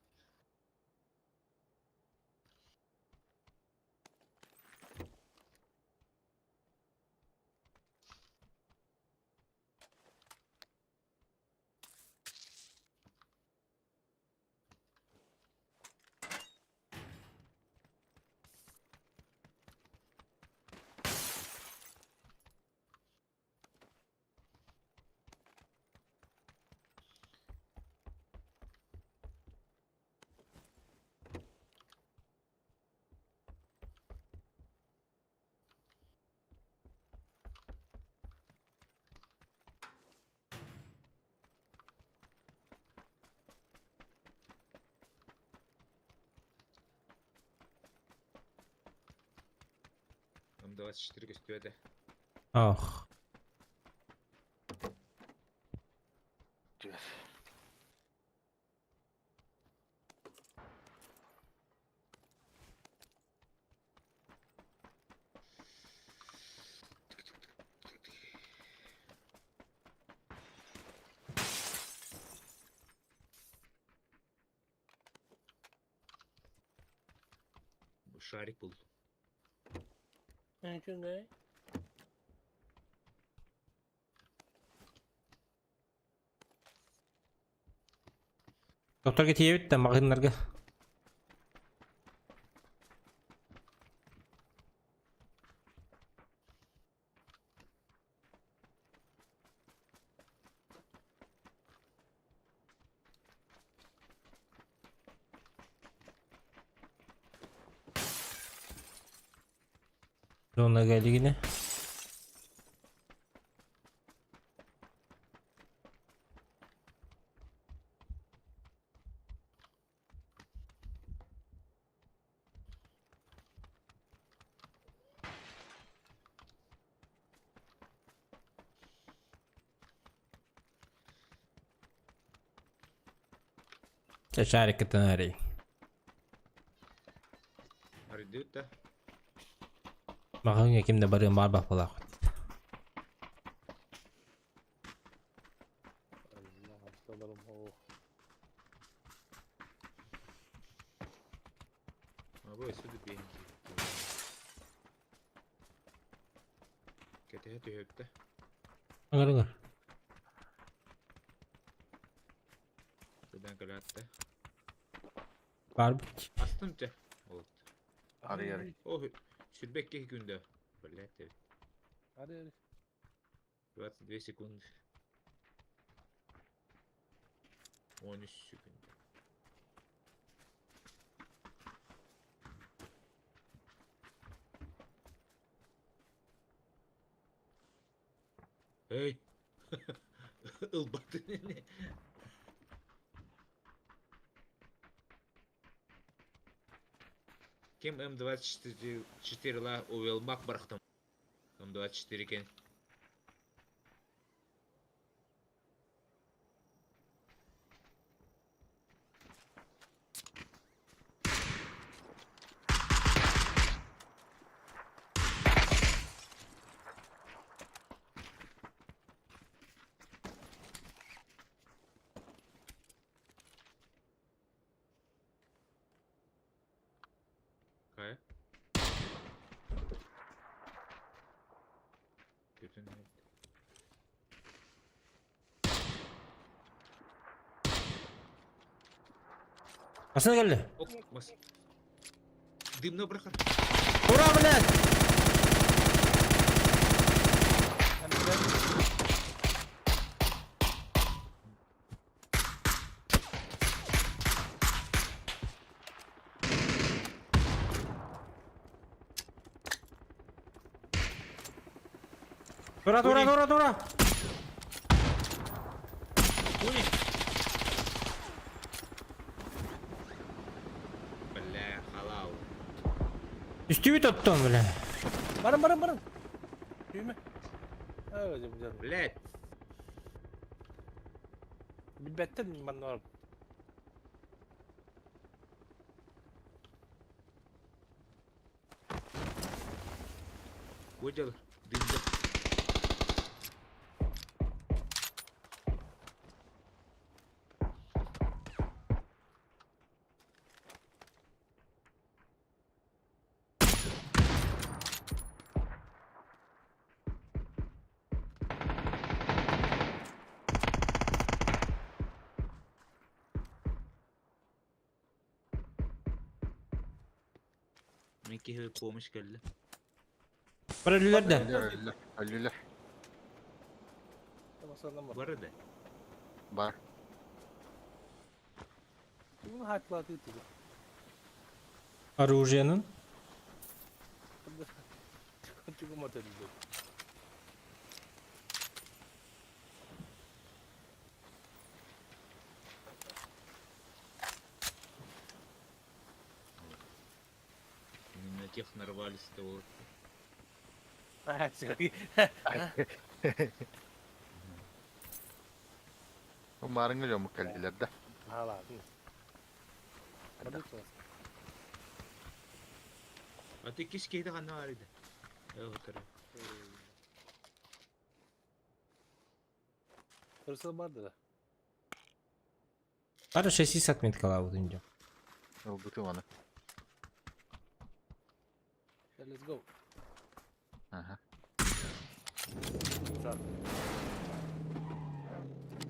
М24 көстүөтэ. Ох. Шарик был. Үчүгэй. Докторга тиийэбит да маҕаһыыннарга. Зонага илигинэ. Чэ, шариккытын арый. Арыйдыбыт да. Маҕаһыыҥҥа ким да барыан баҕарбат буолаахпыт. Allah hastalarım oh. Абы өссө да биэһин Кэтэһэ түһүөптэ. Ыҥыр ыҥыр. Кыдан кэлээтэ. Баар бит. Астым чэ. Вот. Арый арый. О, сүрбэкке күндө. Блядь, эбит. Hadi hadi. 22 секунды. 13 секунд. Эй! Ылбатын Ким М24 ла увелмак барахтым. М24 кен. Массыына кэллэ. Ок, мас. Дымно бырахар. Ура, блядь! Тура, тура, тура, тура! Бля, халау. Үстүбүт оттон, бля. Барın barın barın. Büyüme. Evet hocam. Блядь. Bilbetten ben var. Выдел. Дымда. Мен киһи помощь кэллэ. Бар өлүлэр да. Өлүлэр, өлүлэр, өлүлэр. Tamam sonradan bak. Бар да. Бар. Bunu hype'ladı dedi. Оружиенын. Çıkı modeli. На тех нарвались того. Ha, çıkı. Умарыңы жомук кэлдилэр да. Hala. Hadi А ты кис кейді қана бар еді. Э, отыр. Hırsız vardı da. Бар 6 отметкалабыт инде. Ылбытым аны. Let's go. Аха. Sağ.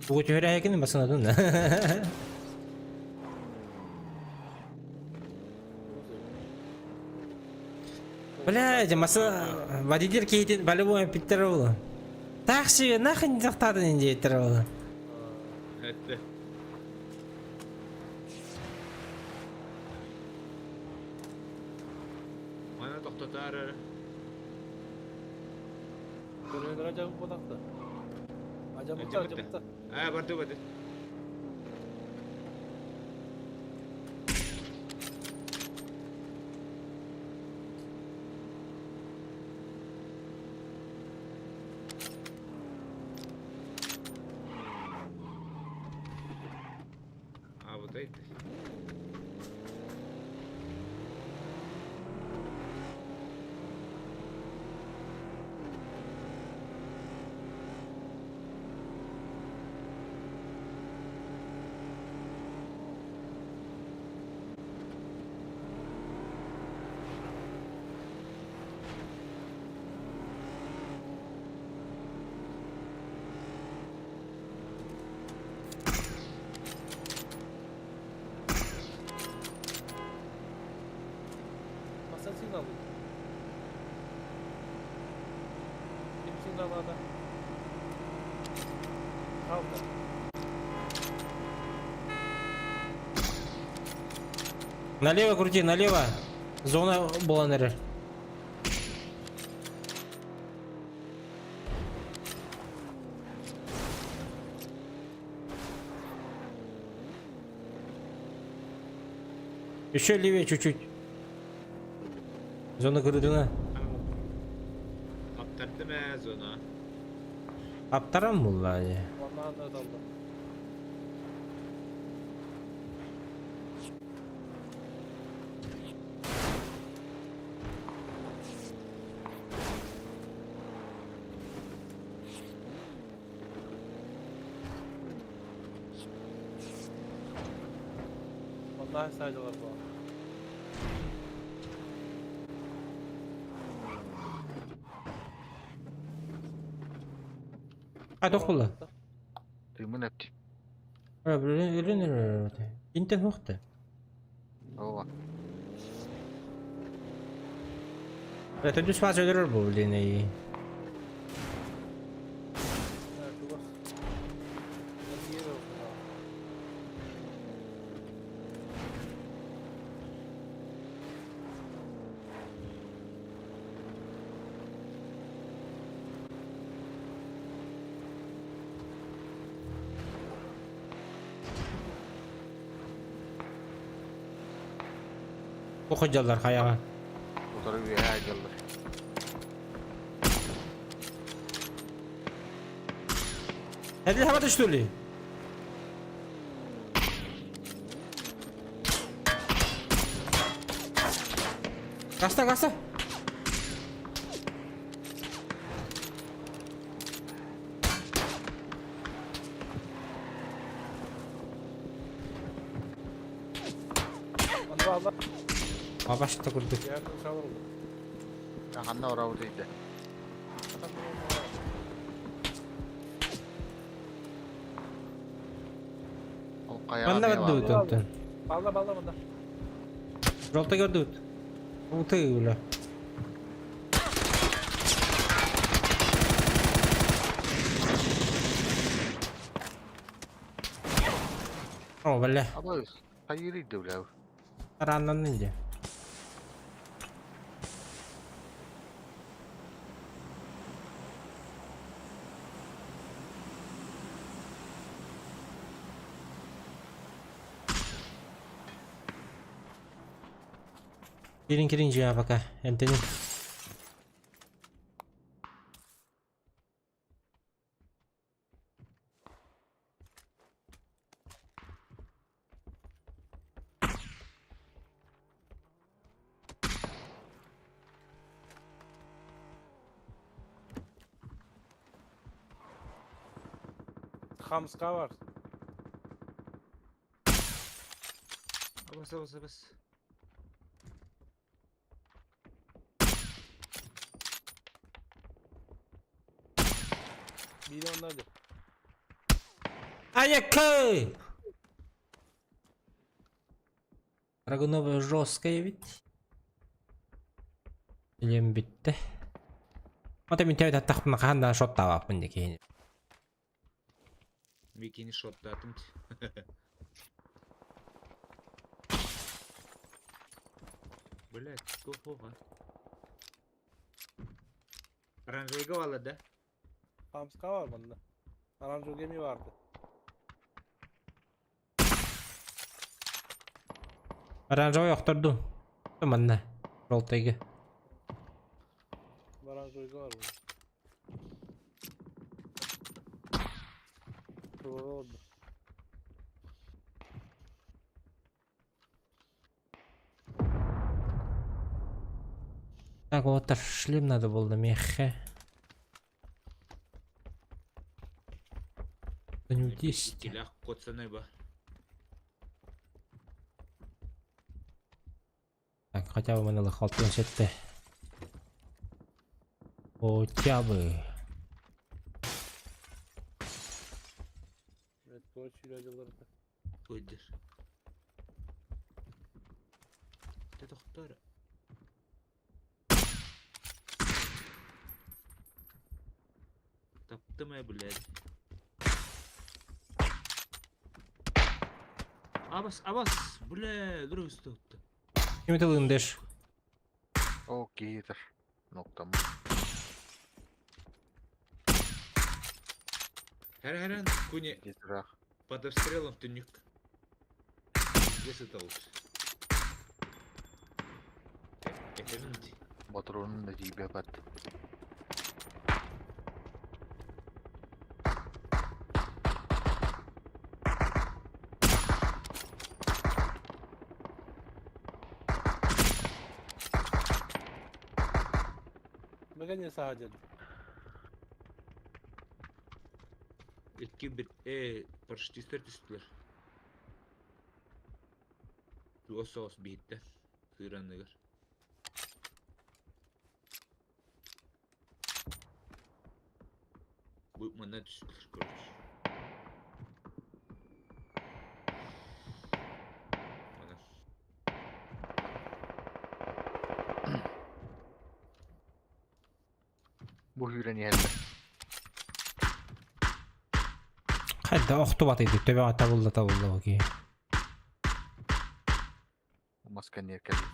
Бу түһэрэ басынадын да. Блядь, маса водитель кейтин по-любому питтер болу. Такси нахрен захтадын инде иттер болу. Это. Мана тоқтатар. Görevler acaba bodakta. Acaba Acaba acaba. А, барды барды. А, вот это. Masasını alın. Kimsin alada? Kaldı. Налево крути, налево. Зона буолан эрэр. Еще левее чуть-чуть. Зона грудина. Аптарды мә зона. Аптарам булла. Vallahi ne daldı. Vallahi saydılar bu. an. А, тох булла. Тыымын эпти. Интен хохты. Ооба. Это дүс фаза өлөрөр бу, блин, и. Чугас. Эргиэр олордо. Бу ходьаллар хайаҕа. Утары үөһээ айдаллар. Эдил хаба что ли? Каста, каста. Онно бааллар. Абашта курдук. Ярдым шалыр oldu. Ханна орабыт ыйда. Ол хайаҕа Манна эмиэ көрдүбүт бааллар. онтон. Балла балла мында. Жолта көрдүбүт. Уты бля. О, бля. Абы хайыр иди бля. Тарааннан инде. Кирин кирин жия пока. Эмтенин. Хамска var. Абас, абас, абас. Biri onlardı. Аякэй! Драгунова жесткая ведь. Илем битте. Ата мин тәбет аттахпын хаан шот табаппын декейин. Бикини шоттатым. Блять, кого? Оранжевый вала, да? Hamska var bunda. Aranjo gemi vardı. Оранжевый охтордум. Манна. Жолтайга. Aranjo var bunda. Doğru oldu. Так, вот шлем надо было мехе. Кто-нибудь есть? Телях коцаны ба. Так, хотя бы мы на халтын сетте. Хотя бы. Evet doğru ilacıları da. Көйдер. Ты доктор. Таптым я, блядь. Абас, абас, бля, другой стоп. Ким тылындыш? О, киитер. Ноктам. Хәрән, куни Киитер. под обстрелом төннүк. Здесь это лучше. Эфеминти. Батронун да жибе бат. Мегене саха деді. Икки бир парашютистер түстүлөр. Туос соос биһиттен. Сыыранныгар. Бу манна түстүлөр, короче. Мана. Бу сүүрэн иһэллэр. Хайда охтубатый төбөҕө табылла табылла бу киһи. Мас кэнниэр кэллим.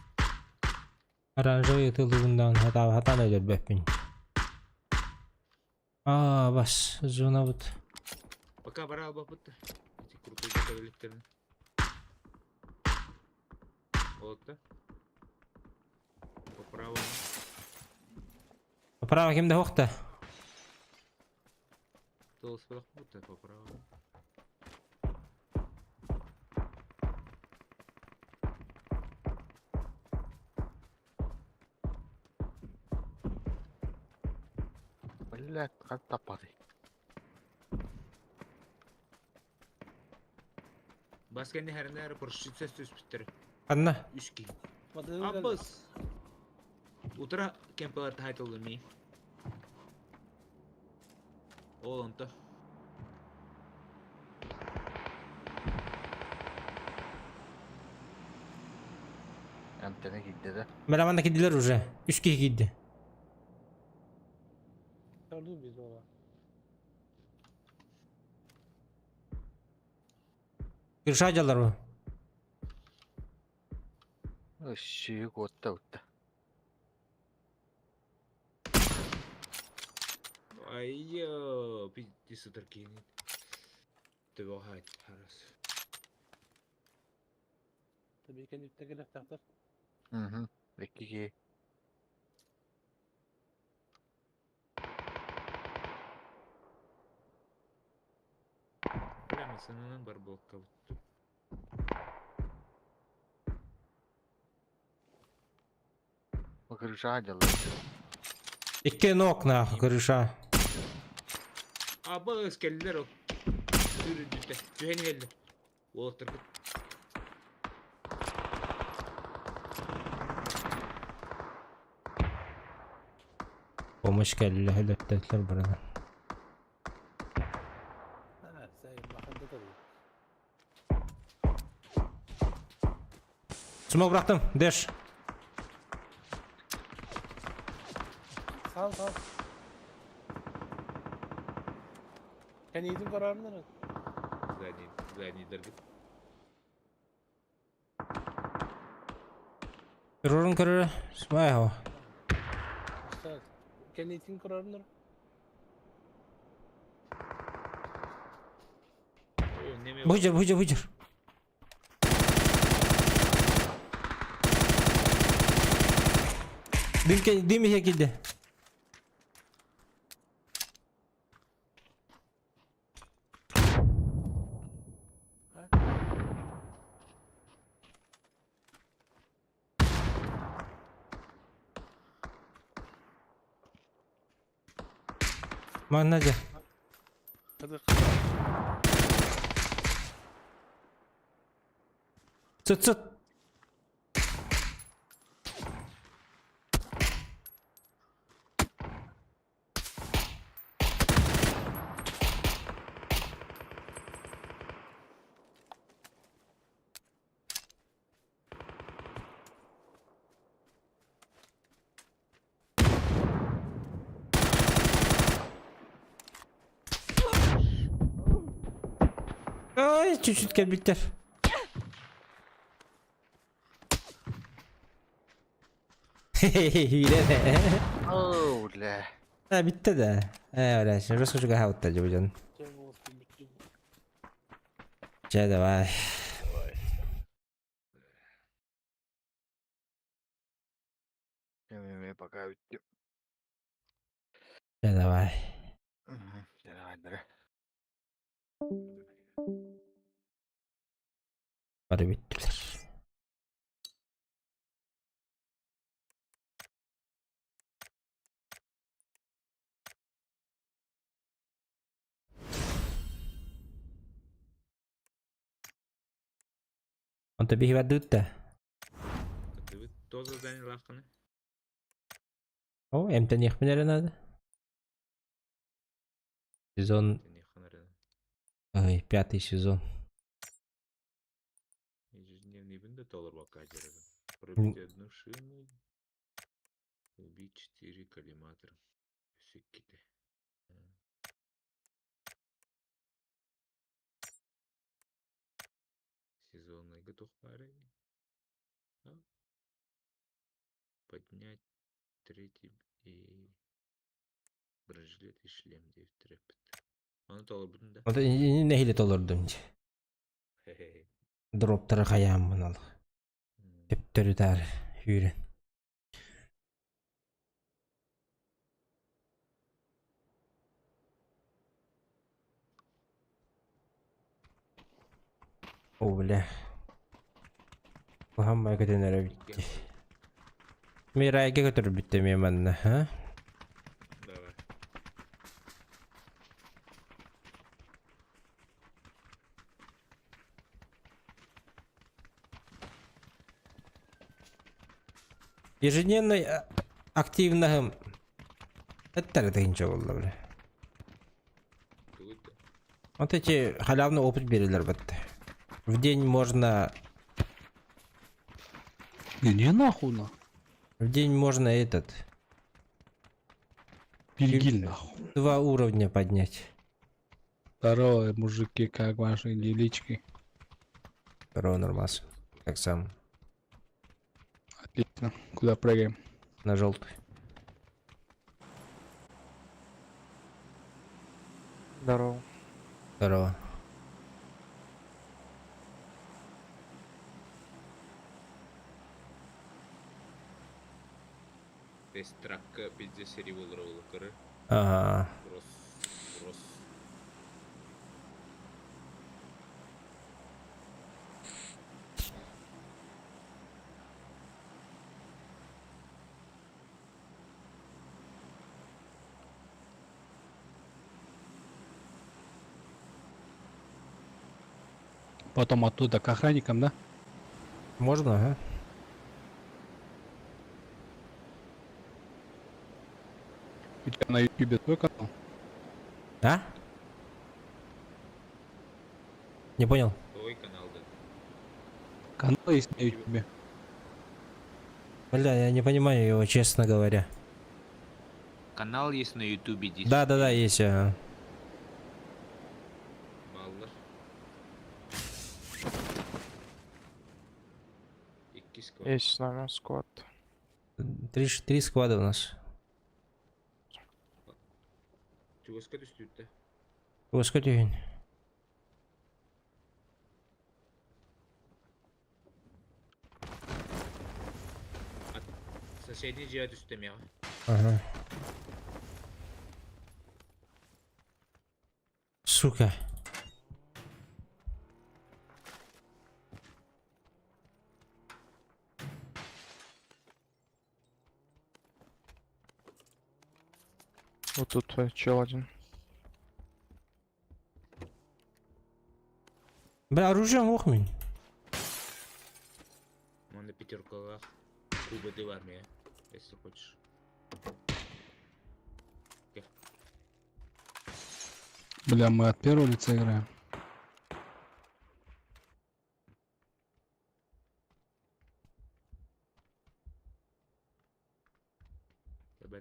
Оранжевый ытыллыбындаан хатаан өлөрбөппүн. Аа, бас, зонабыт. Пока бара албаппыт да. Ити крутой кэлиликтерин. Болотта. По правому. По правому ким да хуохта? Толспадах будто по правому. Блядь, как таппатый. Бас кэннэ хэрнээр парашютсес түспүттэр. Анна. Үс киһи. Матыгы кэллэ. Абыс. Утара кемпелер тайтылды ми. Ол онто. Эмтэнэ киирдэ да. Бля, манна киирдилэр уже. Үс киһи киирдэ. Gördün biz onu. Крыша дьаллар бу. Өссүү куотта утта. Айя, пизди сытар киһини. Төбөҕө харас. Tabii kendi кэлэхтээхтэр. Мгм. Икки киһи. Прямо сынынан бар блокка бутту. Бу крыша дьаллар. Икки ног нахуй, крыша. Абыс кэллилэр ол. Үрүдүттэ. Түһэн иһэллэр. Уолаттаргыт. Помощь кэллэ, өлөттөтүлэр барыны. Ha, sen bakanda tabii. Смок бырахтым, Дэш. Sal sal. Кэнниитин көрөрүн Задний, заднийдэргит. Көрөрүн көрөрө. Смайхо. Кэнниитин көрөрүн О, неме Быдьар, быдьар, быдьар. Дым, дым иһэ киирдэ. Манна дьэ. Hadi. Сыт сыт. Ай, чуть-чуть кэлбиттэр. Хе-хе-хе, Оо, бля. А, бүттэ да. Э, бля, расскажу, как вот дьон. Чэ, давай. Эмэ пока бүттүм. Чэ, давай. Давай, давай. Бары бүттүлэр. Онто биһи бардыбыт да. Ты тоже задание лавканы? О, эмтэниэхпин эрэ надо. Сезон... Ой, пятый сезон. Ежедневный да доллар пока Пробить одну шину. Убить 4 коллиматора. Өссө иккитэ. Сезонныйга туох баарый? Поднять третий и бронежилет и шлем диэбиттэр эппит. Ону толорбутун да? Вот нэһилэ толордум дии. Дроптары хайааммын ол. Төптөрү таары сүүрэн. О, бля. Куһаҕан көтөн эрэ бүттэ. Мирайга көтөрбүттэ эмиэ манна, а? Давай. Ежедневный активнаһым эттэр тыһыынча буолла бля. Вот эти халявный опыт берелер бытты. В день можно... Не, не нахуй на. В день можно этот... Перегиль нахуй. Два уровня поднять. Здорово, мужики, как ваши делички? Здорово, нормас. Как сам? Отлично. Куда прыгаем? На желтый. Здорово. Здорово. Рестракка пиздец сери болар ол көрөр. Ага. Рос, рос. Потом оттуда к охранникам, да? Можно, ага. У тебя на ютубе твой канал? А? Не понял. Твой канал, да. Канал есть на ютубе. Бля, я не понимаю его, честно говоря. Канал есть на ютубе здесь. Да-да-да, есть. Ага. Баллар. Икки сквад. Есть с нами сквад. Три сквада у нас. Чугаска түстүттэ. Госка түһүн. Соседний дьиэ түстэ миэхэ. Ага. Сука. Вот тут чел один. Бля, оружие суох мин. Манна пятеркалаах. УБД в армии, если хочешь. Бля, мы от первого лица играем. Об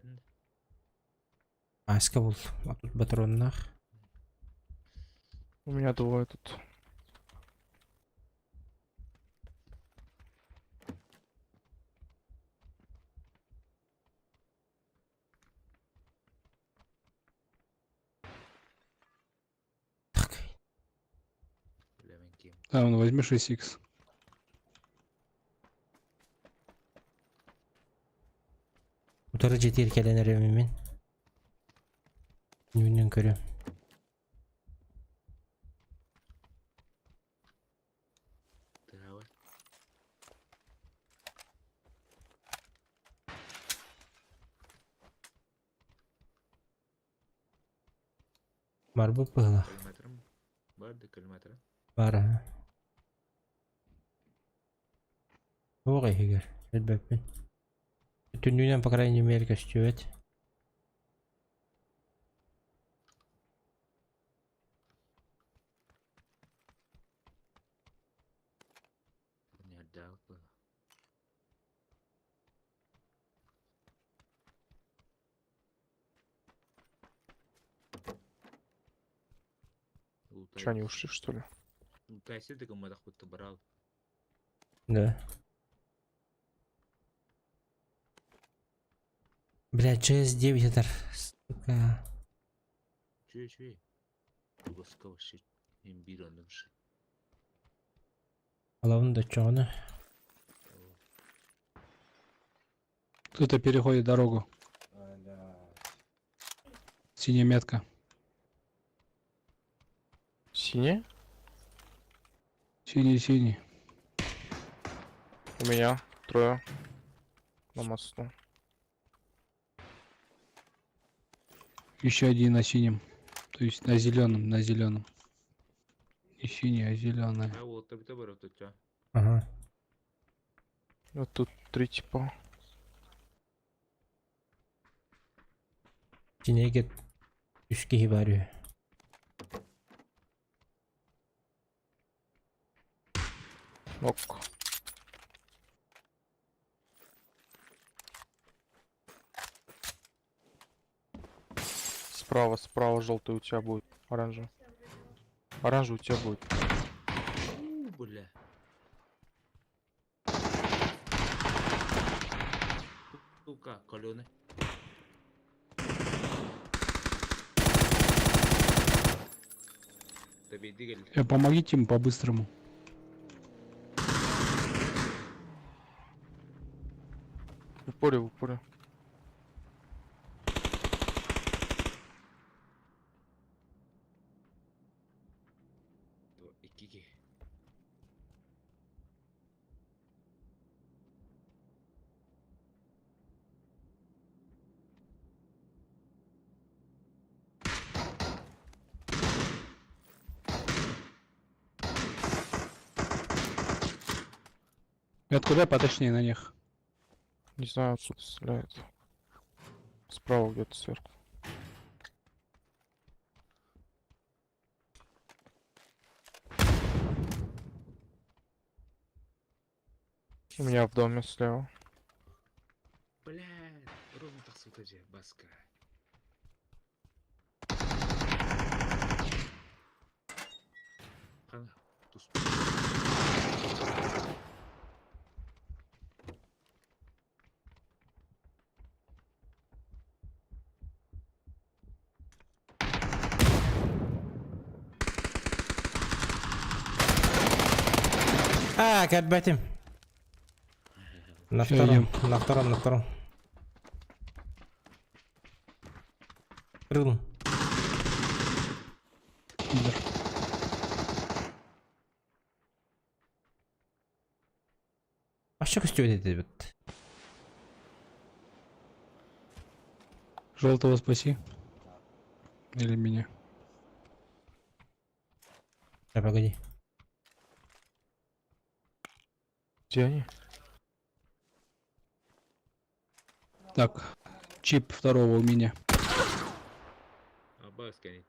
Аська был. А тут патроннах. У меня двое тут. Так. Бля, мен кем. Да, ну возьми 6х. Утары жетер кэлэн эрэбин мин. Нүннен көрө. Давай. Барбыт быһыылаах. Коллиматорым. Бар да коллиматора. Бар аха. Суох иһигэр. Билбэппин. Түннүнэн по крайней мере көстүбэт. Не отдал было. Че, они ушли, что ли? Лутайся да гымматах будто брал. Да. Бля, CS9 это... Сука. Чү чү. Тугаска вообще имбир оннук. Алабын да чоҕуна. Кто-то переходит дорогу. Синяя метка. Синий? Синий, синий. У меня трое. На мосту. Еще один на синем. То есть на зеленом, на зеленом. Не синий, а зеленый. А вот табита бар отуча. Ага. Вот тут три типа. Синеге үс киһи баар үһү. Нок. Справа, справа желтый у тебя будет. Оранжевый. Оранжевый у тебя будет. У, бля. Сука, каленый. Табиди кел. Помогите им по-быстрому. В упоре, в упоре. Икки. Откуда поточнее на них? Не знаю, откуда стреляет. Справа где-то сверху. У меня в доме слева. Бля, ровно так сука же, баска. Хана, тус. А, көрбөтүм. На Всё, втором, идём. на втором, на втором. Прыгнул. Пидор. А что костюм это? Желтого спаси. Или меня. Да, погоди. Где они? Так, чип второго у меня. А баска не.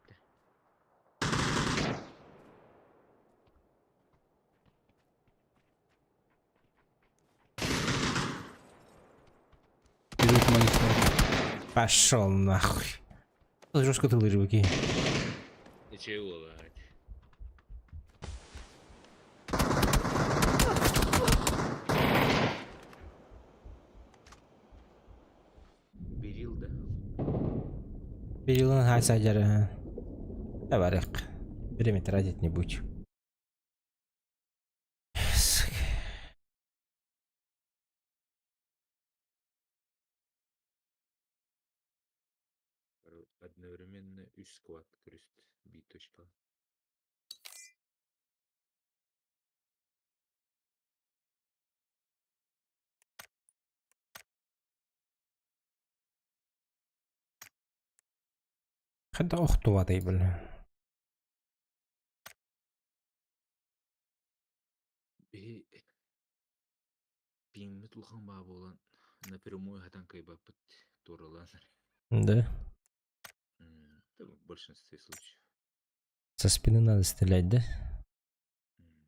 Идут в мою сторону. Пошел нахуй. Тут жестко ты лыжи, окей. Ничего, ладно. Берил, да? Перилын хасадер. Давай, Время тратить не будь. Сука. Одновременно үс сквад крест би точка. Хада охтуатай, бля. Би пиңмит улхан баа болан напрямую хатан кайбаппыт туралан. Да. Да, в большинстве случаев. Со спины надо стрелять, да? М.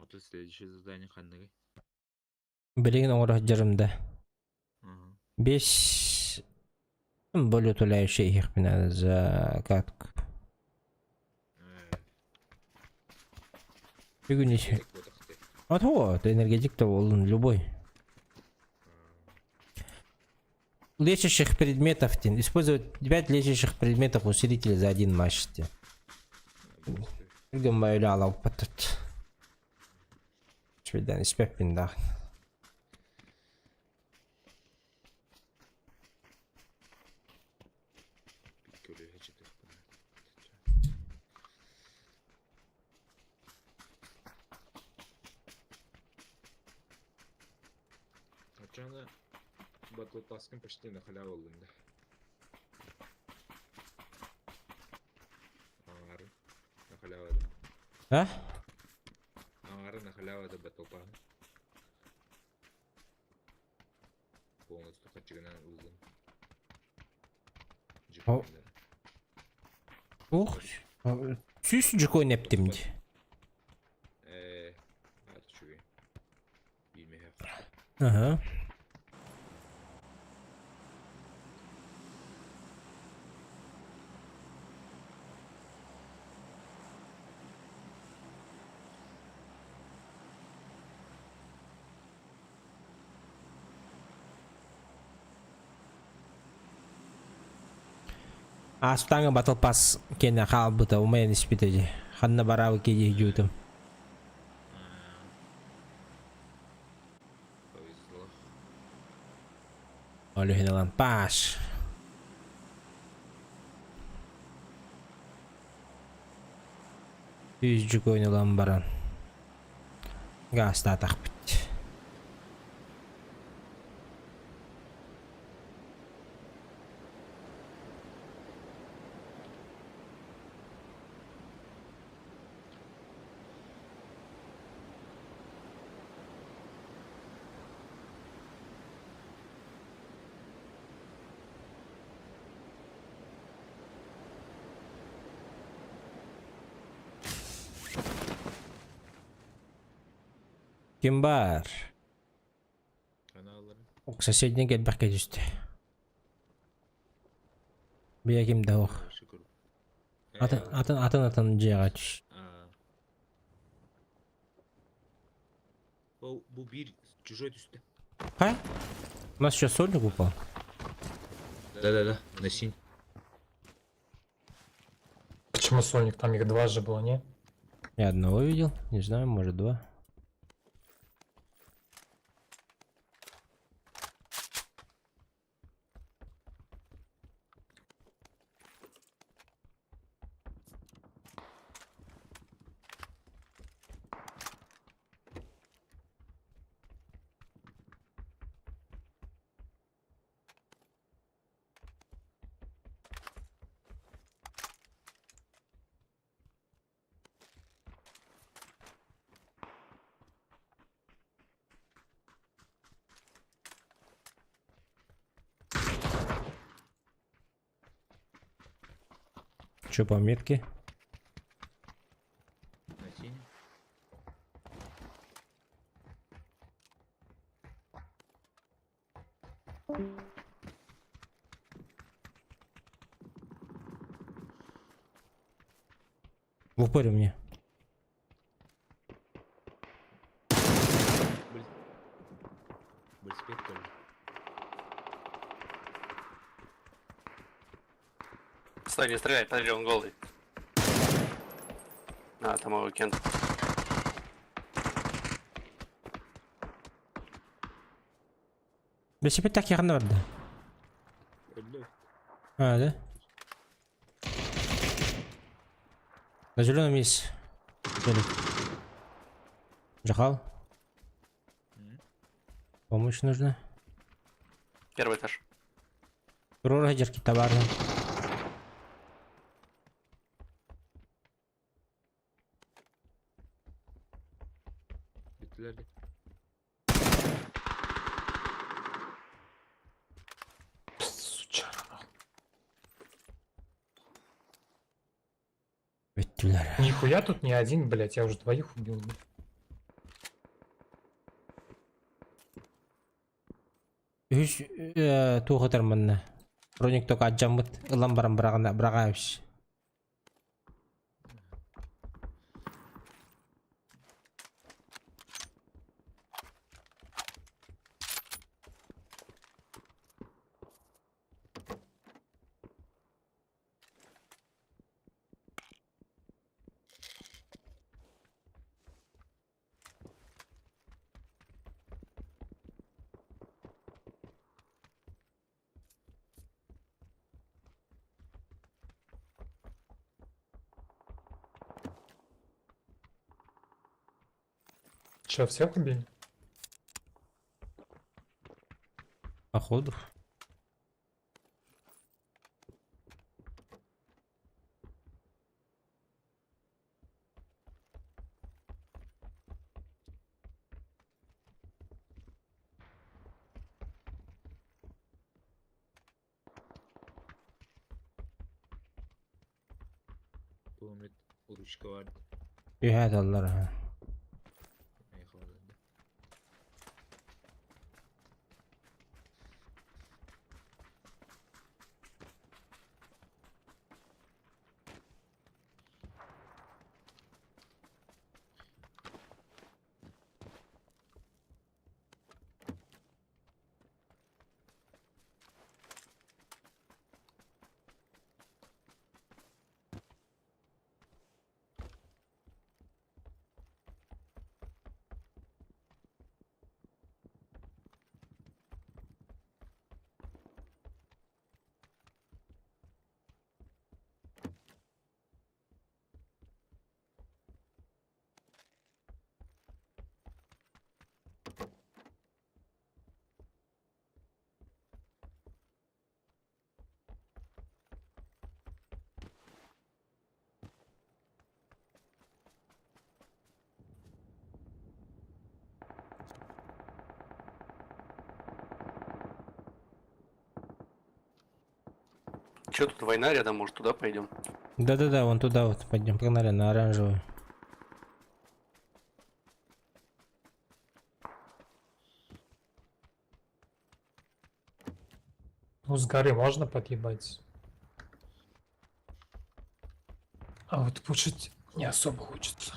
Это следующее задание ханныгый? Билигин оҥоро сылдьарым да. Ага. Биэс более утоляющий иһиэхпин за катку. Бүгүн ис. А то, энергетик то буоллун любой. Лечащих предметов тин. Использовать 5 лечащих предметов усилителя за один матч тин. Гымма өлө алалпатыт. Үчүгэйдэн испэппин даҕаны. Оччоҕуна Battle Pass'кын почти на халяву ыллыҥ да. Аҥаарын на халява да. А? Аҥаарын на халява да Battle Pass. Полностью хачыгынан ыллым. О. Ух, сүүс дьукуон эптим дии. Ээ, аата үчүгэй. Биир Ага. Ааспытааҥҥа Battle Pass киэнэ хаалбыта, умайан испитэ дии. Ханна бараабы киһи дьуутум. Повезло. Ол иһин ылан паш. Үс дьукуон ылан баран гаастаатахпыт. Ким баар? Аналарын. Соседний элбэххэ түстэ. Бэйэ ким да суох. Шүкүр. Атын атын атын атын дьиэҕэ түс. Ол бу биир чужой түстэ. Ха? У нас сейчас сольник упал? Да-да-да, на синь. Почему сольник? Там их два же было, не? Я одного видел, не знаю, может два. Че по метке? На синь. В упоре мне. Бөлспет тоже. Стой, не стреляй, подожди, он голый. А, там его кент. Велосипед так явно барда. Өллө. А, да? На зеленом есть. Велик. Жахал. Помощь нужна. Первый этаж. Рора дерки товарно. Бүттүлэр. Сучара. Бүттүлэр. Нихуя тут не один, блять, я уже двоих убил. блядь. Үһүс э, туох ытар манна. Броник только алдьаммыт ылан баран быраҕына быраҕаабыс. Че, всех убили? Походу. Пулемет ручка бар. Үһэ даллар аха. Мехалады. Че тут война рядом, может туда пойдем? Да-да-да, вон туда вот пойдем. Погнали на оранжевую. Ну, с горы можно подъебать. А вот пушить не особо хочется.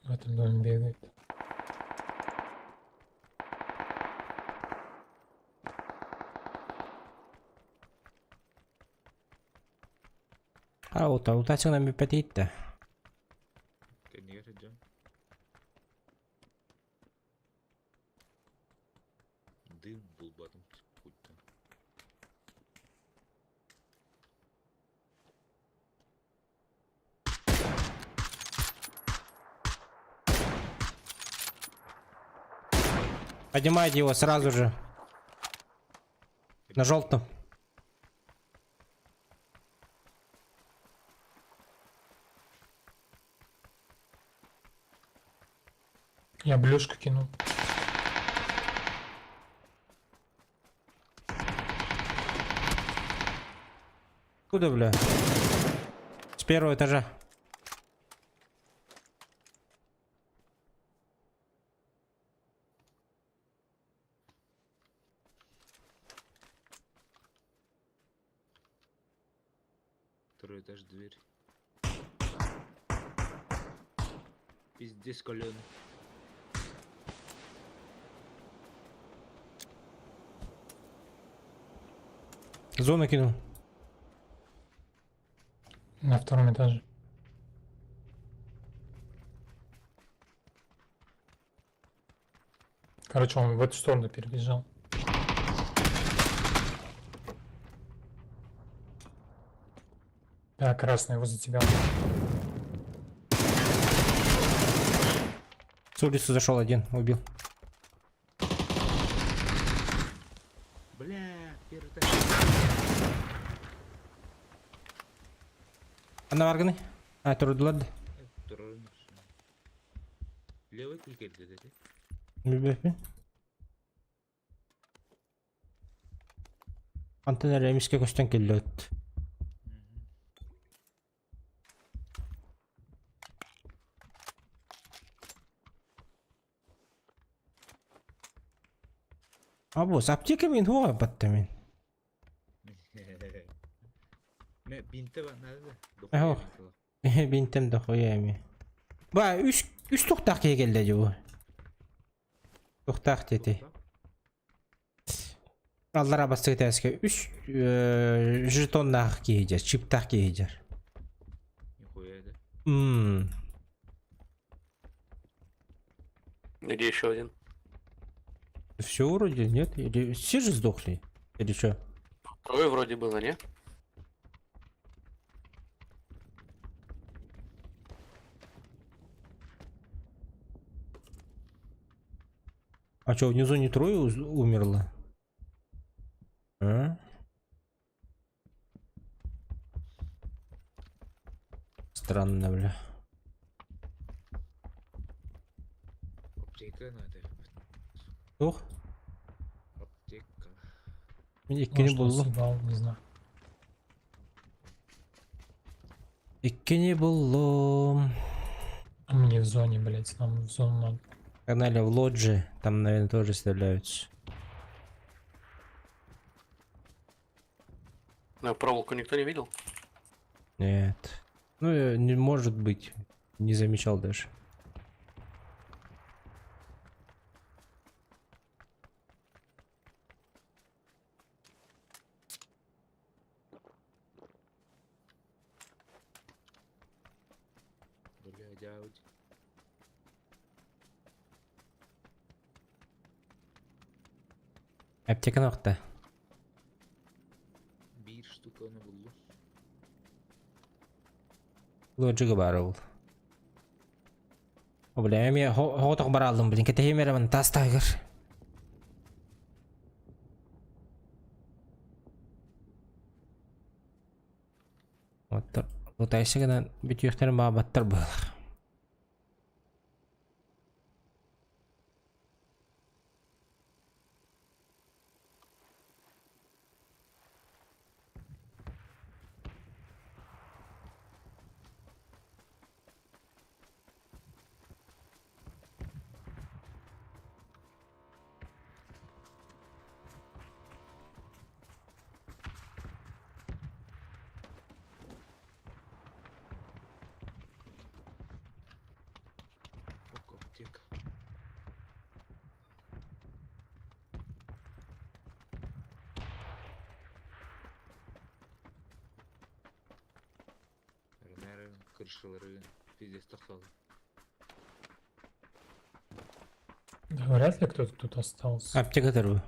В этом доме бегает. А, вот, а вот нам пятит-то. Кэннигэр сылдьан. Дым булбатым путтан. Поднимайте его сразу же. На желтом. Я блюшку кинул. Куда, бля? С первого этажа. Второй этаж дверь. Пиздец колен. Зону кинул. На втором этаже. Короче, он в эту сторону перебежал. Да, красный возле тебя. С улицы зашел один, убил. Бля, первый этаж. Ана варганы. А, турдулар. Турарын. Левый килкелди dedi. Билбэппин. Антон эрэ эмискэ көстөн кэллэ от. Абос, аптека мин хуа батта мин. Ме бинте бар надо. Ох. Бинтем да хуя эми. Ба, үс үс туохтаах киһи кэллэ дии бу. Туохтаах диэтэй. Аллара бастакы этээскэ үс э, жетоннаах киһи дьэр, чиптаах киһи дьэр. Нихуя да. Мм. Где еще один? Все вроде, нет? Или все же сдохли? Или что? Трое вроде было, не? А что, внизу не трое умерло? А? Странно, бля. Аптека надо. Ох, Аптека. иккини Может, он буллум. съебал, не знаю. Иккини буллум. А мы не в зоне, блять, нам в зону надо. Погнали в лоджи, там, наверное, тоже стреляются. Ну, проволоку никто не видел? Нет. Ну, не может быть. Не замечал даже. Бля, дядь. Аптека нахта. Bir штука onu buldu. Лоджига баар ол. О, бля, эмиэ хоҕотох барааллым, блин, кэтэһиим эрэ маны таас таһыгар. Оттор, лутайсы гынан бүтүөхтэрин баабаттар быһалар. Ок, аптека. Ренерин, крышалары, пиздец тахсалы. Да, вряд ли кто-то тут остался. Аптека тарбы.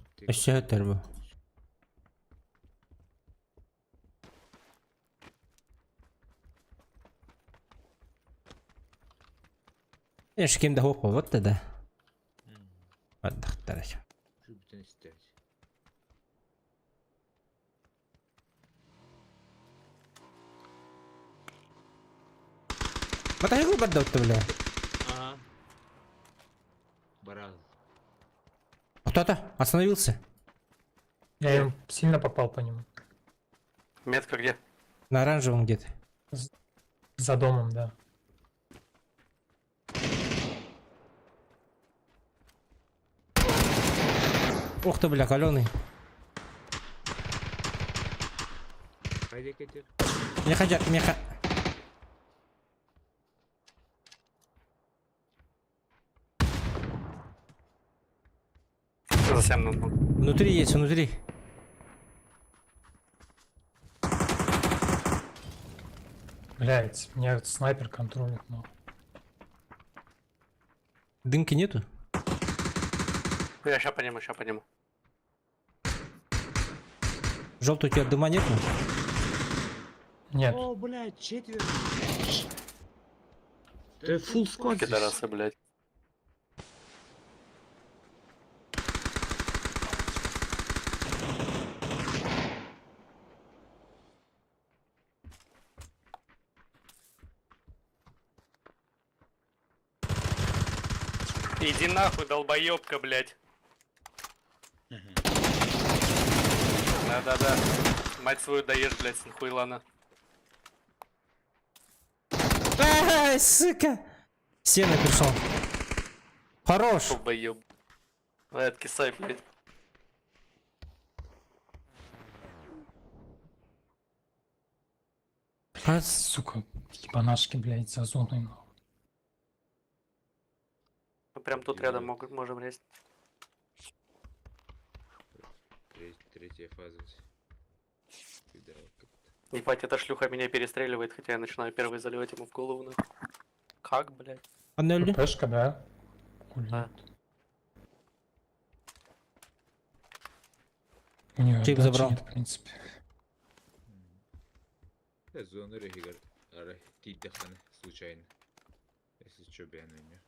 Аптека. Өссө тарбы. Эш ким да хоп вот да. Отдохтар. Şu bütün ister. Мотоцикл барда бля. Ага. Барал. Кто-то остановился. Я им сильно попал по нему. Метка где? На оранжевом где-то. За домом, да. Ух ты, бля, каленый. Haydi getir. Не хотят, меха. За мной. Внутри есть, внутри. Блять, меня снайпер контролит, но. Дымки нету? Ну, я ща подниму, ща подниму. Желтый у тебя дыма нету? Нет. О, блядь, четверо. Да фулл сквад здесь. Пидорасы, блядь. Иди нахуй, долбоебка, блядь. Да-да-да. Мать свою даешь, блядь, хуйлана. Ай, сука! Сено пришел. Хорош! Долбоеб. Давай, откисай, блядь. А, Сука, ебанашки, блядь, за зоной, нахуй. Мы прям тут рядом можем лезть. Третья фаза. Пидорка. Ебать, эта шлюха меня перестреливает, хотя я начинаю первый заливать ему в голову, нахуй. Как, блядь? Панель. ППшка, да? Хули Да. нет. У нее Чип отдачи забрал. нет, в принципе. Да, зону регигар. Тиддаханы, случайно. Если чё, бен у нее.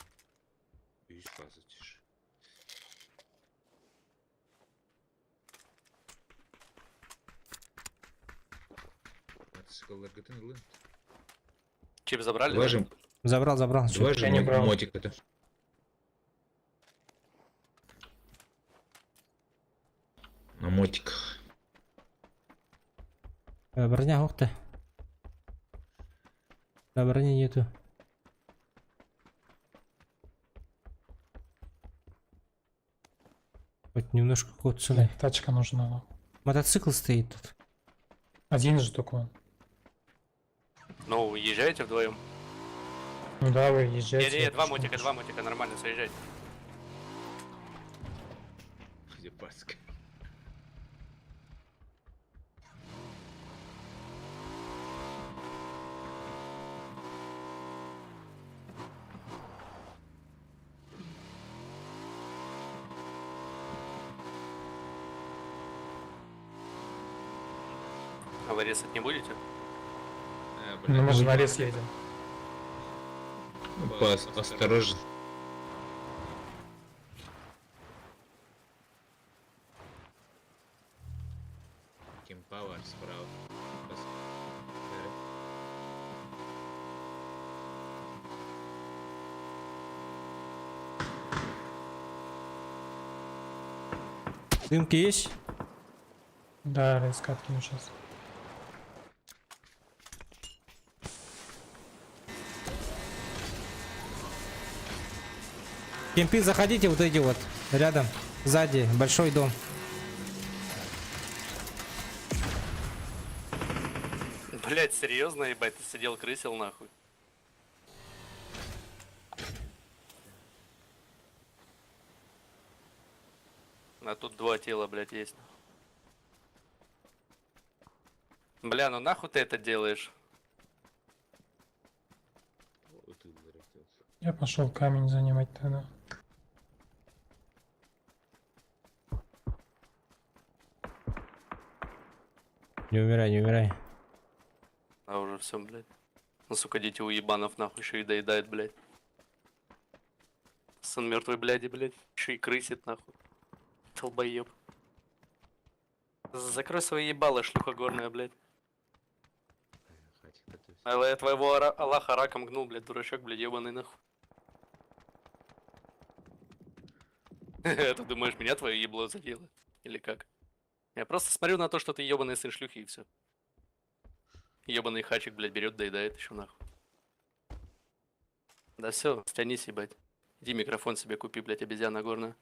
Үс фаза тише. Мотоциклларгытын ылын. Чип забрали? Два да? же, Забрал, забрал. два же Я не брал. мотик это. На мотиках. Броня, ух ты. Да, брони нету. Хоть немножко коцаны. Блядь, тачка нужна, нахуй. Мотоцикл стоит тут. Один же только он. Ну, езжайте вдвоем. Ну да, вы езжайте. Не, не, я два пешком мотика, пошел. два мотика, нормально, все, езжайте. Где паска? А вы резать не будете? А, Ну, мы же на лес едем. Ну, пас, осторожно. Кемпавар справа. Пас- Дымки есть? Да, резко откину сейчас. Кемпи, заходите вот эти вот. Рядом. Сзади. Большой дом. Блять, серьезно, ебать, ты сидел крысил нахуй. А тут два тела, блять, есть. Бля, ну нахуй ты это делаешь? Я пошел камень занимать тогда. Не умирай, не умирай. А уже все, блядь. Ну, сука, дети уебанов нахуй еще и доедает, блядь. Сын мертвой бляди, блядь. Еще и крысит, нахуй. Долбоеб. Закрой свои ебало, шлюха горная, блядь. А я твоего Аллаха раком гнул, блядь, дурачок, блядь, ебаный нахуй. Ты думаешь, меня твое ебло задело? Или как? Я просто смотрю на то, что ты ебаный сын шлюхи и все. Ебаный хачик, блядь, берет, доедает еще нахуй. Да все, стянись, ебать. Иди микрофон себе купи, блядь, обезьяна горная.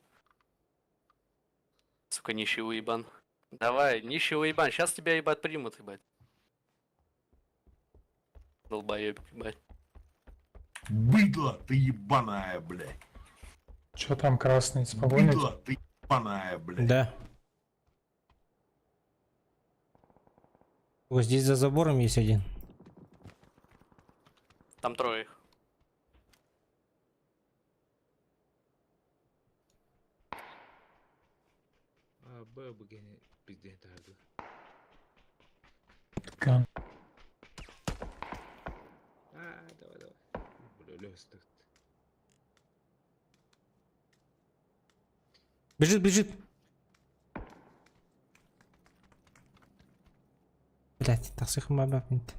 Сука, нищий уебан. Давай, нищий уебан, сейчас тебя, ебать, примут, ебать. Долбоеб, ебать. Быдло ты ебаная, блядь. Че там красный с погоней? Быдло ты ебаная, блядь. Да. Вот здесь за забором есть один. Там трое их. Б бу киһини пиздиһин таһырдыы. Ткан. А, давай, давай. Бля, өлө ыстыгыт. Бежит, бежит. Блять, тахсых мабапнит.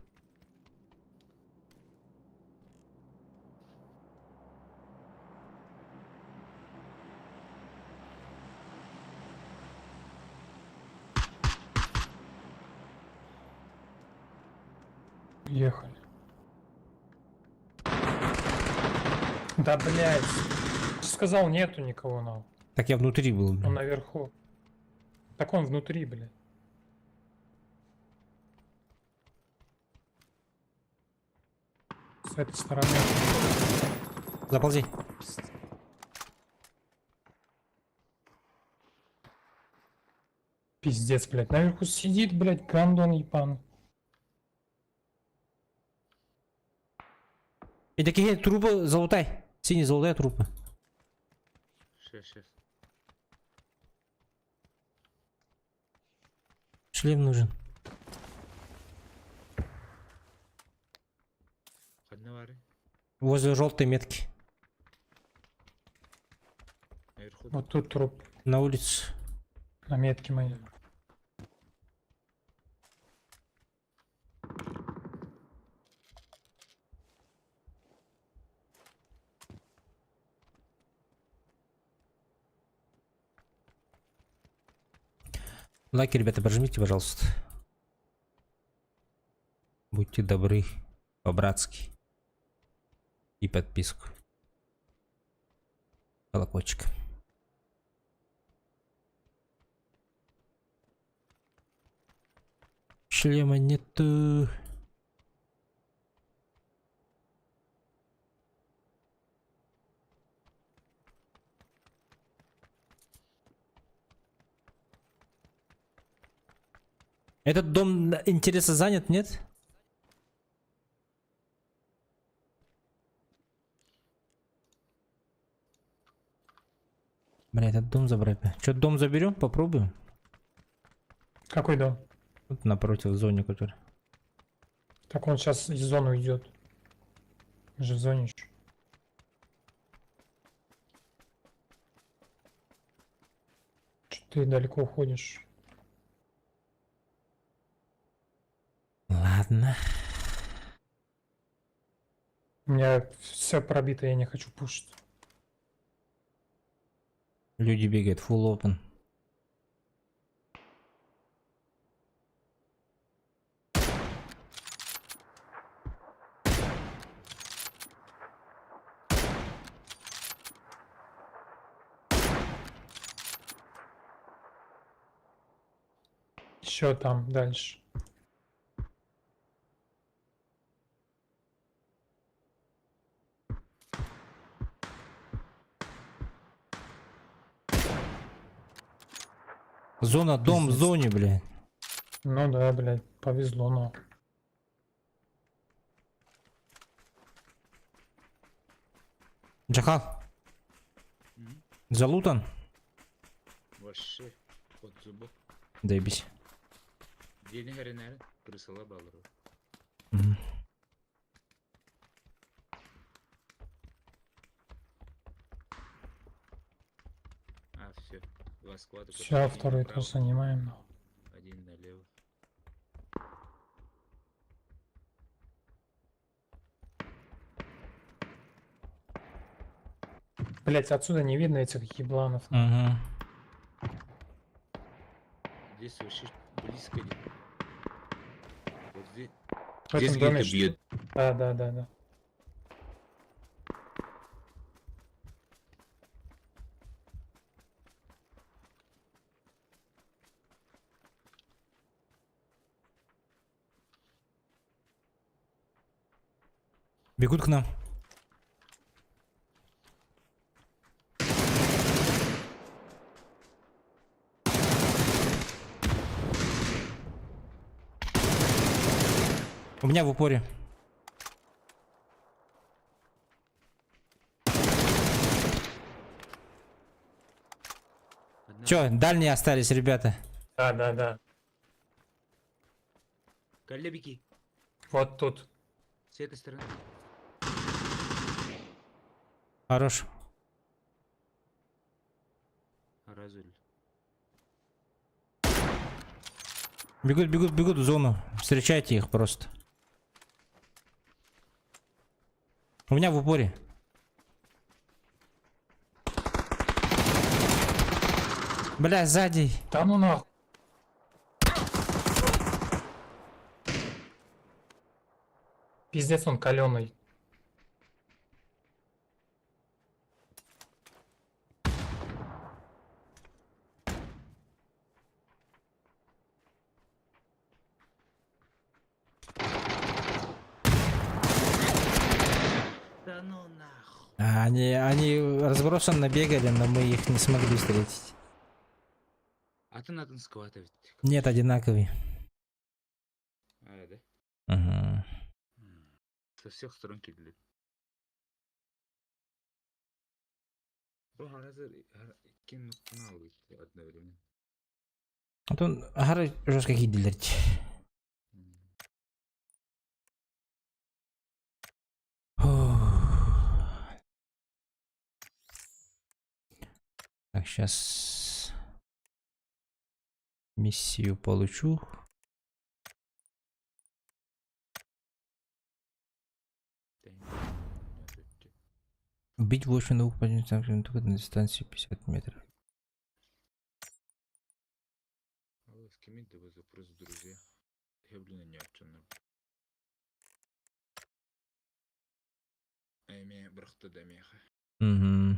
Ехали. Да, блядь. Ты сказал, нету никого, на. Так я внутри был. Он блин. наверху. Так он внутри, блядь. С этой стороны. Заползи. Пиздец, блядь. Наверху сидит, блядь, гандон ебаный. И такие трупы залутай. Синий, залутай трупы. Сейчас, сейчас. Шлем нужен. Ханна баарый? Возле желтой метки. Наверху. Вот тут труп. На улице. На метке моей. Лайки, ребята, прожмите, пожалуйста. Будьте добры, по-братски. И подписку. Колокольчик. Шлема нету. Этот дом интереса занят, нет? Бля, этот дом забрать. Че, дом заберем? Попробуем. Какой дом? Тут напротив зоне, который. Так он сейчас из зоны уйдет. Мы же в зоне еще. Че ты далеко уходишь? Ладно. У меня все пробито, я не хочу пушить. Люди бегают, full open. Еще там дальше. Зона, дом в Пиздец. зоне, блядь. Ну да, блядь, повезло, но. Джахал. Мгм. Залутан? Вообще, под зубок. Заебись. Дьиэни хэринээр крысалар бааллар. Мгм. А, все. Два склада. Все, один второй направо, этаж занимаем. нахуй. Один налево. Блять, отсюда не видно этих ебланов. Мгм. Здесь вообще близко. Вот здесь. В этом Здесь доме где-то что- бьет. Да. Бегут к нам. У меня в упоре. Одна. Че, дальние остались, ребята. Да, да, да. Каллебики. Вот тут. С этой стороны. Хорош. Разуль. Бегут, бегут, бегут в зону. Встречайте их просто. У меня в упоре. Бля, сзади. Да ну нахуй. Пиздец, он каленый. Да ну нахуй. А, они разбросанно бегали, но мы их не смогли встретить. А ты на сквата ведь. Нет, одинаковые. А, да? Угу. Со всех сторон кидали. Одновременно. А то гары жестко кидали. Так, сейчас миссию получу. Убить 8 новых только на дистанции 50 метров. С кем запрос друзья. Я, блин, не отчённо. Эме брахта да меха. Угу.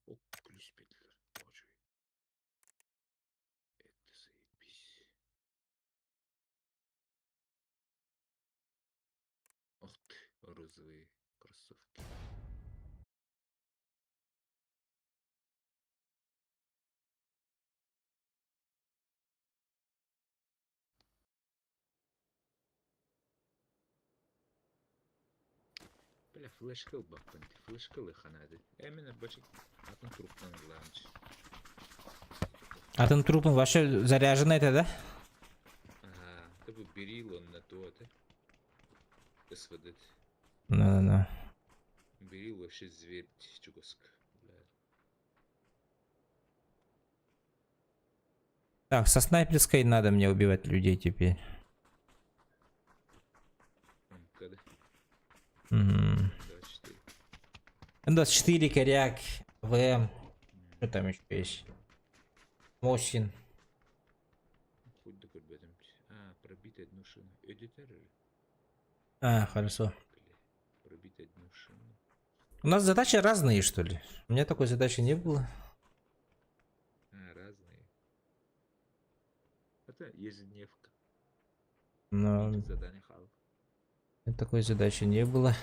О, ключ петлер. Боже. Это заебись. Ох ты, розовые кроссовки. Бля, флешка баппан, флешка лыханады. Эмина бачик, атын труптан ламч. А там труп, он вообще заряженный это, да? Ага, ты бы берил он на то, это. СВД. Ну-ну-ну. Берил вообще зверь чугаск. Бля. Так, со снайперской надо мне убивать людей теперь. МКД. Угу. 24. М24, Коряк, ВМ. Что там еще есть? Мосин. Хоть да хоть этом. А, пробить одну шину. Эдитор или? А, хорошо. Бля, пробить одну шину. У нас задачи разные, что ли? У меня такой задачи не было. А, разные. Это ежедневка. Но Задание хал. такой задачи не было.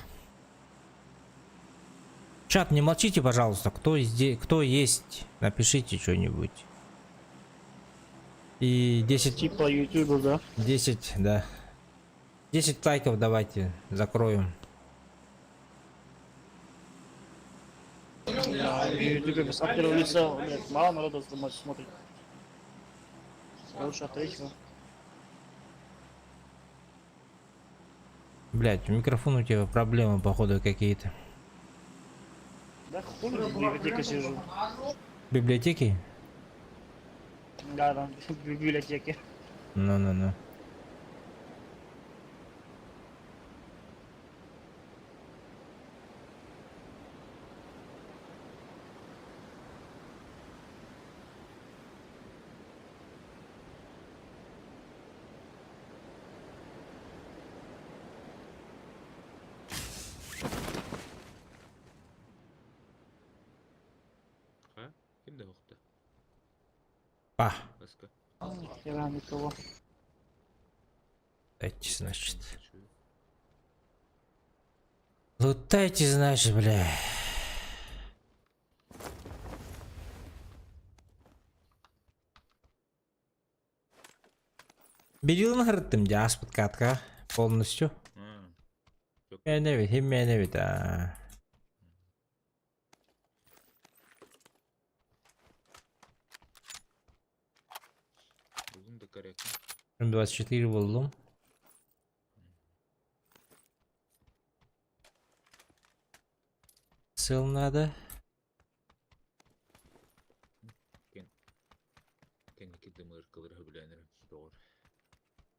Чат, не молчите, пожалуйста. Кто здесь, кто есть, напишите что-нибудь. И 10... Типа ютубер, да? 10, да. 10 лайков давайте закроем. Да, в ютубе от первого лица, блядь, мало народу смотрит. Лучше от третьего. Блять, микрофон у тебя проблемы, походу, какие-то. Да хуй в библиотеке сижу. В библиотеке? Да, да, в библиотеке. Ну-ну-ну. А? Ким да охта? Па. Баска. Хера никого. Дайте, значит. Лутайте, значит, бля. Берилын хырыттым дьэ ааспыт катка полностью. Мээнэбит, хим мээнэбит аа. Булдум да корректно. М24 буллум. Сыл надо. Кэнники дымыркалар хөбүлээнэрим доҕор.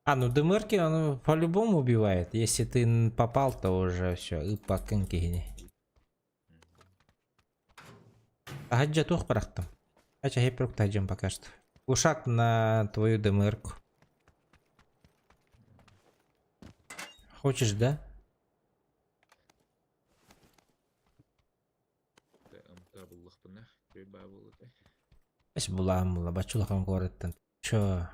А, ну дымырки он по-любому убивает. Если ты попал, то уже все, ыппаккын киһини. Таһырдьа туох бырахтым? Ача хепрук таһырдьам пока что. Ушак на твою дымырку. Хочешь, да? МК буллахпына, прибавил это. Эс булаам була, бачулахан куораттан. Чё?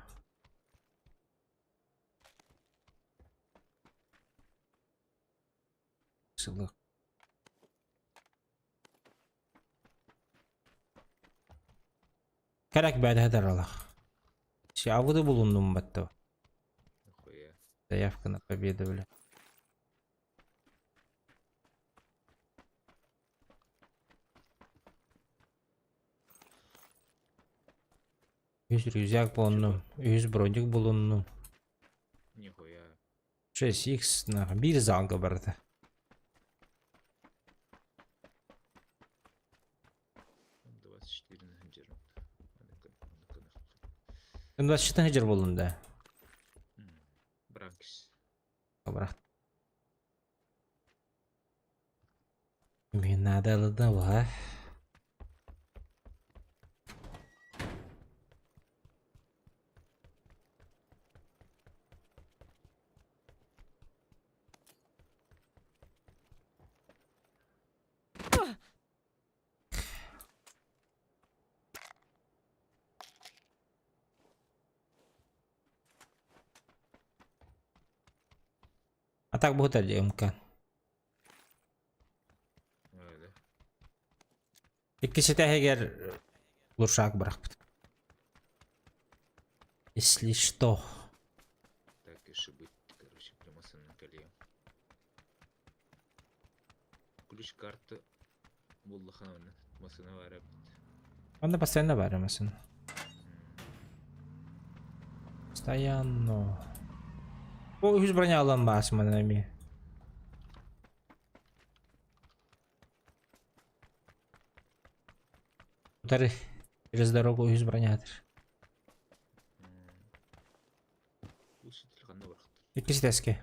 Сылык. Керек бәдәдер алах. Сявыды булундум батты. Нахуя. Заявка на победу, бля. Үс рюкзак булуннум, үс броник булуннум. Нихуя. 6х на бир залга барда. 24 на жерим. 24 хыдьар буллун да. Бранкис. Брат. Мне надо ладова. А так будет МК. Иккис этээһигэр луршаак бырахпыт. Если что. Так и быть, короче, прямо со мной колею. Ключ карты буллахана масына бар. Онда постоянно бар масын. Постоянно. О, үс броня алан баас манами. Утары через дорогу үс броня атыр. Иккис этээскэ.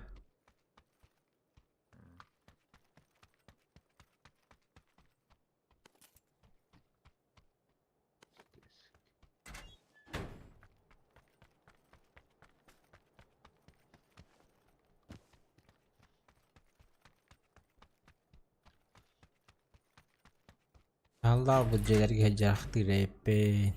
Аллаа бу дьиэлэргэ дьаахтыыр эппин.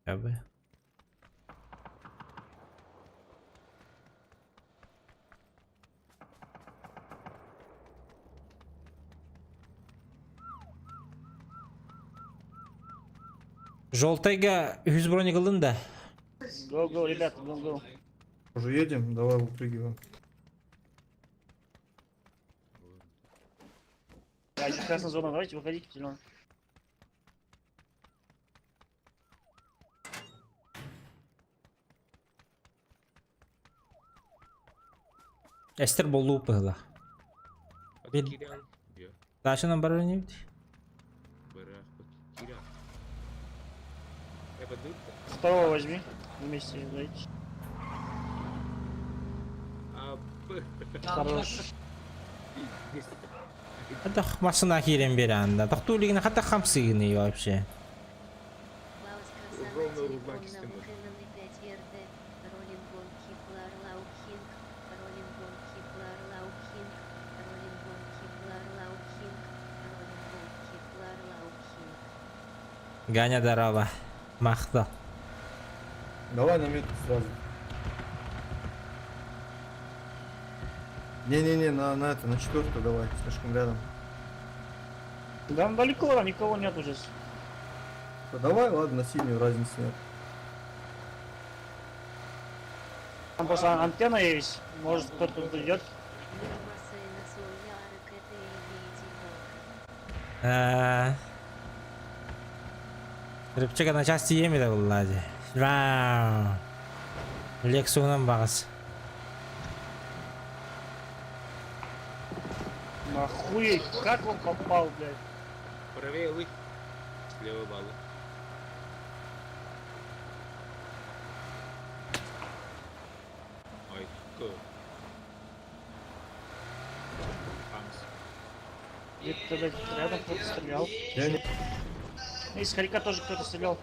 Tabi. Жолтайга үс броник ылын да. Го, го, ребята, го, го. Уже едем? Давай выпрыгиваем. А, здесь красная зона, давайте выходите в зеленый. Эстер болуу пыгла. Дашынан барар не Второго возьми. Вместе зайти. Хорош. Хата масына киирэн биэрэн да. Тохтуу илигинэ хата хамсыгыный вообще. Бауска телефон на Canon 5RD, Rolling Kiplar Laukhing, Rolling Kiplar Laukhing, Rolling Kiplar Laukhing, Rolling Kiplar Laukhing. Ганя дарава. Махта. Давай на метку сразу. Не-не-не, на это, на четвертую давай, слишком рядом. Да он далеко, там никого нет уже. Да давай, ладно, на синюю разницы нет. Там просто антенна есть, может кто-то тут идет. Рыбчика на части емеді буллади. Вау. Лексуынан бағыс. Нахуй, как он попал, блядь? Правее лых. Слева баллы. Ай, ко. Хамс. Где-то, блядь, рядом кто-то стрелял. Я не... Из хорька тоже кто-то стрелял.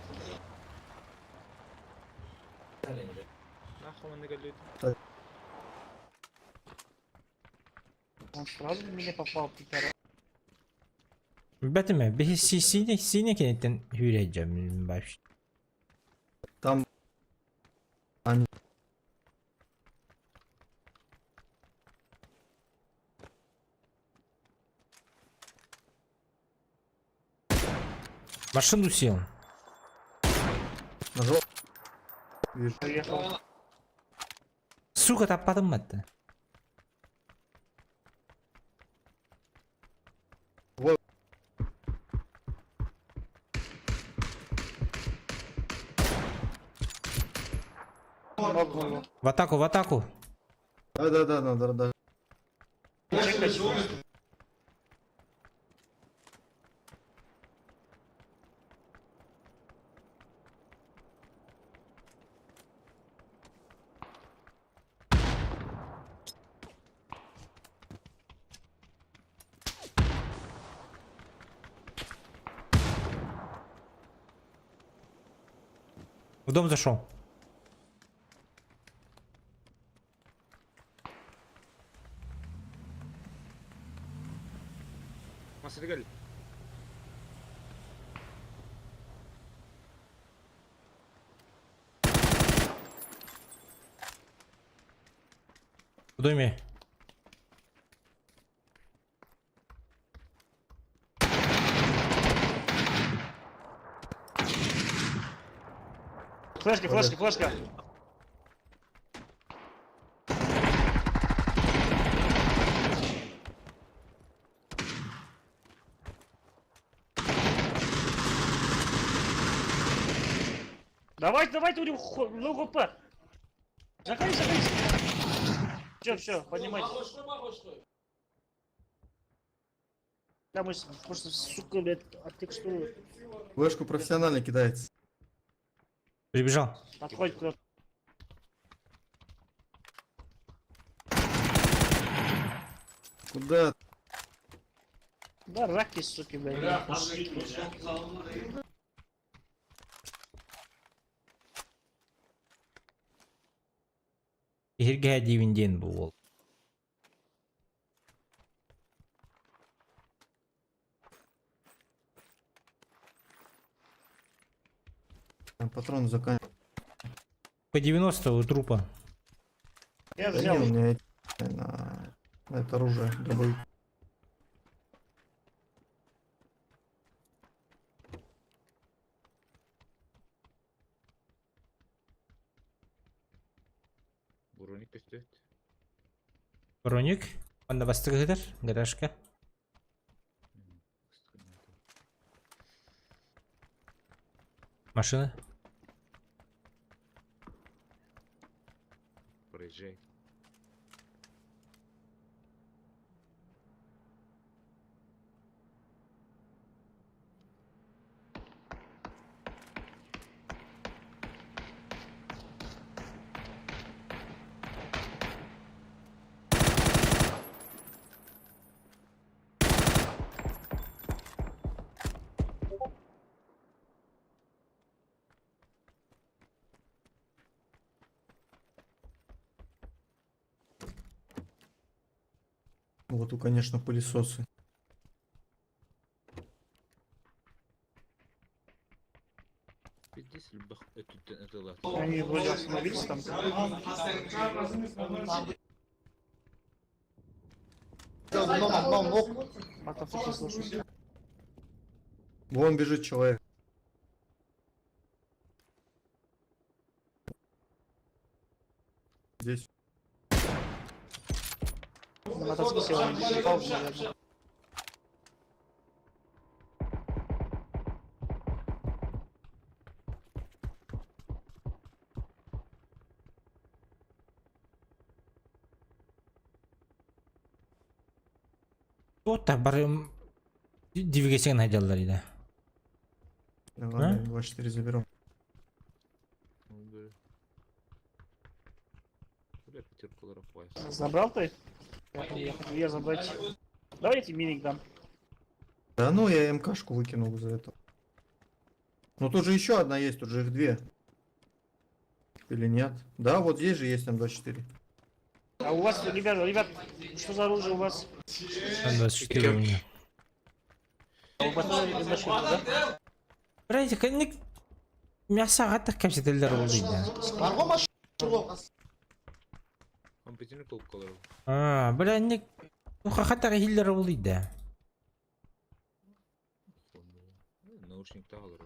Нахуй он нагалит. Он сразу в меня попал, пидорас. Бәтіме, бихи сине сине кенеттен хүрәҗәм баш. Там... Они... Машину сел. Нажал. Вижу. Приехал. Сука, таппадым атты. Вот. Нокнул его. В атаку, в атаку. Да-да-да, надо, да. Чекай. В дом зашел. Масыргал. В доме. Флешка, флешка, флешка. Давайте, давайте, у него low HP. Заходи, заходи. Все, все, поднимайте. Да, мы просто, сука, блядь, от текстуры Флешку профессионально кидается. Прибежал. подходит куда-то. Куда? Да, раки, суки, блядь. Ирге дивинден бу ол. Патрон заканчивается. По 90 у трупа. Я Да не, взял. у меня эти, на это оружие дробовик. Броник көстөт. Броник. Онда бастыгыдыр. Гаражка. Машина. Проезжай. Вот у, конечно, пылесосы. Пиздец, любых это лат. Они вроде остановились там. Матов слушай. Вон бежит человек. Здесь. На мотоцикле сел, он упал, наверное. Тута барым двигатель найдаллар иде. Да ладно, 24 заберу. Ну, бля. Бля, пятерка ларафайс. Забрал ты? Я хочу я забрать. Давай я тебе миник дам. Да ну, я МКшку выкинул за это. Ну тут же еще одна есть, тут же их две. Или нет? Да, вот здесь же есть М24. А у вас, ребят, ребят, что за оружие у вас? 24 у меня. А у вас тоже М24, да? Блядь, кэнник мясо гаттах кэпсэтэллэр ол дейди. Он пятерка колор. А, бля, ник хахатар хиллер ол дейди. Наушник тагалар.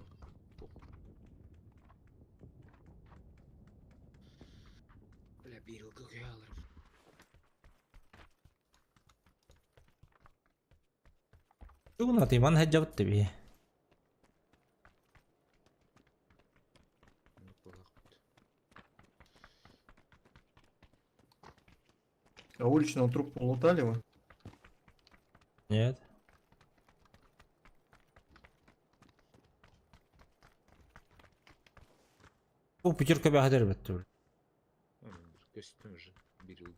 Бля, бирил как я алар. Тугуна тиман хаджабыт би. А уличного трупа лутали вы? Нет. Бу пятерка бахадыр бітті. Костюм же бирил.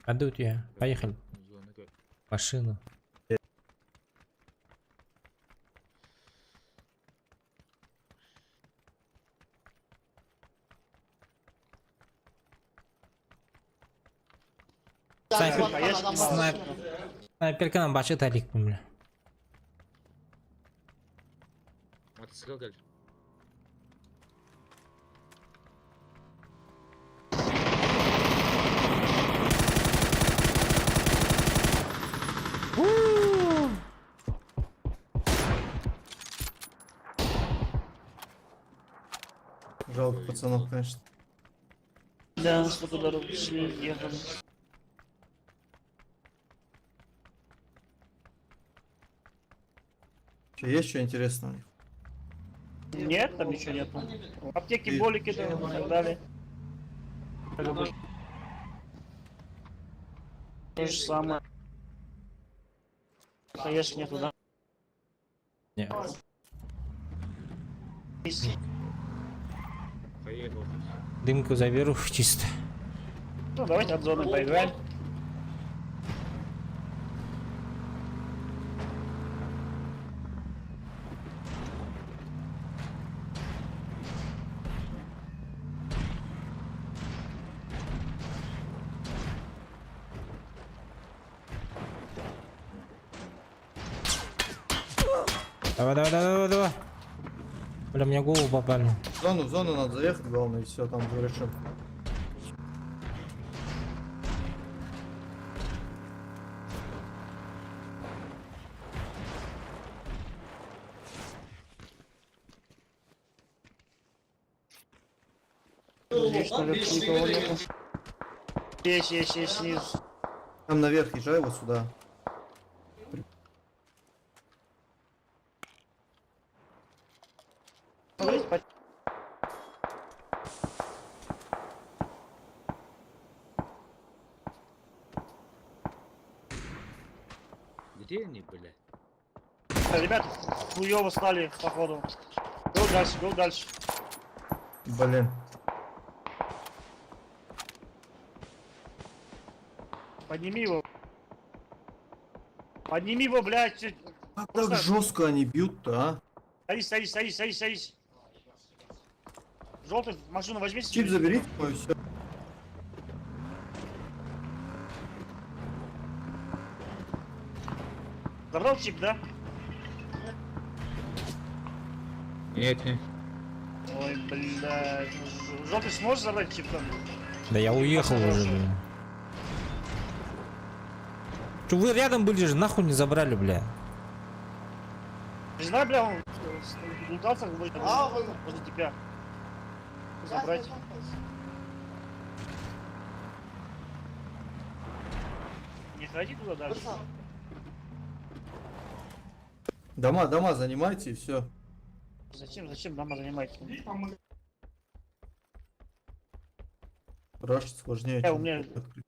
А тут я. Поехали. Зона как. Машина. Снайпер, А я ж не снайп, снайперканан бачы талик бля. Мотоцикл кел. Жалко пацанов, конечно. Да, что дорогу шли, ехали. Че, есть что интересного у них? Нет, там ничего нету. Аптеки, болики там и так далее. То же самое. Конечно, нету, да? Нет. Есть. Поехал. Дымку заберу чисто. Ну, давайте от зоны поиграем. Давай, давай, давай, давай, давай. Бля, мне голову попали. В зону, в зону надо заехать, главное, и все, там уже решим. Здесь наверху никого нету. Есть, есть, есть, снизу. Там наверх езжай вот сюда. Смотрите, по- Где они, бля? Ребят, хуёво стали, походу. Го дальше, го дальше. Блин. Подними его. Подними его, блядь. Как так жестко они бьют-то, а? Садись, садись, садись, садись, садись. Желтый, машину возьми. Чип заберите, мой, все. Забрал чип, да? Нет, нет. Ой, блядь. Желтый сможешь забрать чип там? Да я уехал уже, блин. Чё, вы рядом были же, нахуй не забрали, бля. Не знаю, бля, он лутался возле тебя. Забрать. Не ходи туда дальше. Дома, дома занимайте и все. Зачем, зачем дома занимать? Рашить сложнее, у чем меня- открыть.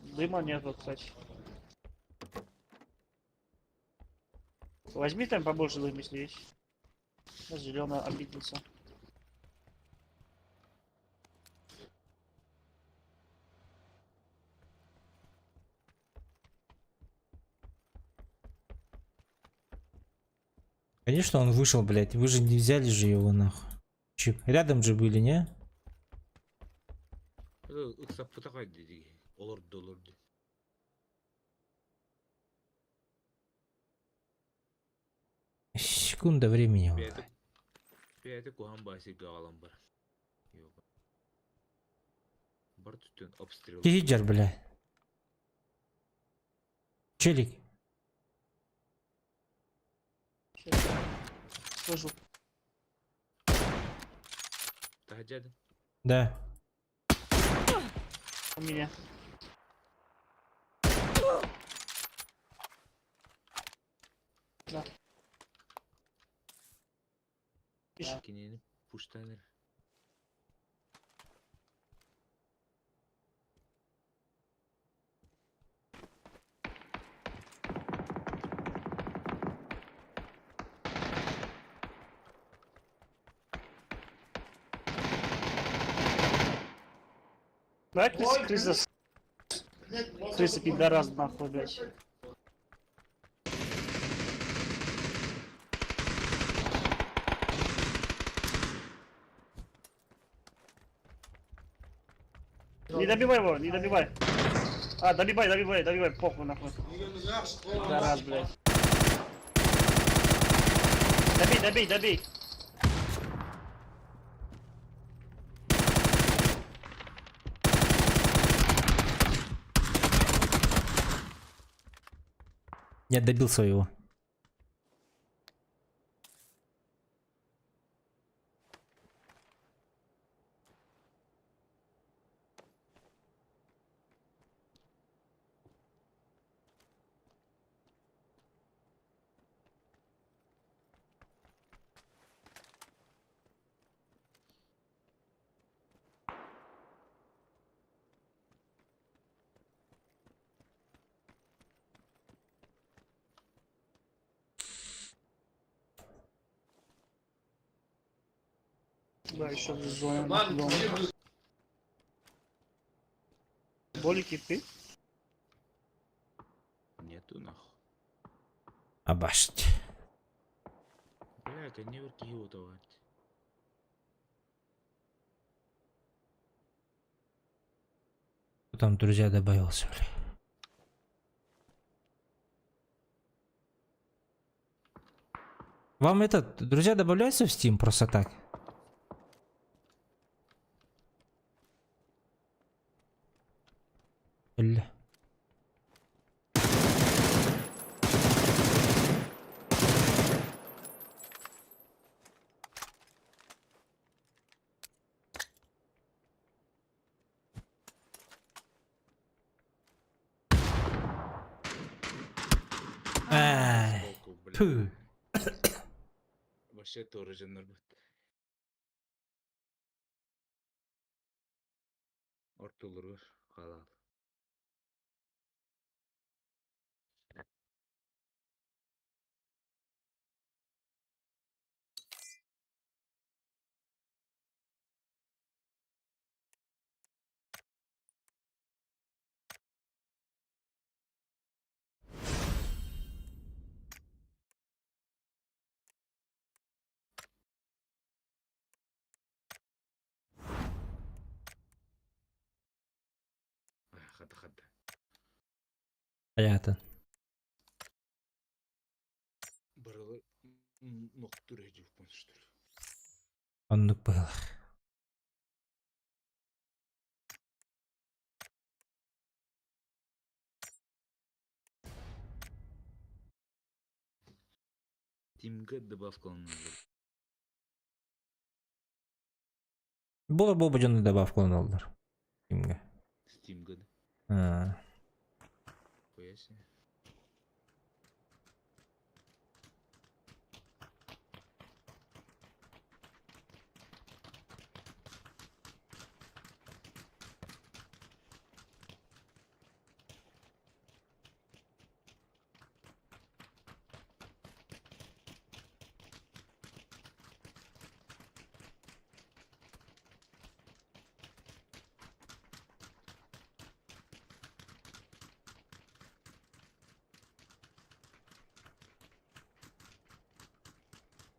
Дыма нету, кстати. Возьми там побольше дым, если есть. Зеленая обидница. Конечно, он вышел, блядь. Вы же не взяли же его, нахуй. Чип. Рядом же были, не? Ыксаппыта дии. Олорду олорду. Секунда времени. Бэйэтэ бэйэтэ куһаҕан баасыйга аҕалан бар. Ёба. Бар түттэн обстрел. Киһиджер, бля. Челик. Слышу. Таһдьа Да. У меня. Да. Кинини пуштаныр. Давай крыса, крыса, крыса пидорас нахуй, блядь. Не добивай его, не добивай. А, добивай, добивай, добивай, похуй нахуй. Пидорас, блядь. Добей, добей, добей. Я добил своего. Да, еще в зоне. нахуй, дома. Болики ты? Нету нахуй. Абашт. Бля, это не киһи отовать. Кто Там друзья добавился, бля. Вам этот, друзья добавляются в Steam просто так? Бля. Ай, Сбоку, бля. Тьфу. Вообще тоже дьоннор бут. Ортолоругар хаалар. Хата хата. Понятно. Барылы ноктур эдьиппин что ли. Оннук было. Steam'га добавкаланаллар. Була бу дьону добавкаланаллар. Steam'га. Steam'га да. А. Хуя себе.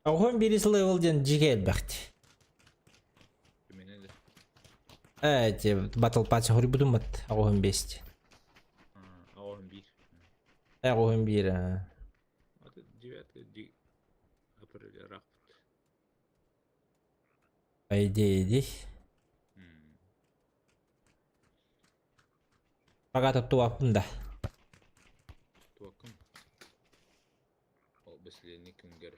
Оҕом бирис левел диэн дьигэ элбэхти. Кимине да. Э, те батл патч хоруйбутум бат. Оҕом бесть. Оҕом биир. Э, оҕом биир. а. Вот девятый ди апреля рахпыт. По идее, иди. Пока туттубаппын да. Туаккын. Ол бэсилиэнньик күнгэр.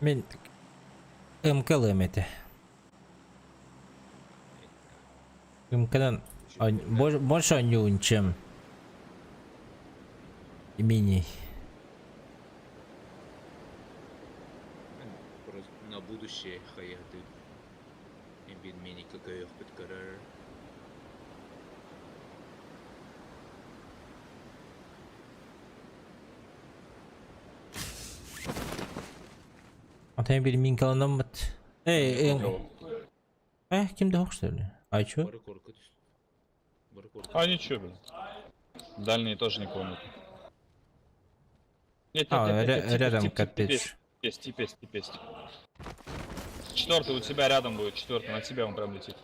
Мин МК-лыам этэ. МК-нан больше оонньуубун, чем мини. Просто на будущее хайыһытыы биир миника көйөхпүт көрөр. Атын bir минкаланаммыт. Эй, э, ким да что ли? А чё? Бары корку түс. Бары корку. А ничего, блин. Дальние тоже никого нет. Нет, нет, А, нет, нет, тип, рядом тип, тип, капец. Есть, есть, тип есть, тип есть. Четвертый у тебя рядом будет, четвертый, на тебя он прям летит.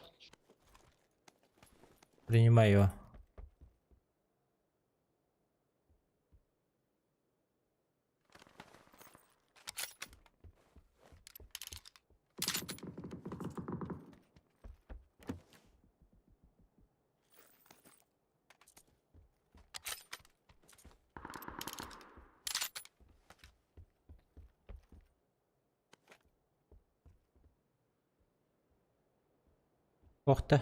Принимай его. Охта.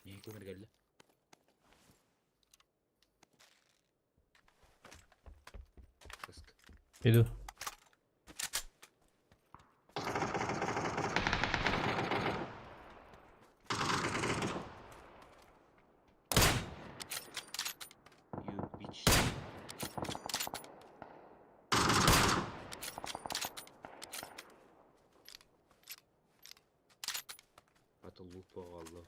Миигин көмөр кэллэ. Каска. Иду. You bitch. Ата лупа алла.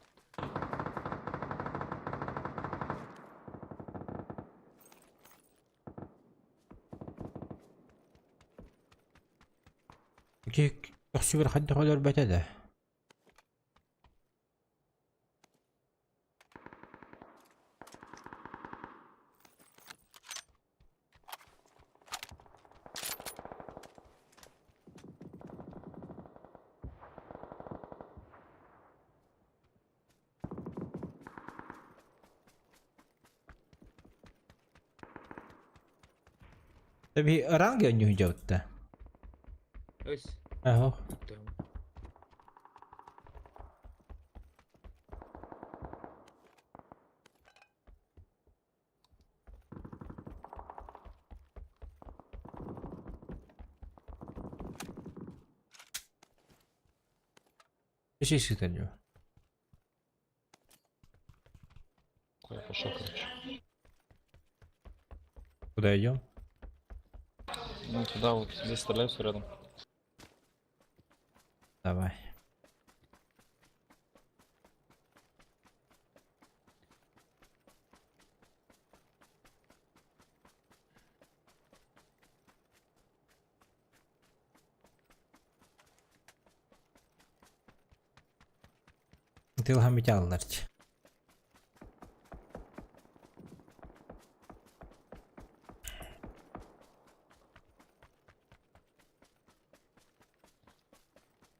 Көхсүгэр хайдах өлөрбөтө да. Таби ранги онньуу дьабытта. Өс. Аһо. Там. Үс сытан. Куда идем? Ну туда вот, здесь стреляют всё рядом. Давай. Тылгам битяллар.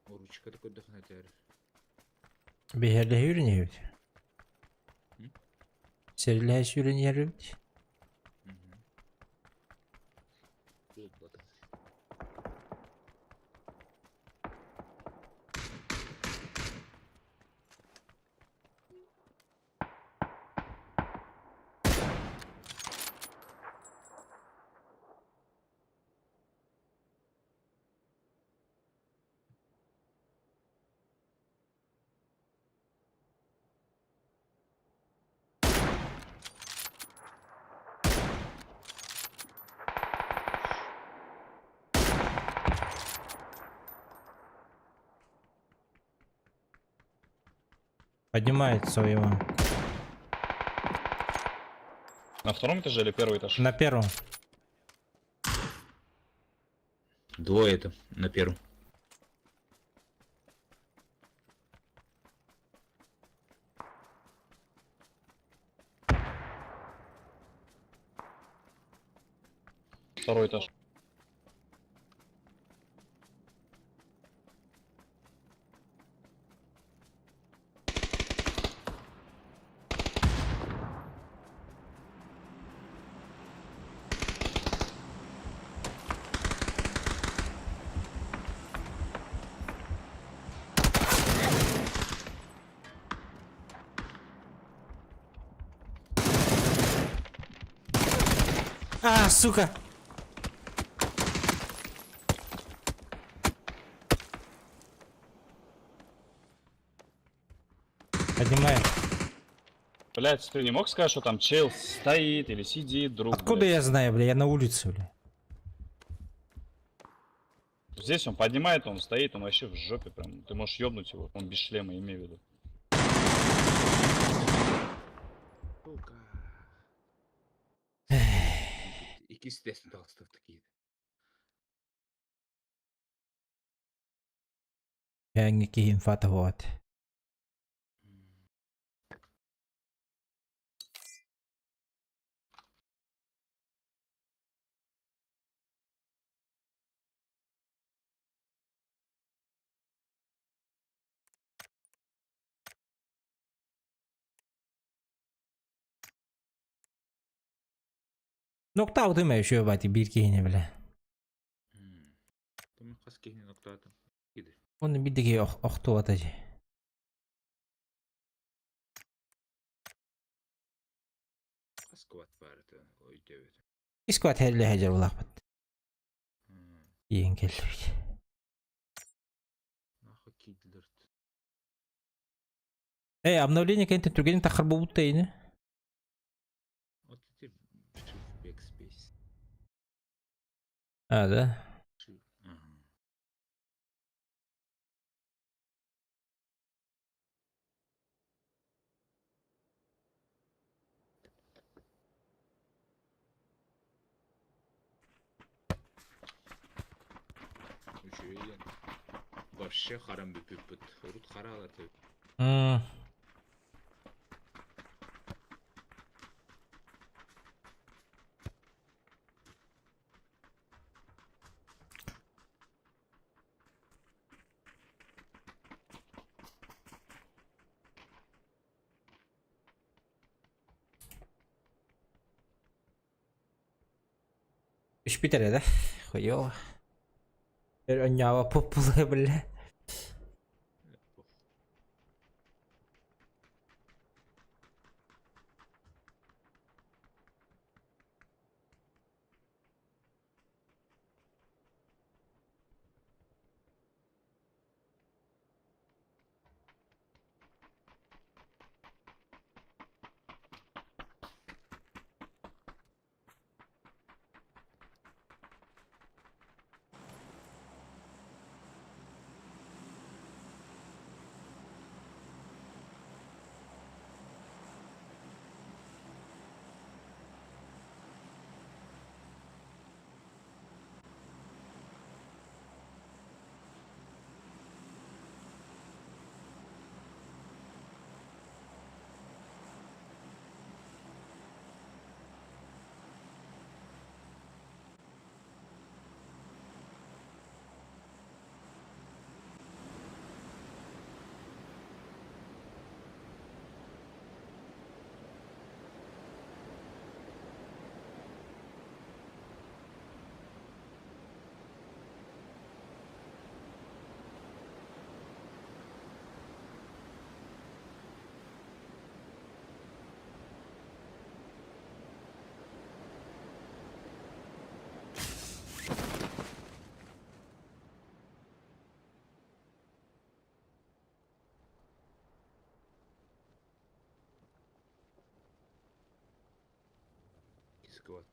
Ручка такой дохнетер. Бэһэрлэһэ үйрэнэбит. Сэрилэһэ сүүрэнэбит. Поднимает своего. На втором этаже или первый этаж? На первом. Двое это на первом. Второй этаж. А, сука! Поднимай. Блять, ты не мог сказать, что там чел стоит или сидит, друг? Откуда блядь? я знаю, бля, я на улице, бля. Здесь он поднимает, он стоит, он вообще в жопе прям. Ты можешь ёбнуть его, он без шлема, имею в виду. Сука. Икис тест такие. Я никаких инфата вот. Нокта удыма еще бати бир киһини бля. Там хас киһини ноктаатым. Киди. Оны бидеге охтуата же. Хас кват бар это өйдөбөт. Искват хелле хежер булахпат. Иен келбит. Нахуй кидлерт. Эй, обновление кенте түргенин тахар болбут дейни. Вот эти shift backspace. А, да. Ага. Үчүгэй. Вообще харам бүпүппүт. Урут харалар деп. Үш битер да. Хуёво. Эр оньява популы бля. Сквад.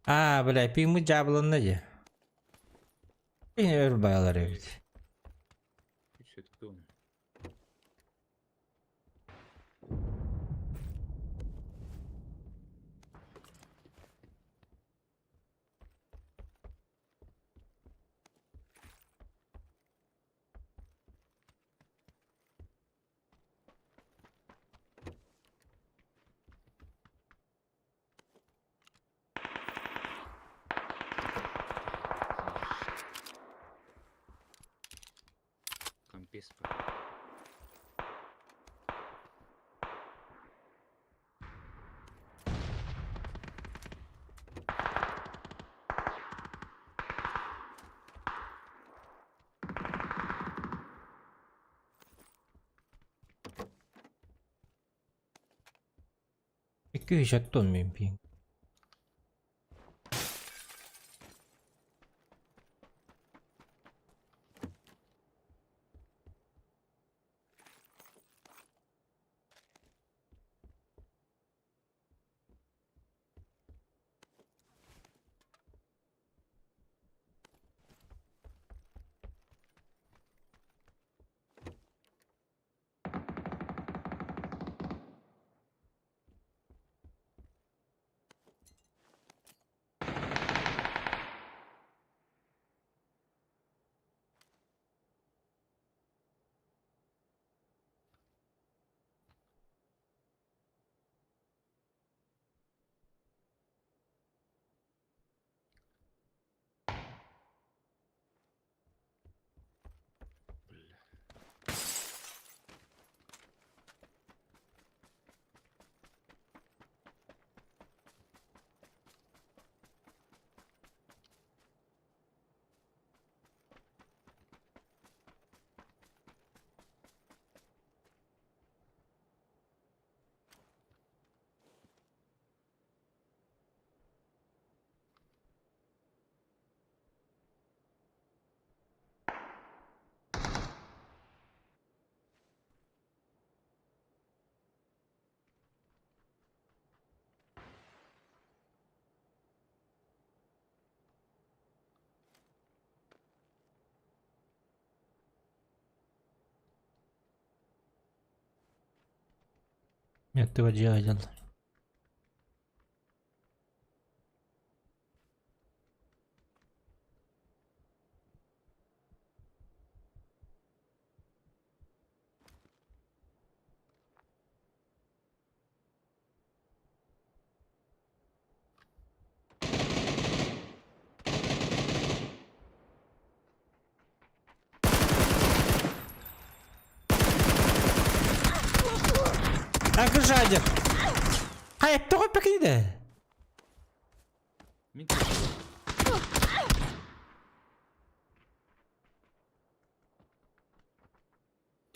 А, бля, пиҥмит дьаабыланна дии. Өр баалар эбит. Все-таки он. Компес. 260 мин пинг. Бля. Нет, ты один. Так жаден. Хайа, тоҕо пекиде? Мин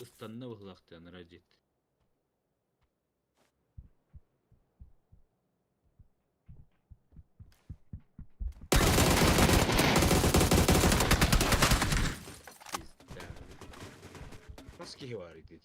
Ыстанна быһылаахтаан радит. Пизда. Хас киһи баар ити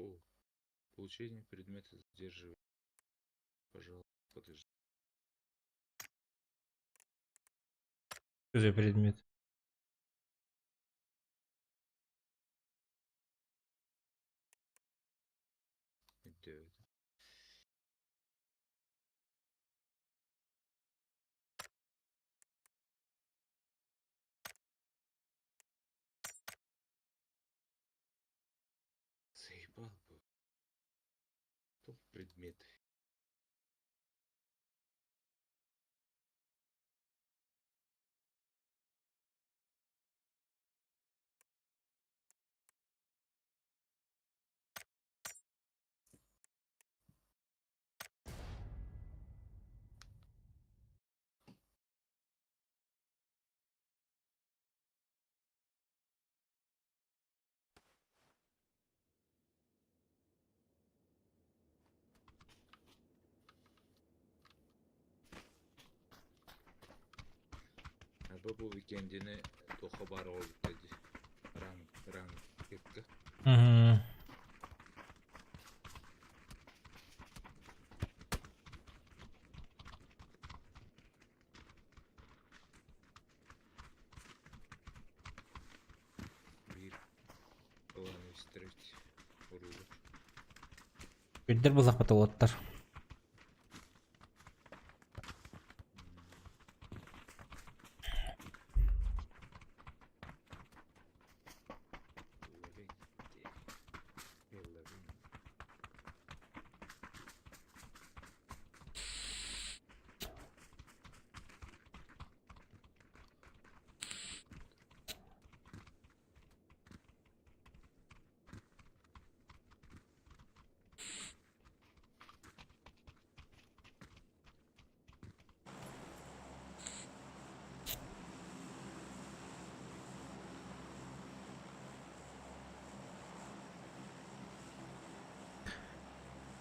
О, получение предмета задерживает. Подожди. Что за предмет? Өйдөөбүтүм. Заебал бы. Топ предметы. Арба бу уикендини туохха баар оҕолбут дии. Ранг, ранг кытка. Угу. Биир ылан истэрбит уруулар. Үрдэр буллахпыт уолаттар. Уровень.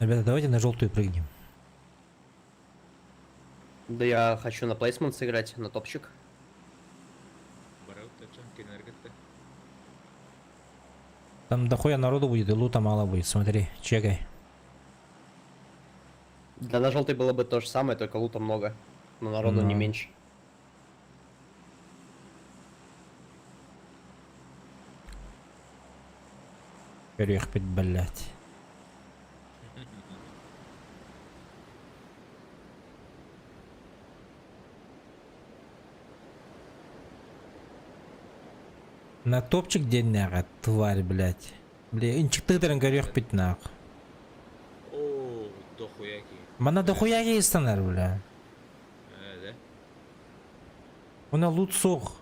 Ребята, давайте на желтую прыгнем. Да я хочу на плейсмент сыграть, на топчик. Бараут тачан кенергетте. Там дохуя народу будет и лута мало будет, смотри, чекай. Да на желтой было бы то же самое, только лута много. Но народу не Ну. меньше. Перехпить, блять. На топчик деннеҕэ, тварь, блять. Бля, инчиктыгдарын көрүөхпүт нах. О, дохуя ки. Мана дохуя ыстанар, бля. Э, да? Уна лут суох.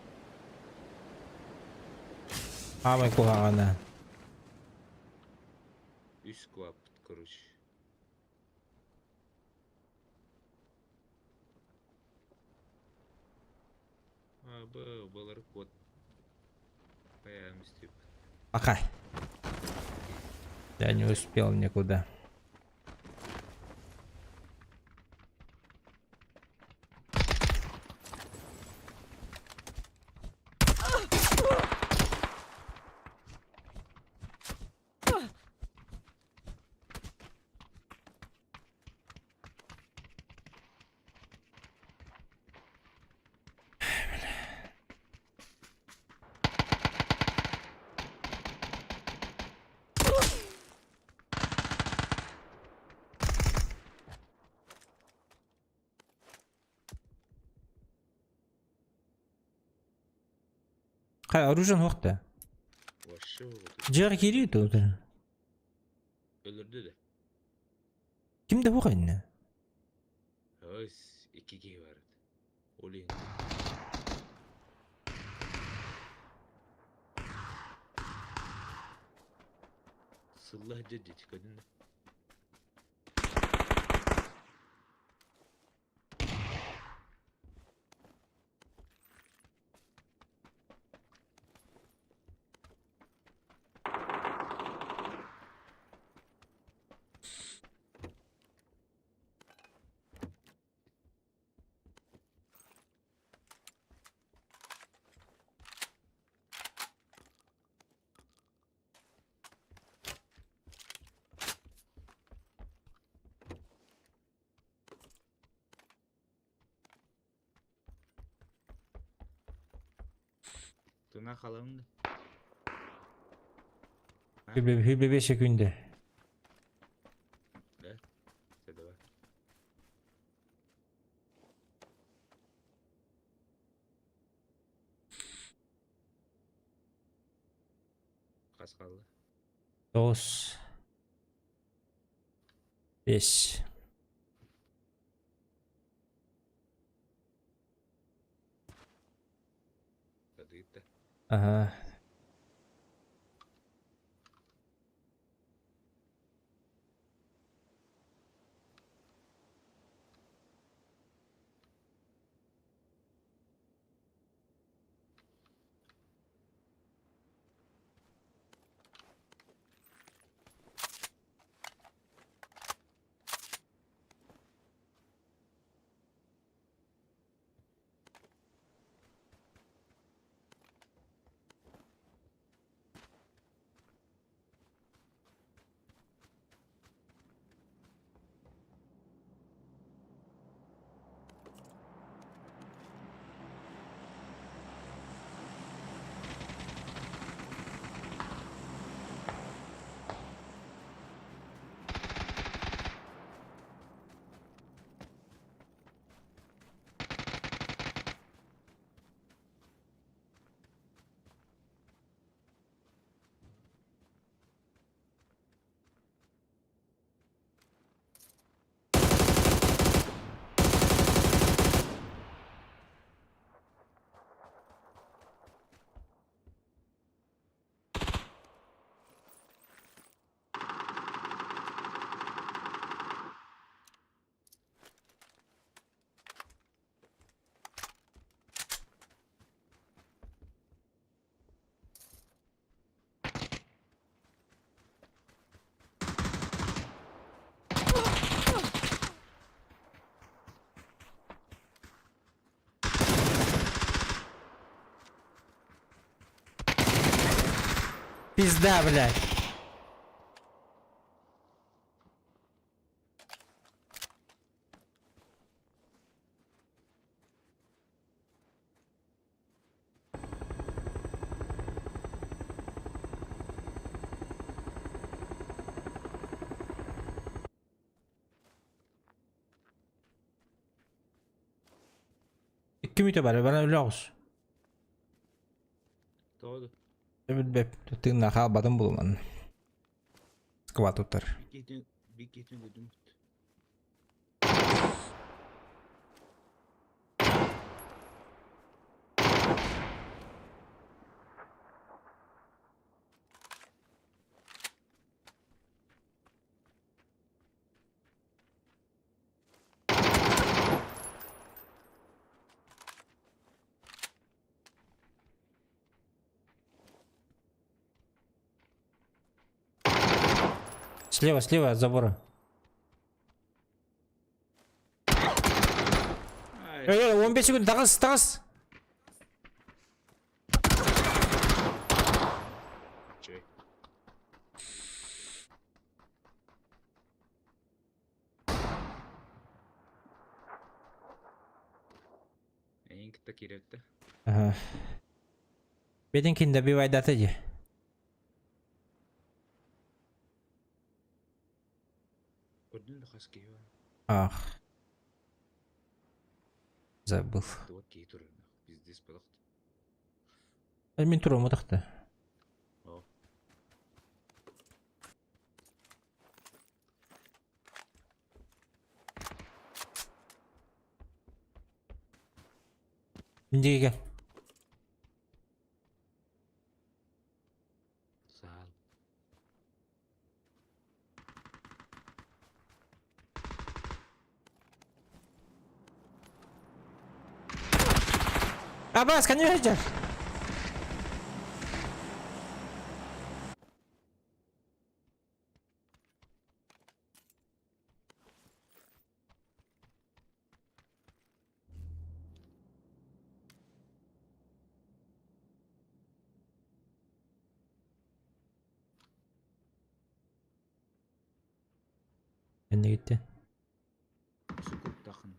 Аамай куһаҕана. Үс кваппыт, короче. А, б, балар код. Паям стип. Пока. Я не успел никуда. Хай, оружие нохта. Вообще вот. Жар кири тут. Өлөрдү да. Ким да бугайны? Өс, икки киһи бар. Олин. Сыллах дедит, кадын. Тына халамды. Хүбе секунды. Да? Все, давай. Хас хаалла. Тоғыз. Бес. Садыйта. Ага. Пизда, блядь. Икки мүтө бар, бана өлөҕүс. Тоҕо Билбэп, тыынна хаалбатым булуман. Скват туттар. Бик киһитин өлөрдүм. Слева, слева от забора. Эй, эй, 15 секунд, таҕыс, таҕыс. Чэй. Эйин кытта киирэртэ. Ага. Бетин добивай дата дии. Көрдүн да хас киһи бар. Ах. Забыл. Туох киһи турар. Пиздец балык. Мин турум утахта. О. Индиге. Саал. Абас, конечно. Энне gitti. Сукуттахын.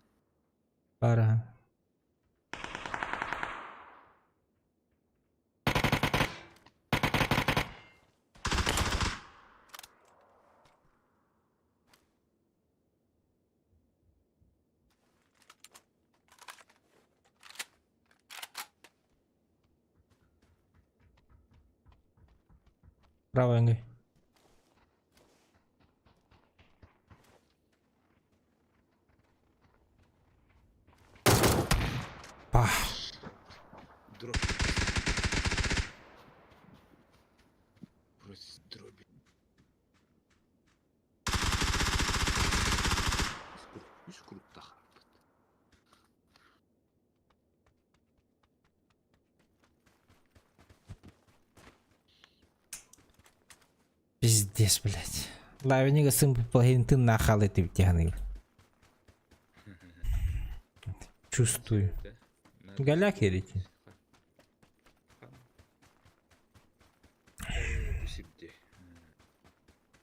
Бара. Право ҥы. Пах. Дробь. Просто дроби. Үс круттах. Пиздец, блядь. Лавинига сын половин ты нахал ты тяганы. Чувствую. Голяк ерите.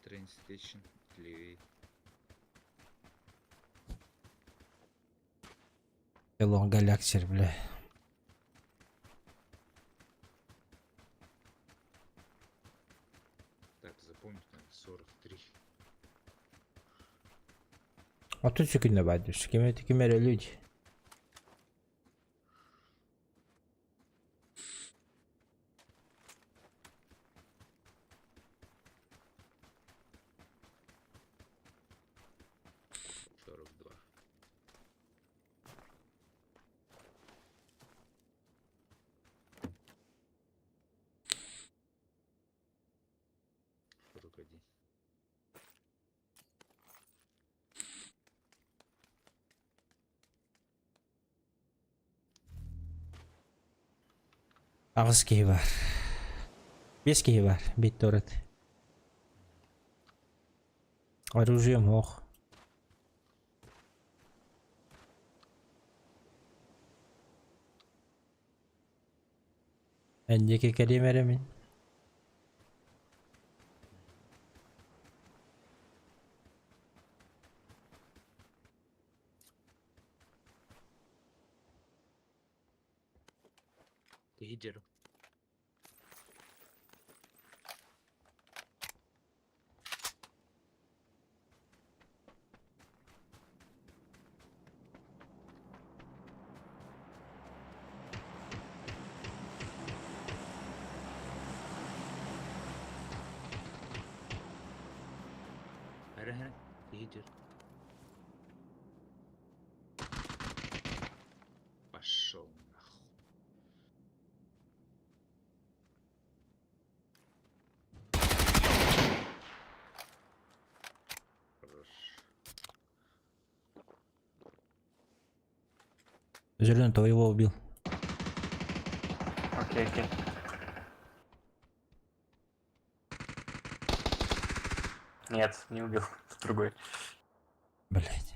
Train station левее. Элон галяксер, бля. Так, запомнить надо 43. А тут секунда бадыш. Кем это кемере люди? 42. 41. Аҕыс киһи баар. Биэс киһи баар. Бит торет. Оружием ох. Эндики кэлиэм эрэ мин. Лидер. Эрэ, лидер. Пошел нахуй. Хорош. Зеленый твоего убил. Окей. Нет, не убил. Другой. Блять.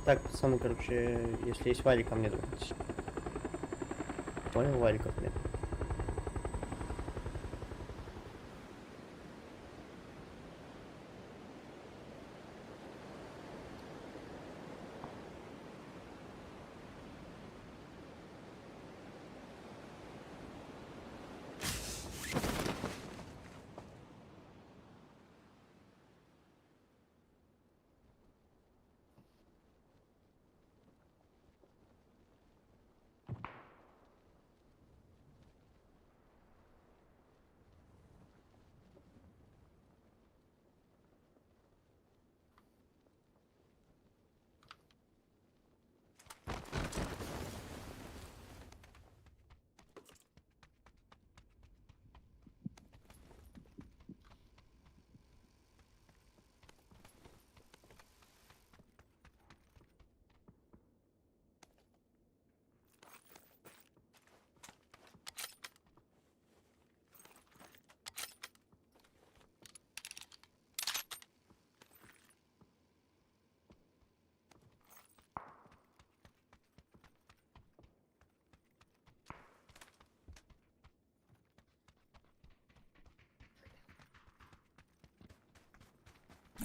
Так, пацаны, короче, если есть валик, ко мне давайте. Понял, валиков нет.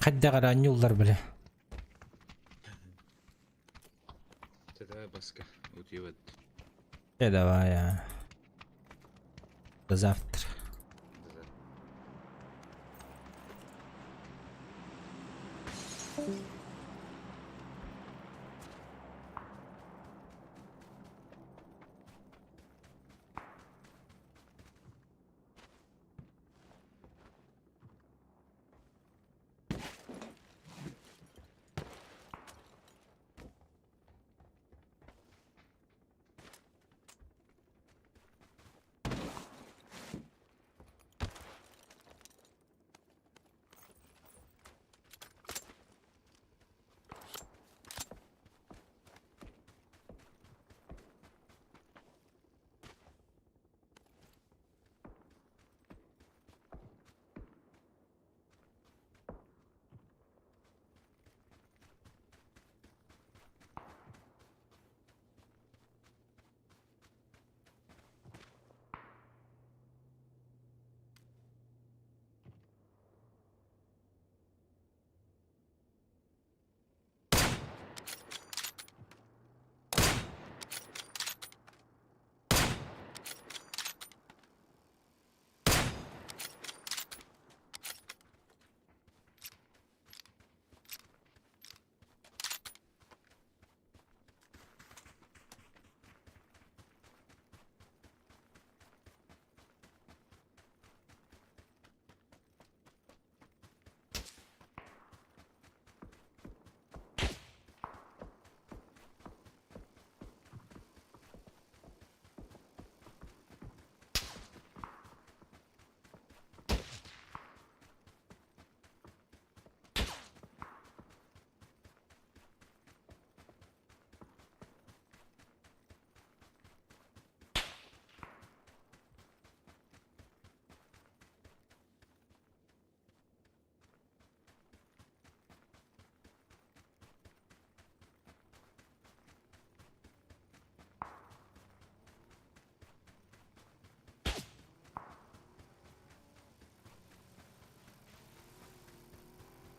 Хайдах эрэ анньыллар бile. Ты давай баска. Утуйабыт. Э давай а. До завтра.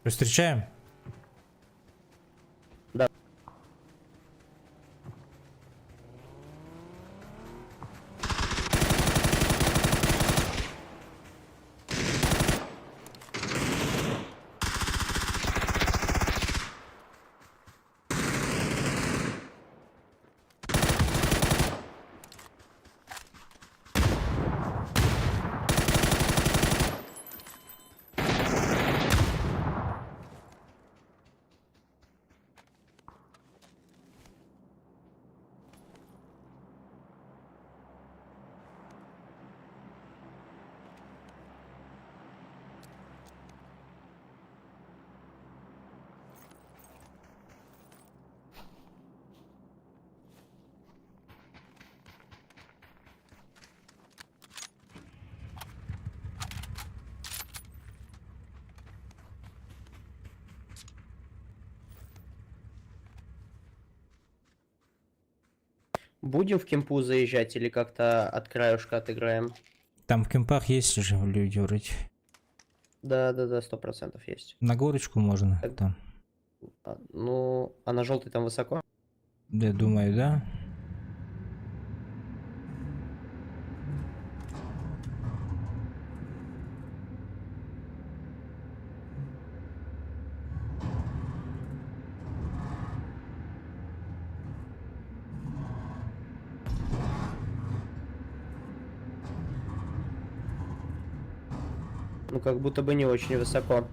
Встречаем? Да. Будем в кемпу заезжать или как-то от краюшка отыграем? Там в кемпах есть же люди вроде. Да, 100% есть. На горочку можно там. А, ну, а на желтый там высоко? Я думаю, да. Ну, как будто бы не очень высоко.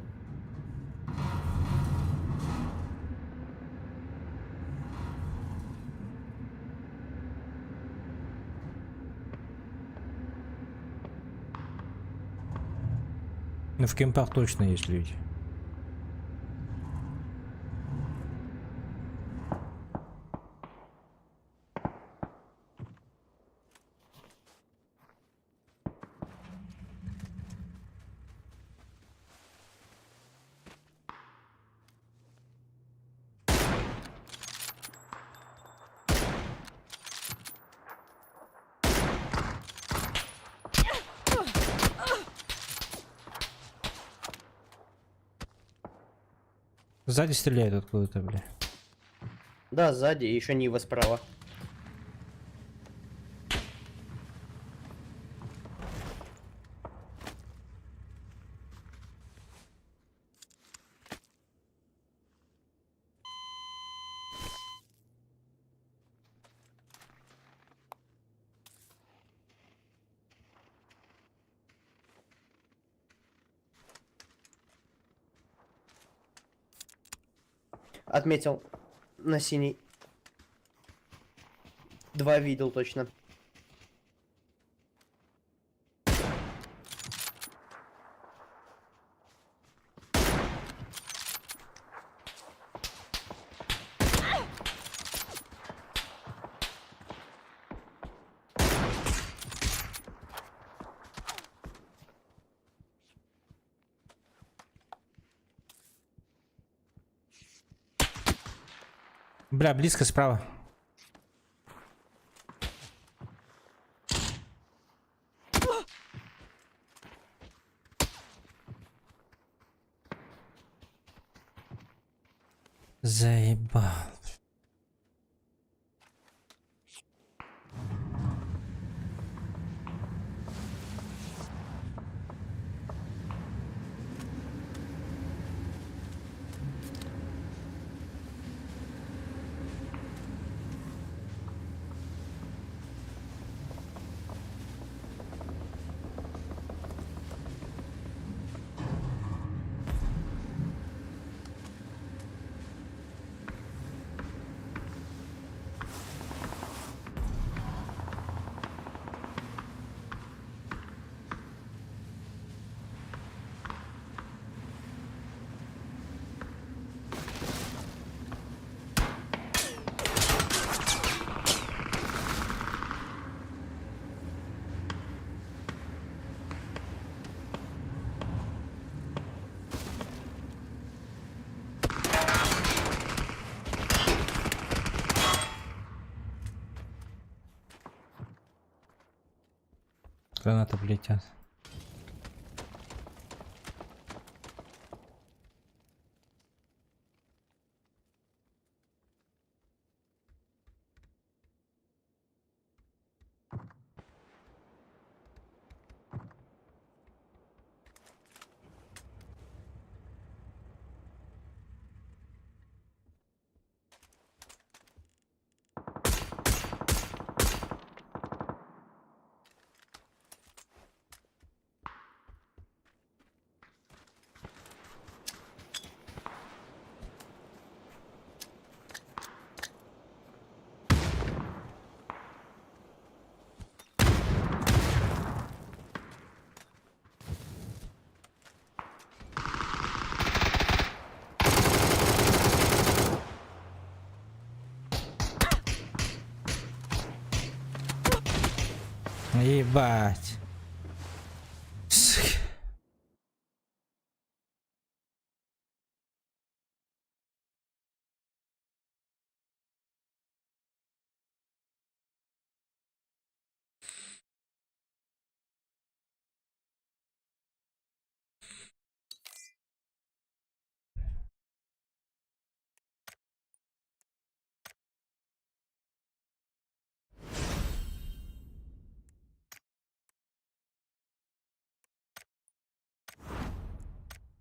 Ну, в кемпах точно есть люди. Сзади стреляют откуда-то, бля. Да, сзади, и еще Нива справа. Отметил. На синий. Два видел точно. Бля, близко справа. Заебал. Граната полетят. Ебать. Сука.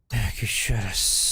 Так, еще раз.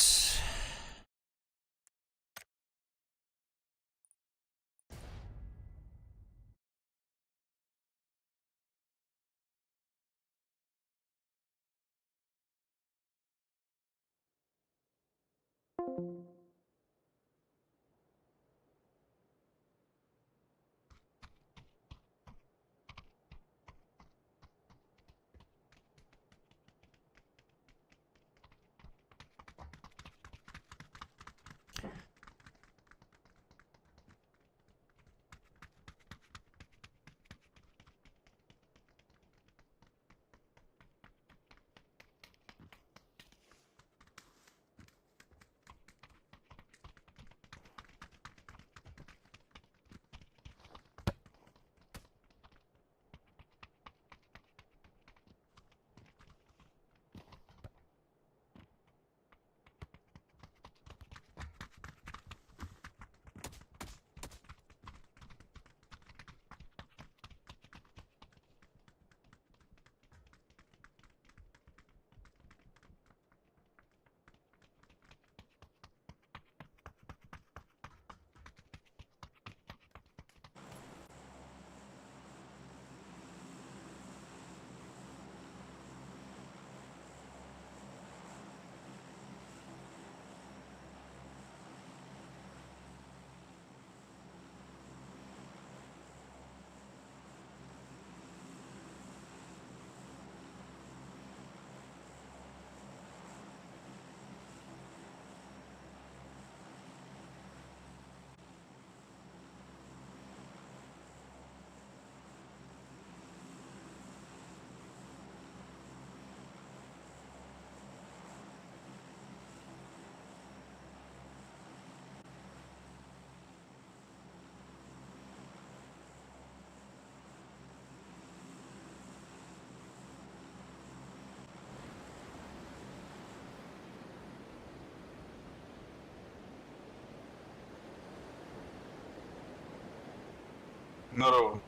Здорово.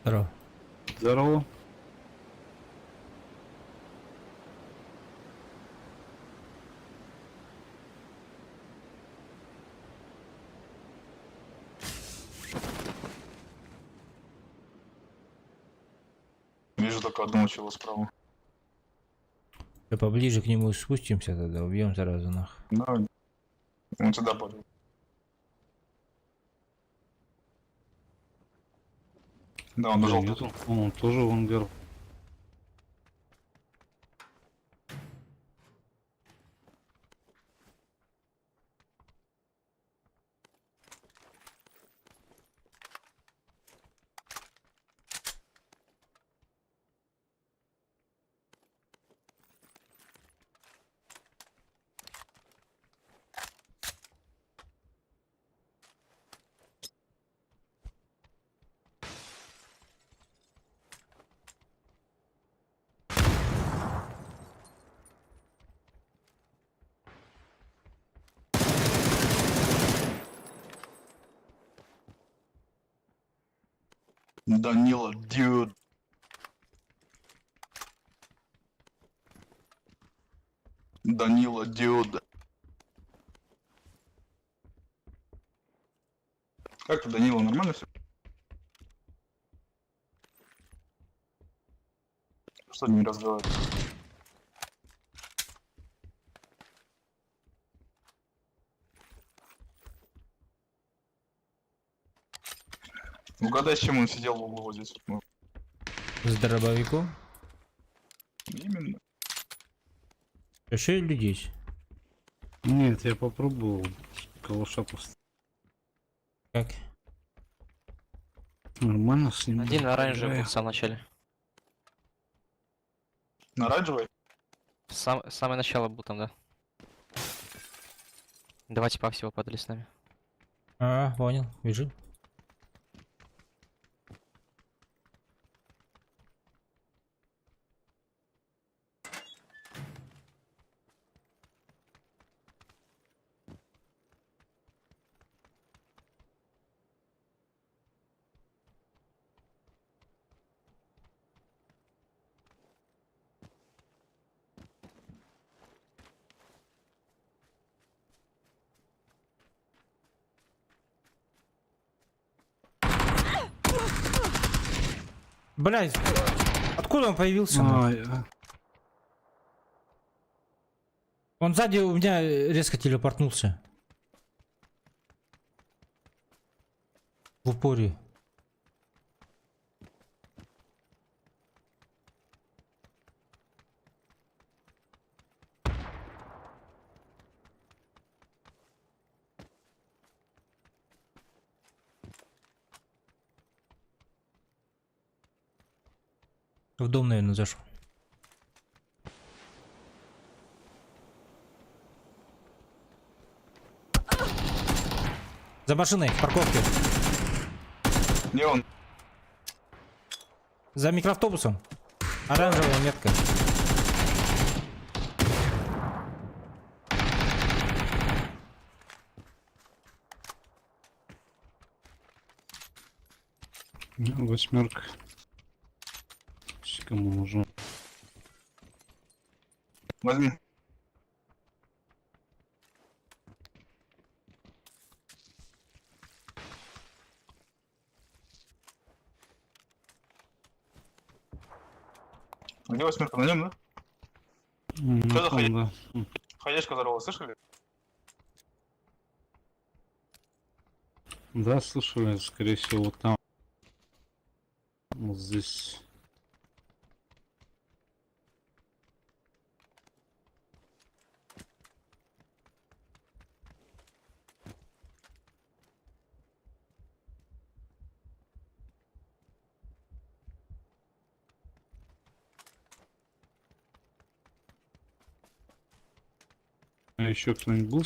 Здорово. Здорово. Вижу только одного чела справа. Всё, поближе к нему спустимся тогда, убьем сразу нах. Да. Он сюда падает. Да, он Да нажал. нету. Он тоже в ангар. Данила, dude. Данила, dude. Как ты, Данила, нормально все? Что не разговариваешь? Угадай, с чем он сидел в углу вот здесь. вот, ну. С дробовиком. Именно. Еще и люди есть. Нет, я попробовал. Калаша просто. Как? Нормально с ним. Один оранжевый был играю. в самом начале. На оранжевой? Самое начало был там, да. Два типа всего падали с нами. А, понял, бежим. Блять, откуда он появился? нахуй? Ай, а. Он сзади у меня резко телепортнулся. В упоре. В дом, наверное, зашел. За машиной, в парковке. Не он. За микроавтобусом. Оранжевая метка. Ну, Восьмерка. Кому нужно? Возьми. Где восьмерка? На нем, да? На Что за том, хуйня? да. Хаешка взорвалась, слышали? Да, слышали, скорее всего, вот там. Вот здесь. А еще кто-нибудь был?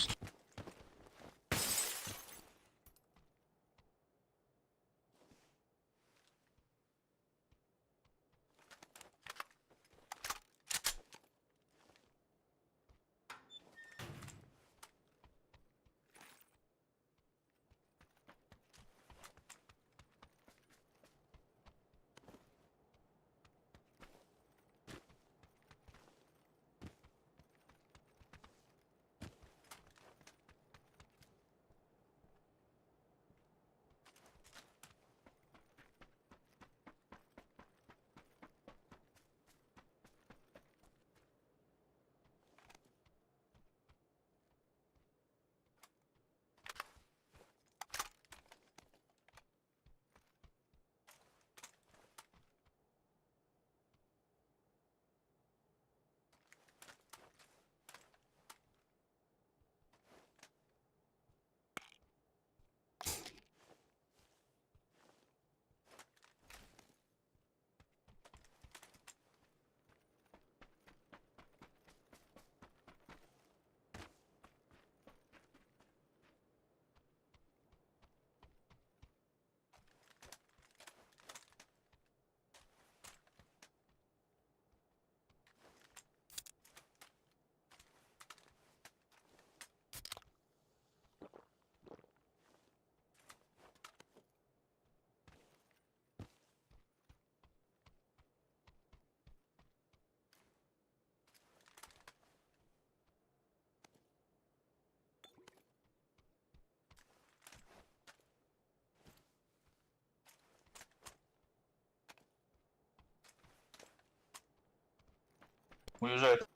Уезжает.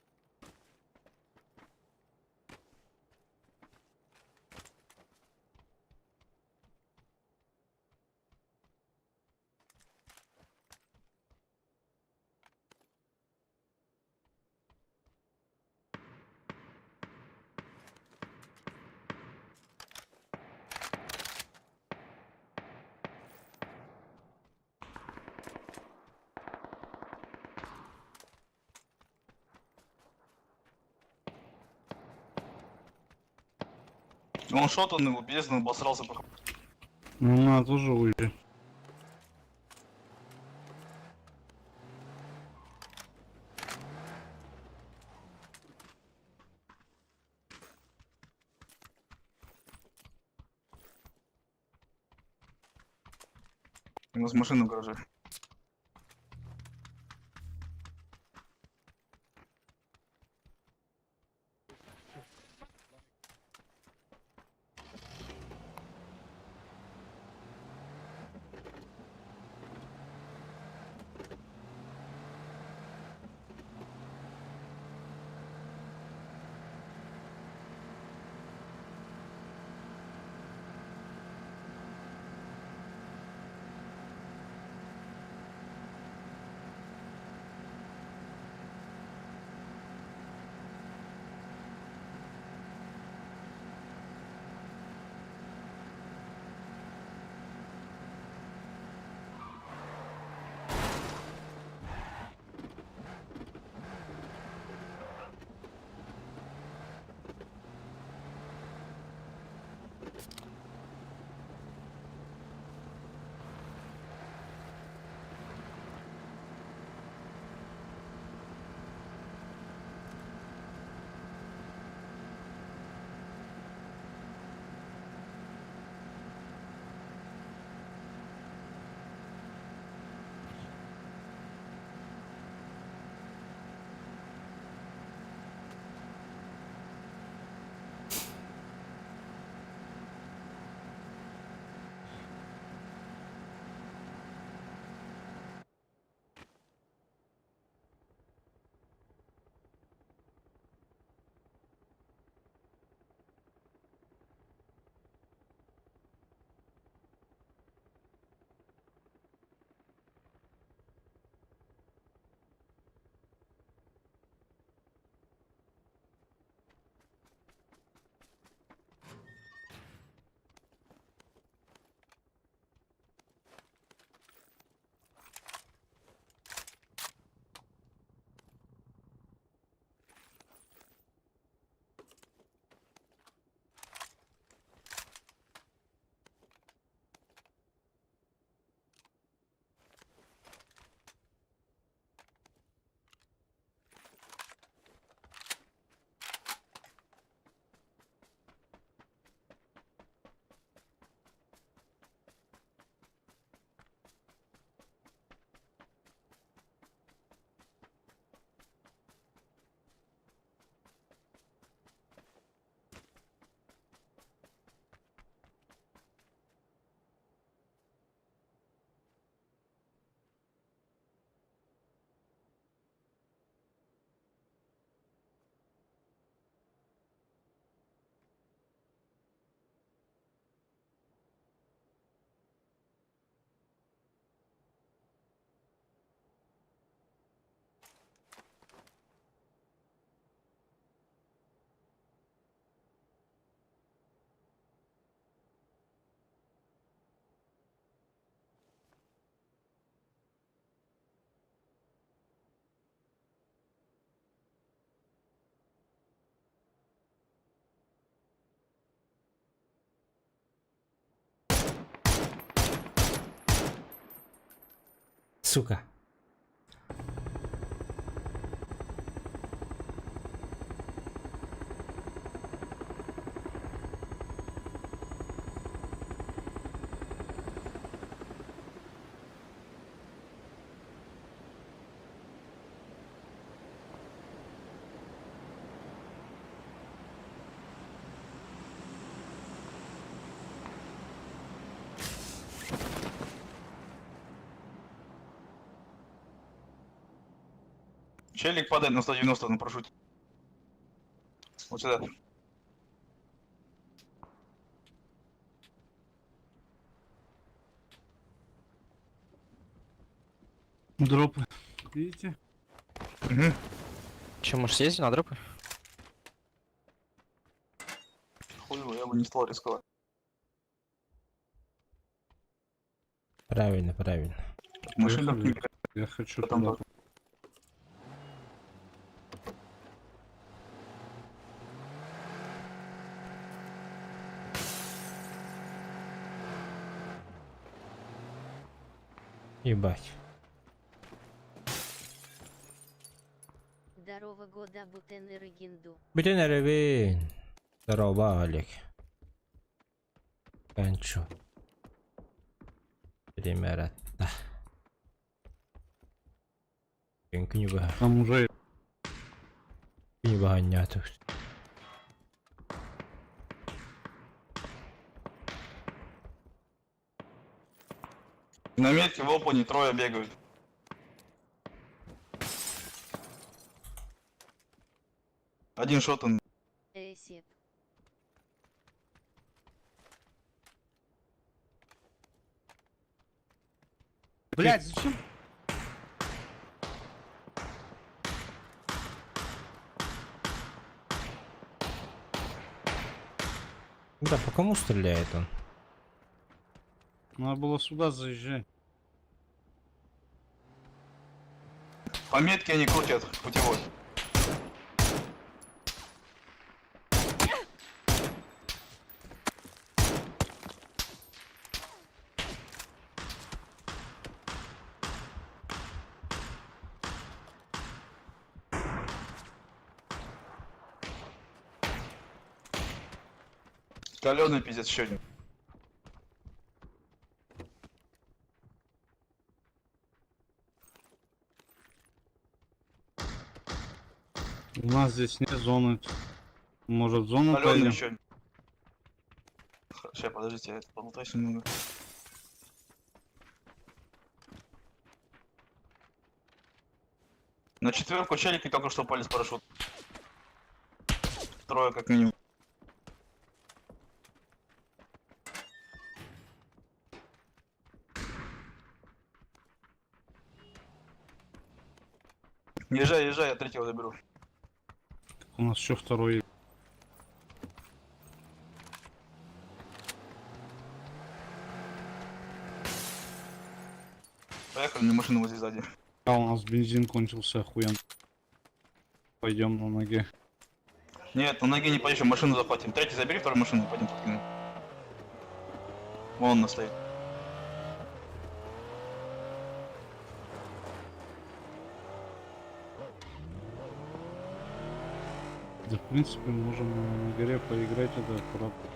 Он шот, он его без, он обосрался. походу. Ну надо тоже уезжать. У нас машина в гараже. Сука. Челик падает на 190 на парашюте. Вот сюда. Дропы. Видите? Угу. Че, может съездим на дропы? Хуево, я бы не стал рисковать. Правильно, правильно. Машина Поехали. Я хочу Там туда. Ебать. Здорово года бутен регинду. Бүтүн эрэбин. Здорово, Олег. Канчу. Примератта. Күнү баха. Там уже Күнү баха няту. На метке в опене трое бегают. Один шотан. Эсеп. Блять, зачем? Да, по кому стреляет он? Надо было сюда заезжать. По метке они крутят путевой. Каленый пиздец еще один. У нас здесь нет зоны. Может, в зону Каленый пойдем? еще один. Сейчас, подождите, я это полутаюсь немного. На четверку челики только что упали с парашюта. Трое как минимум. Езжай, езжай, я третьего заберу. У нас еще второй. Поехали, мне машину возле сзади. А у нас бензин кончился, охуенно. Пойдем на ноге. Нет, на ноге не пойдем, машину захватим. Третий забери, вторую машину, пойдем подкинем. Вон она стоит. Да, в принципе, можем на горе поиграть, это аккуратно.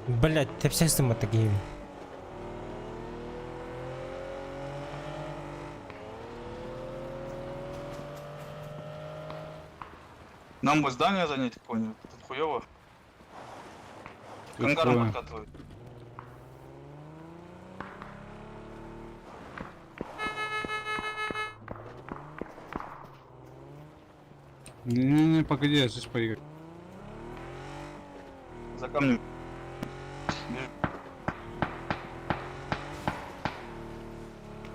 Блять, ты все сама такие. Нам бы здание занять какое-нибудь, тут хуёво. К ангарам Какое? подкатывают. Не-не-не, погоди, я здесь поиграю. За камнем. Бежи.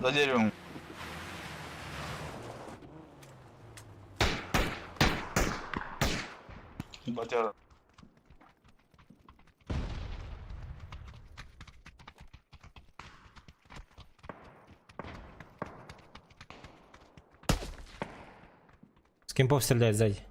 За деревом. Батяра. С кемпов стреляет сзади.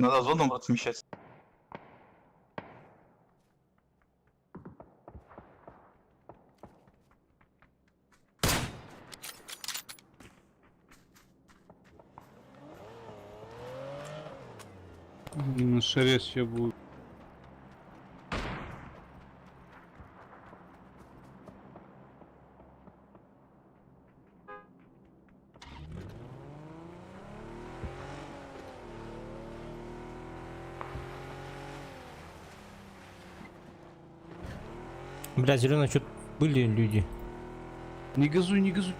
Надо зону, брат, смещать. На шаре все будет. Бля, зеленый, что были люди. Не газуй, не газуй.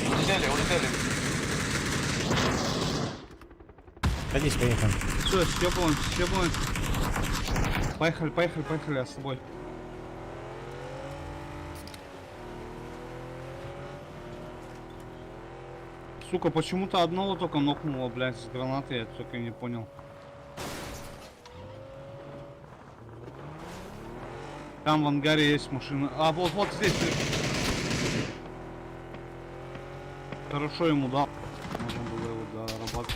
Улетели, улетели. Садись, поехали. Все, съебываемся, съебываемся. Поехали, поехали, поехали, я с тобой. Сука, почему-то одного только нокнуло, блядь, с гранаты, я только не понял. Там в ангаре есть машина. А, вот, вот здесь. Хорошо ему дал. Можно было его дорабатывать.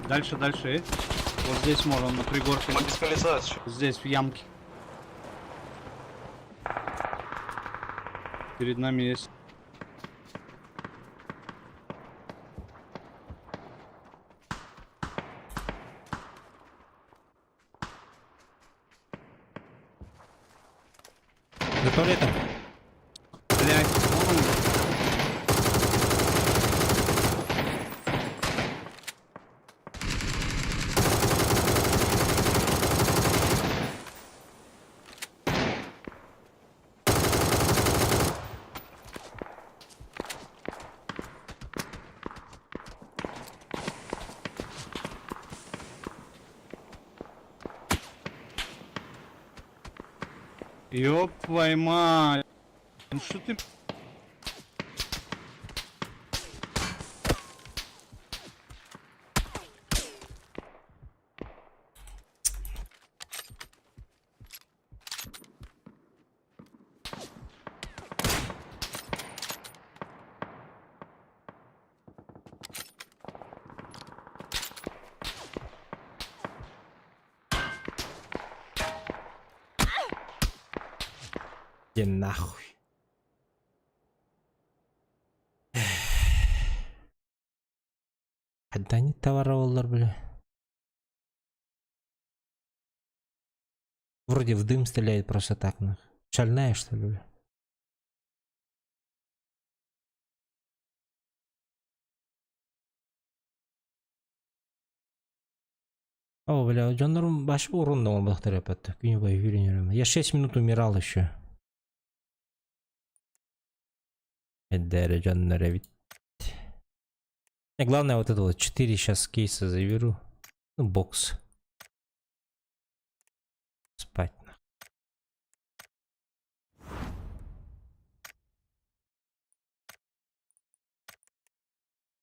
Дальше, дальше, э. Вот здесь можно, на пригорке. Мы без колеса еще. Здесь, в ямке. Перед нами есть. За туалетом. Блять, вон он. Ёб твою мать. Ну что ты... Иди нахуй. Когда они товаровалар, бля? Вроде в дым стреляет просто так, нах. Шальная, что ли, бля? О, бля, дьоннорум баш урун оҥорбуттар эппэт. Күнү быһа үүрэн Я 6 минут умирал еще. Эдэр дьоннор эбит. И главное вот это вот 4 сейчас кейса заберу. Ну, бокс. Спать. Нах.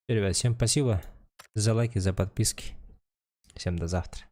Ребят, всем спасибо за лайки, за подписки. Всем до завтра.